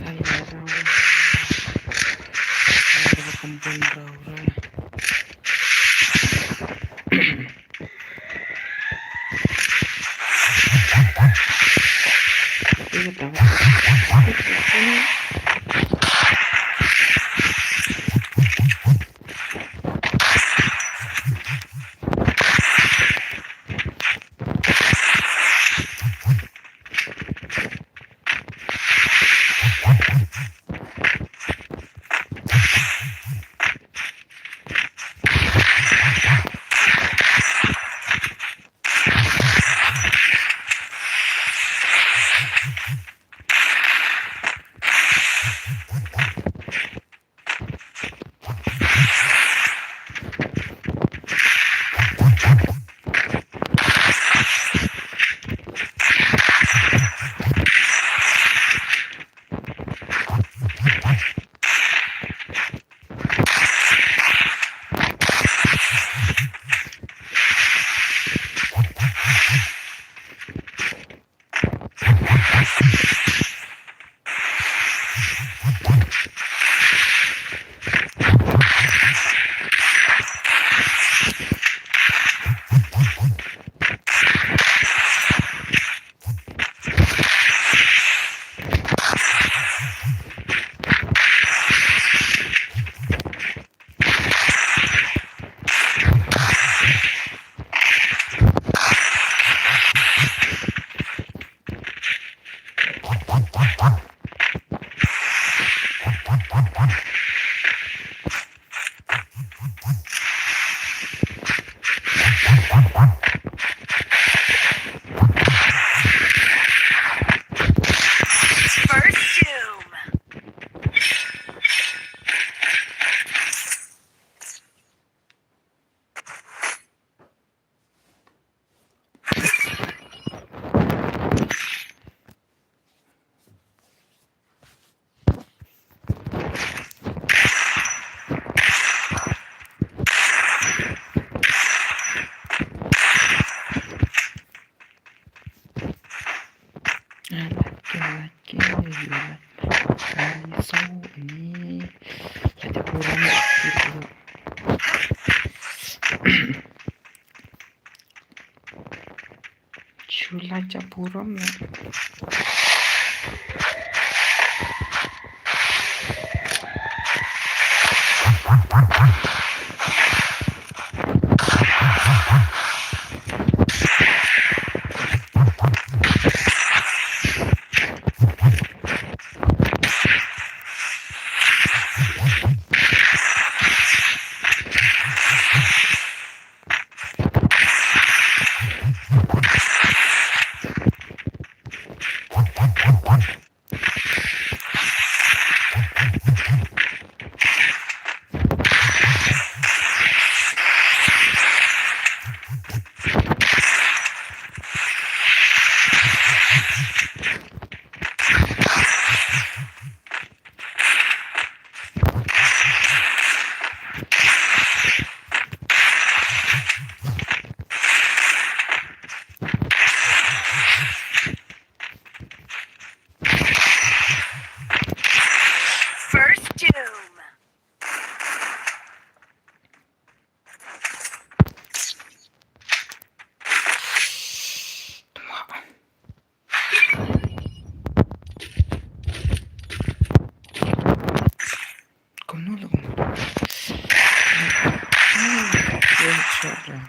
Ai, rau. Ai, rau, rau, rau. First Doom. Tulai cha purom na. First Doom. Kumno lo kumno. First Doom.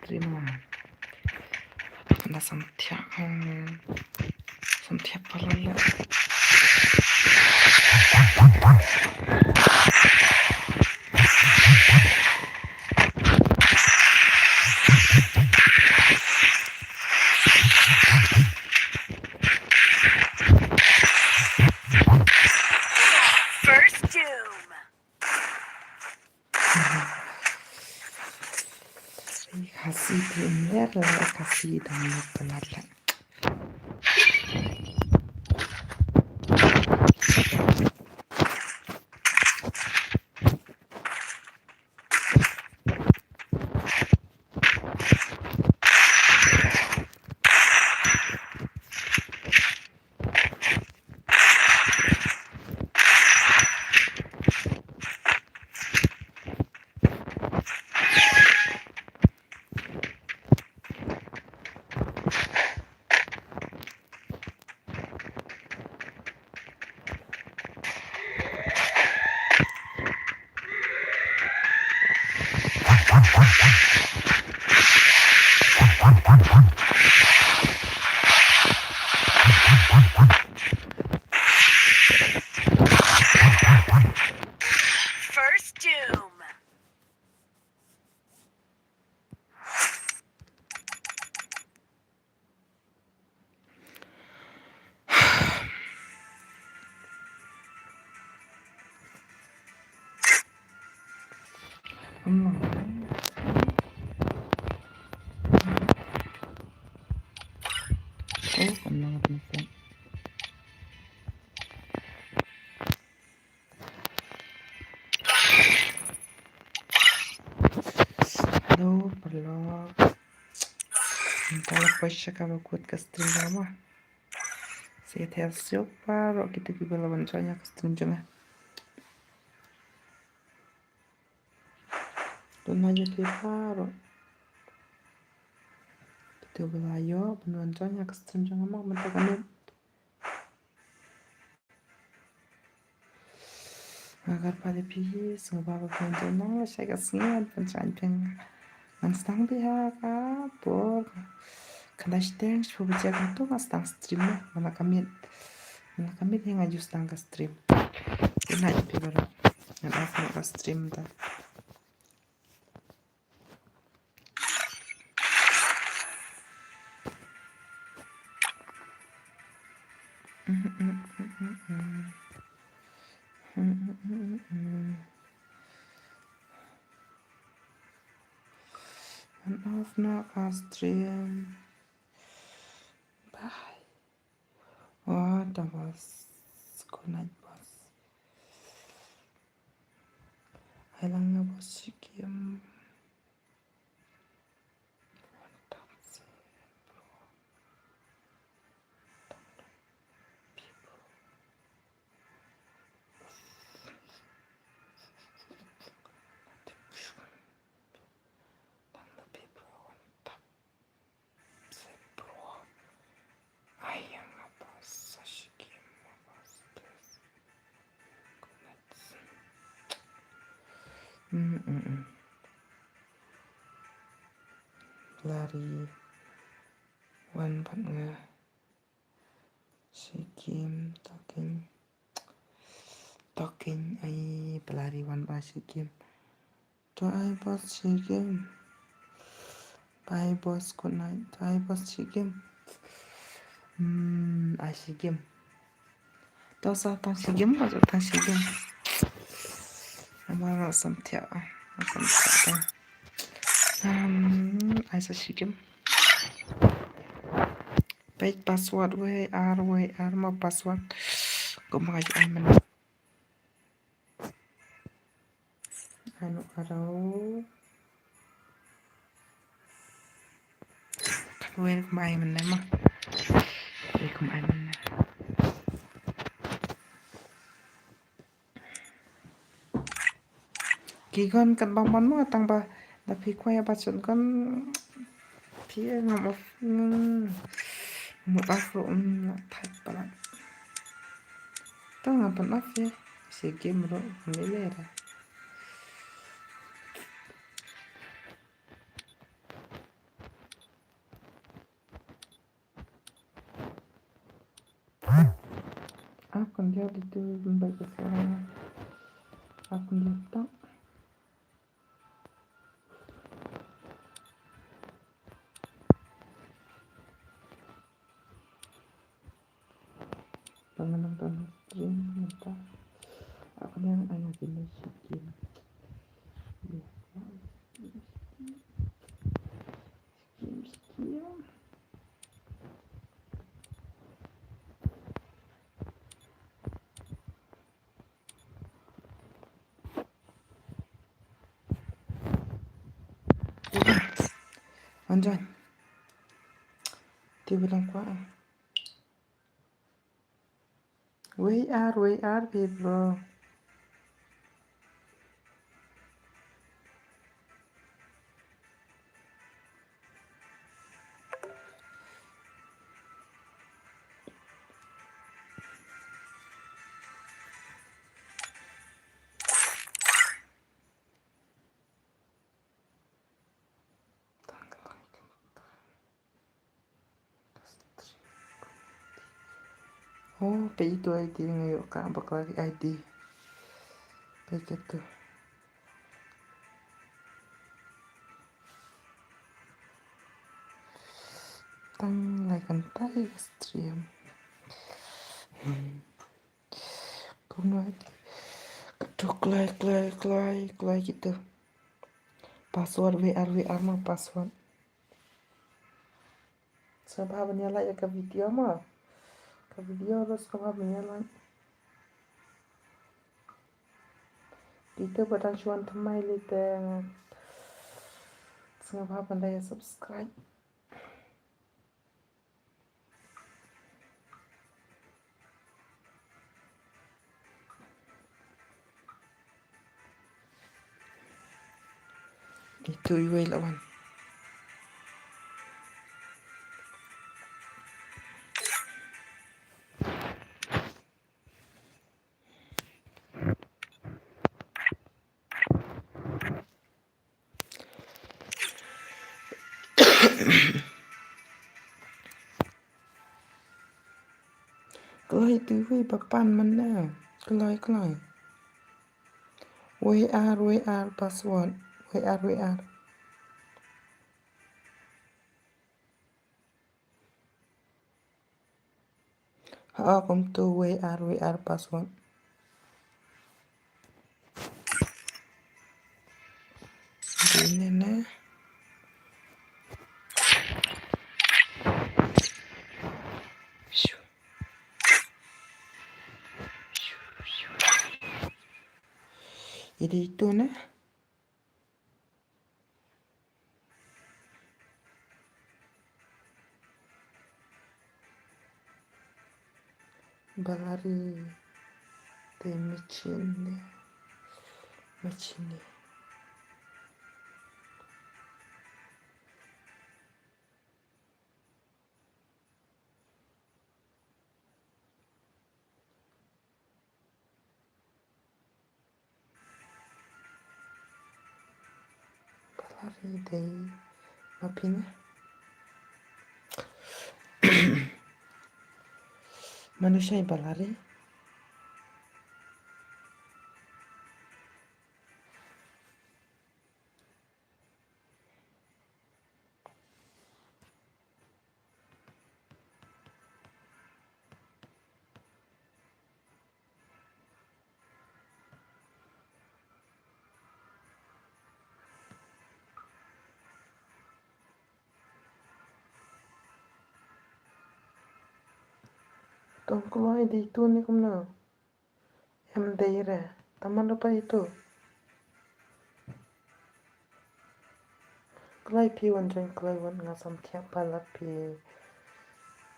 Stream. Na samthiah, hmm, samthiah pala la. First Doom. Khasi Premier, Khasi dang nak penat lah. Kam long. Oh, kam long. Hello, paralok. Mynta la poi sha kaba kut ka stream jong nga. Sa ïathuh ïa phi baroh kito kiba la wan join ïa ka stream jong nga. Don na ïa phi baroh kito ba la ïoh ban wan join ïa ka stream jong nga mynta ka miet. Nga kyrpad ïa phi sngewbha ba phin ïa nang lashai ka sngi ban pynshai phi. Ngan sdang bha ha ka por khyndai shiteng shiphew baje kumto nga sdang stream mo. Mynta ka miet, mynta ka miet hi nga ju sdang ka stream. Good night phi baroh. Ngan off noh ka stream ta. Ngan off noh ka stream. Bye. What a boss. Good night, boss. Ai lang nga boss shi kim. Bro. Ai, nga pas sa shi kim, nga pas, please. Good night. Mm, mm, mm. Lari. Wan pat nga. Shi kim, talking. Talking, ai, pelari wan ba shi kim. To ai boss shi kim. Bye boss, good night. To ai boss shi kim. Hmm, ai shi kim. To sa tang shi kim, ko tang shi kim. Ama ra sam thia, sam thia tang. Hmm, ai sa shi kim. Peit password wei ar wei ar ma password. Ko ma ju ai men. Anu arau. Kan wei kum ai men ma. Wei kum ai men. Ki gon kat bang ban mo tang ba da phi kwai ba chun gon phi ngam of ngam of ru um la thai palat. To ngam pan of ye si game ru ngam le ra. Ak kon dia di tu bai ke sa. Ak kon dia tak. Pangalang pangalang stream minta. Aku yang ayah jenis stream. Biasa. Stream, stream. Anjan. Tiba lang kwa. Wei ar, wei ar, people. Oh, peit ïa tu I D nga ïoh ka bakla ki I D. Peit ïa tu. Tang lai kynta ïa ka stream. Hmm. Kumno ïa tu. Ka tu kloi, kloi, kloi, kloi ki tu. Password wei ar wei ar ma password. Sngewbha ban ïa like ïa ka video ma. Ka video ruh sngewbha ban ïa like. Dei to ba dang shu wan thymmai lei te sngewbha ban da ïa subscribe. Itu iwei la wan. Kloi tu wei ba pan man na. Kloi, kloi. Wei ar, wei ar password. Wei ar, wei ar. Ha, kumtu wei ar, wei ar password. Dei ne ne. Ïa dei tu ne. Balari te machine, machine. Balari dei ma phi ne? Manu shai Balari? Tong kloi dei tu ne kumno? Em dei re, tang man da phi itu. Kloi phi wan join, kloi wan, nga sam thiah palat phi.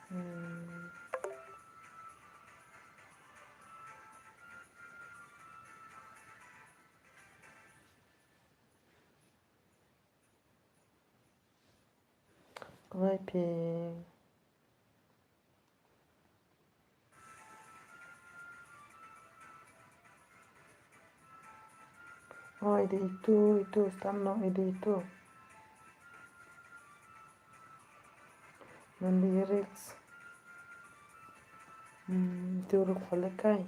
Hmm. Kloi phi. Oh, ide itu, itu, start noh, ide itu. Ngan lyrics. Hmm, itu ruh kwah lehkai.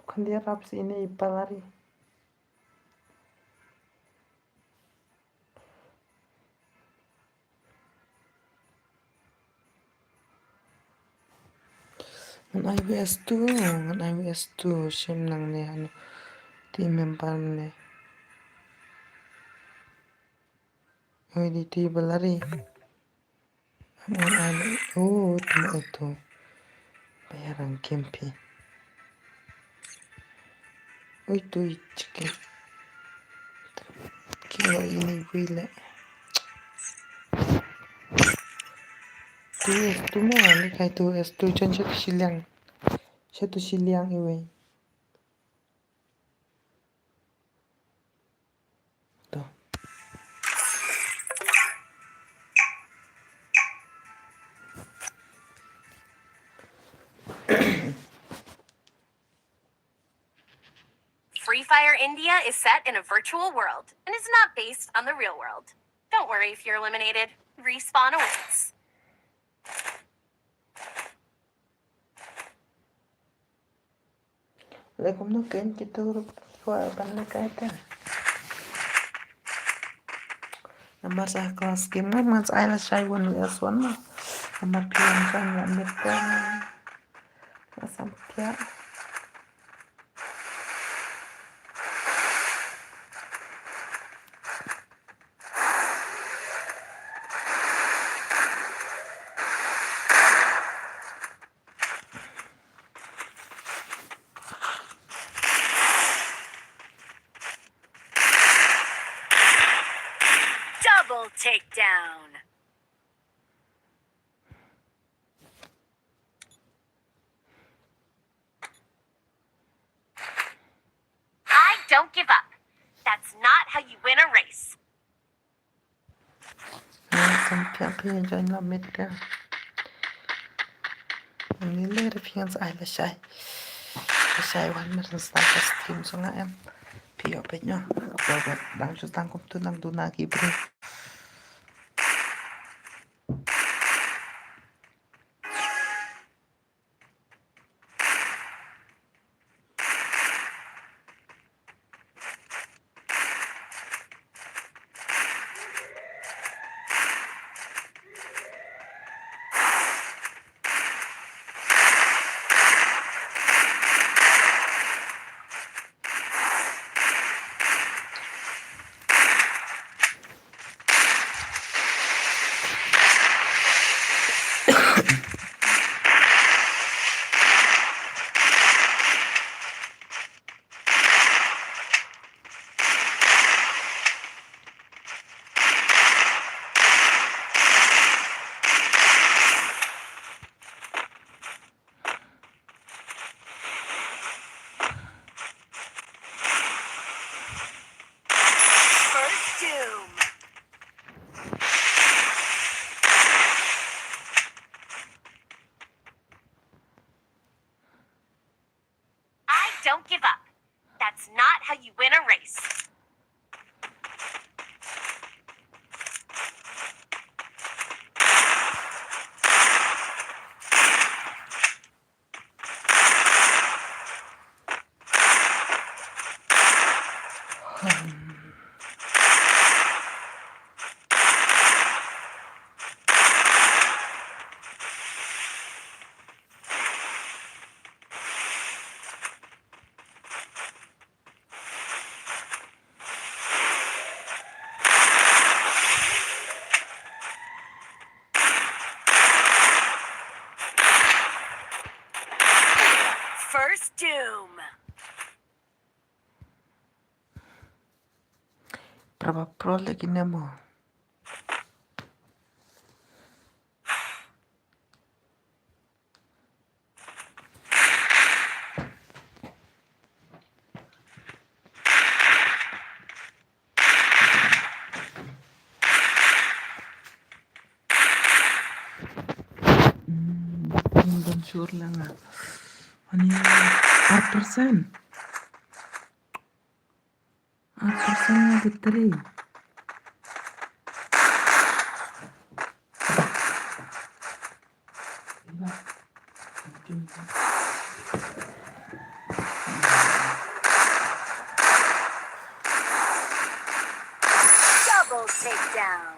Khyndiat ap si ine i Balari. Ngan ai V S two, ngan ai V S two, shim nangne hano. Team member ne. Oi, di ti Balari. Ngan ai, oh, tu, oh, tu. Bayar ang kimpi. Oi, tu, i chike. Kiwa ini wile. Tu, tu mo, ani kai tu, es tu, chon sha tu shiliang. Sha tu shiliang iwe. To. Free Fire India is set in a virtual world and is not based on the real world. Don't worry if you're eliminated. Respawn awaits. Le kumno ken kitu ruh kwah ban lehkai te. Namar sa class game ngam ngan sa ai lashai wan le aswan ma. Namar phi wan sa ngam lehkai. Nga sam pia. down. I don't give up. That's not how you win a race. Ngan sam piang phi join la mit ka. Ni le re phi ngan sa ai la shai. La shai wan mer ngan sa ka stream so nga em. Phi yo pet nyo. Ko ba dang ju tang kum tu nang duna ki bri. First doom. I don't give up. That's not how you win a race. First doom. Praba pro lagi nemo. Hmm, don shur langa. Ani ar persen. Ar persen battery. Double takedown.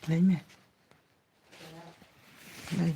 Lei me. Lei.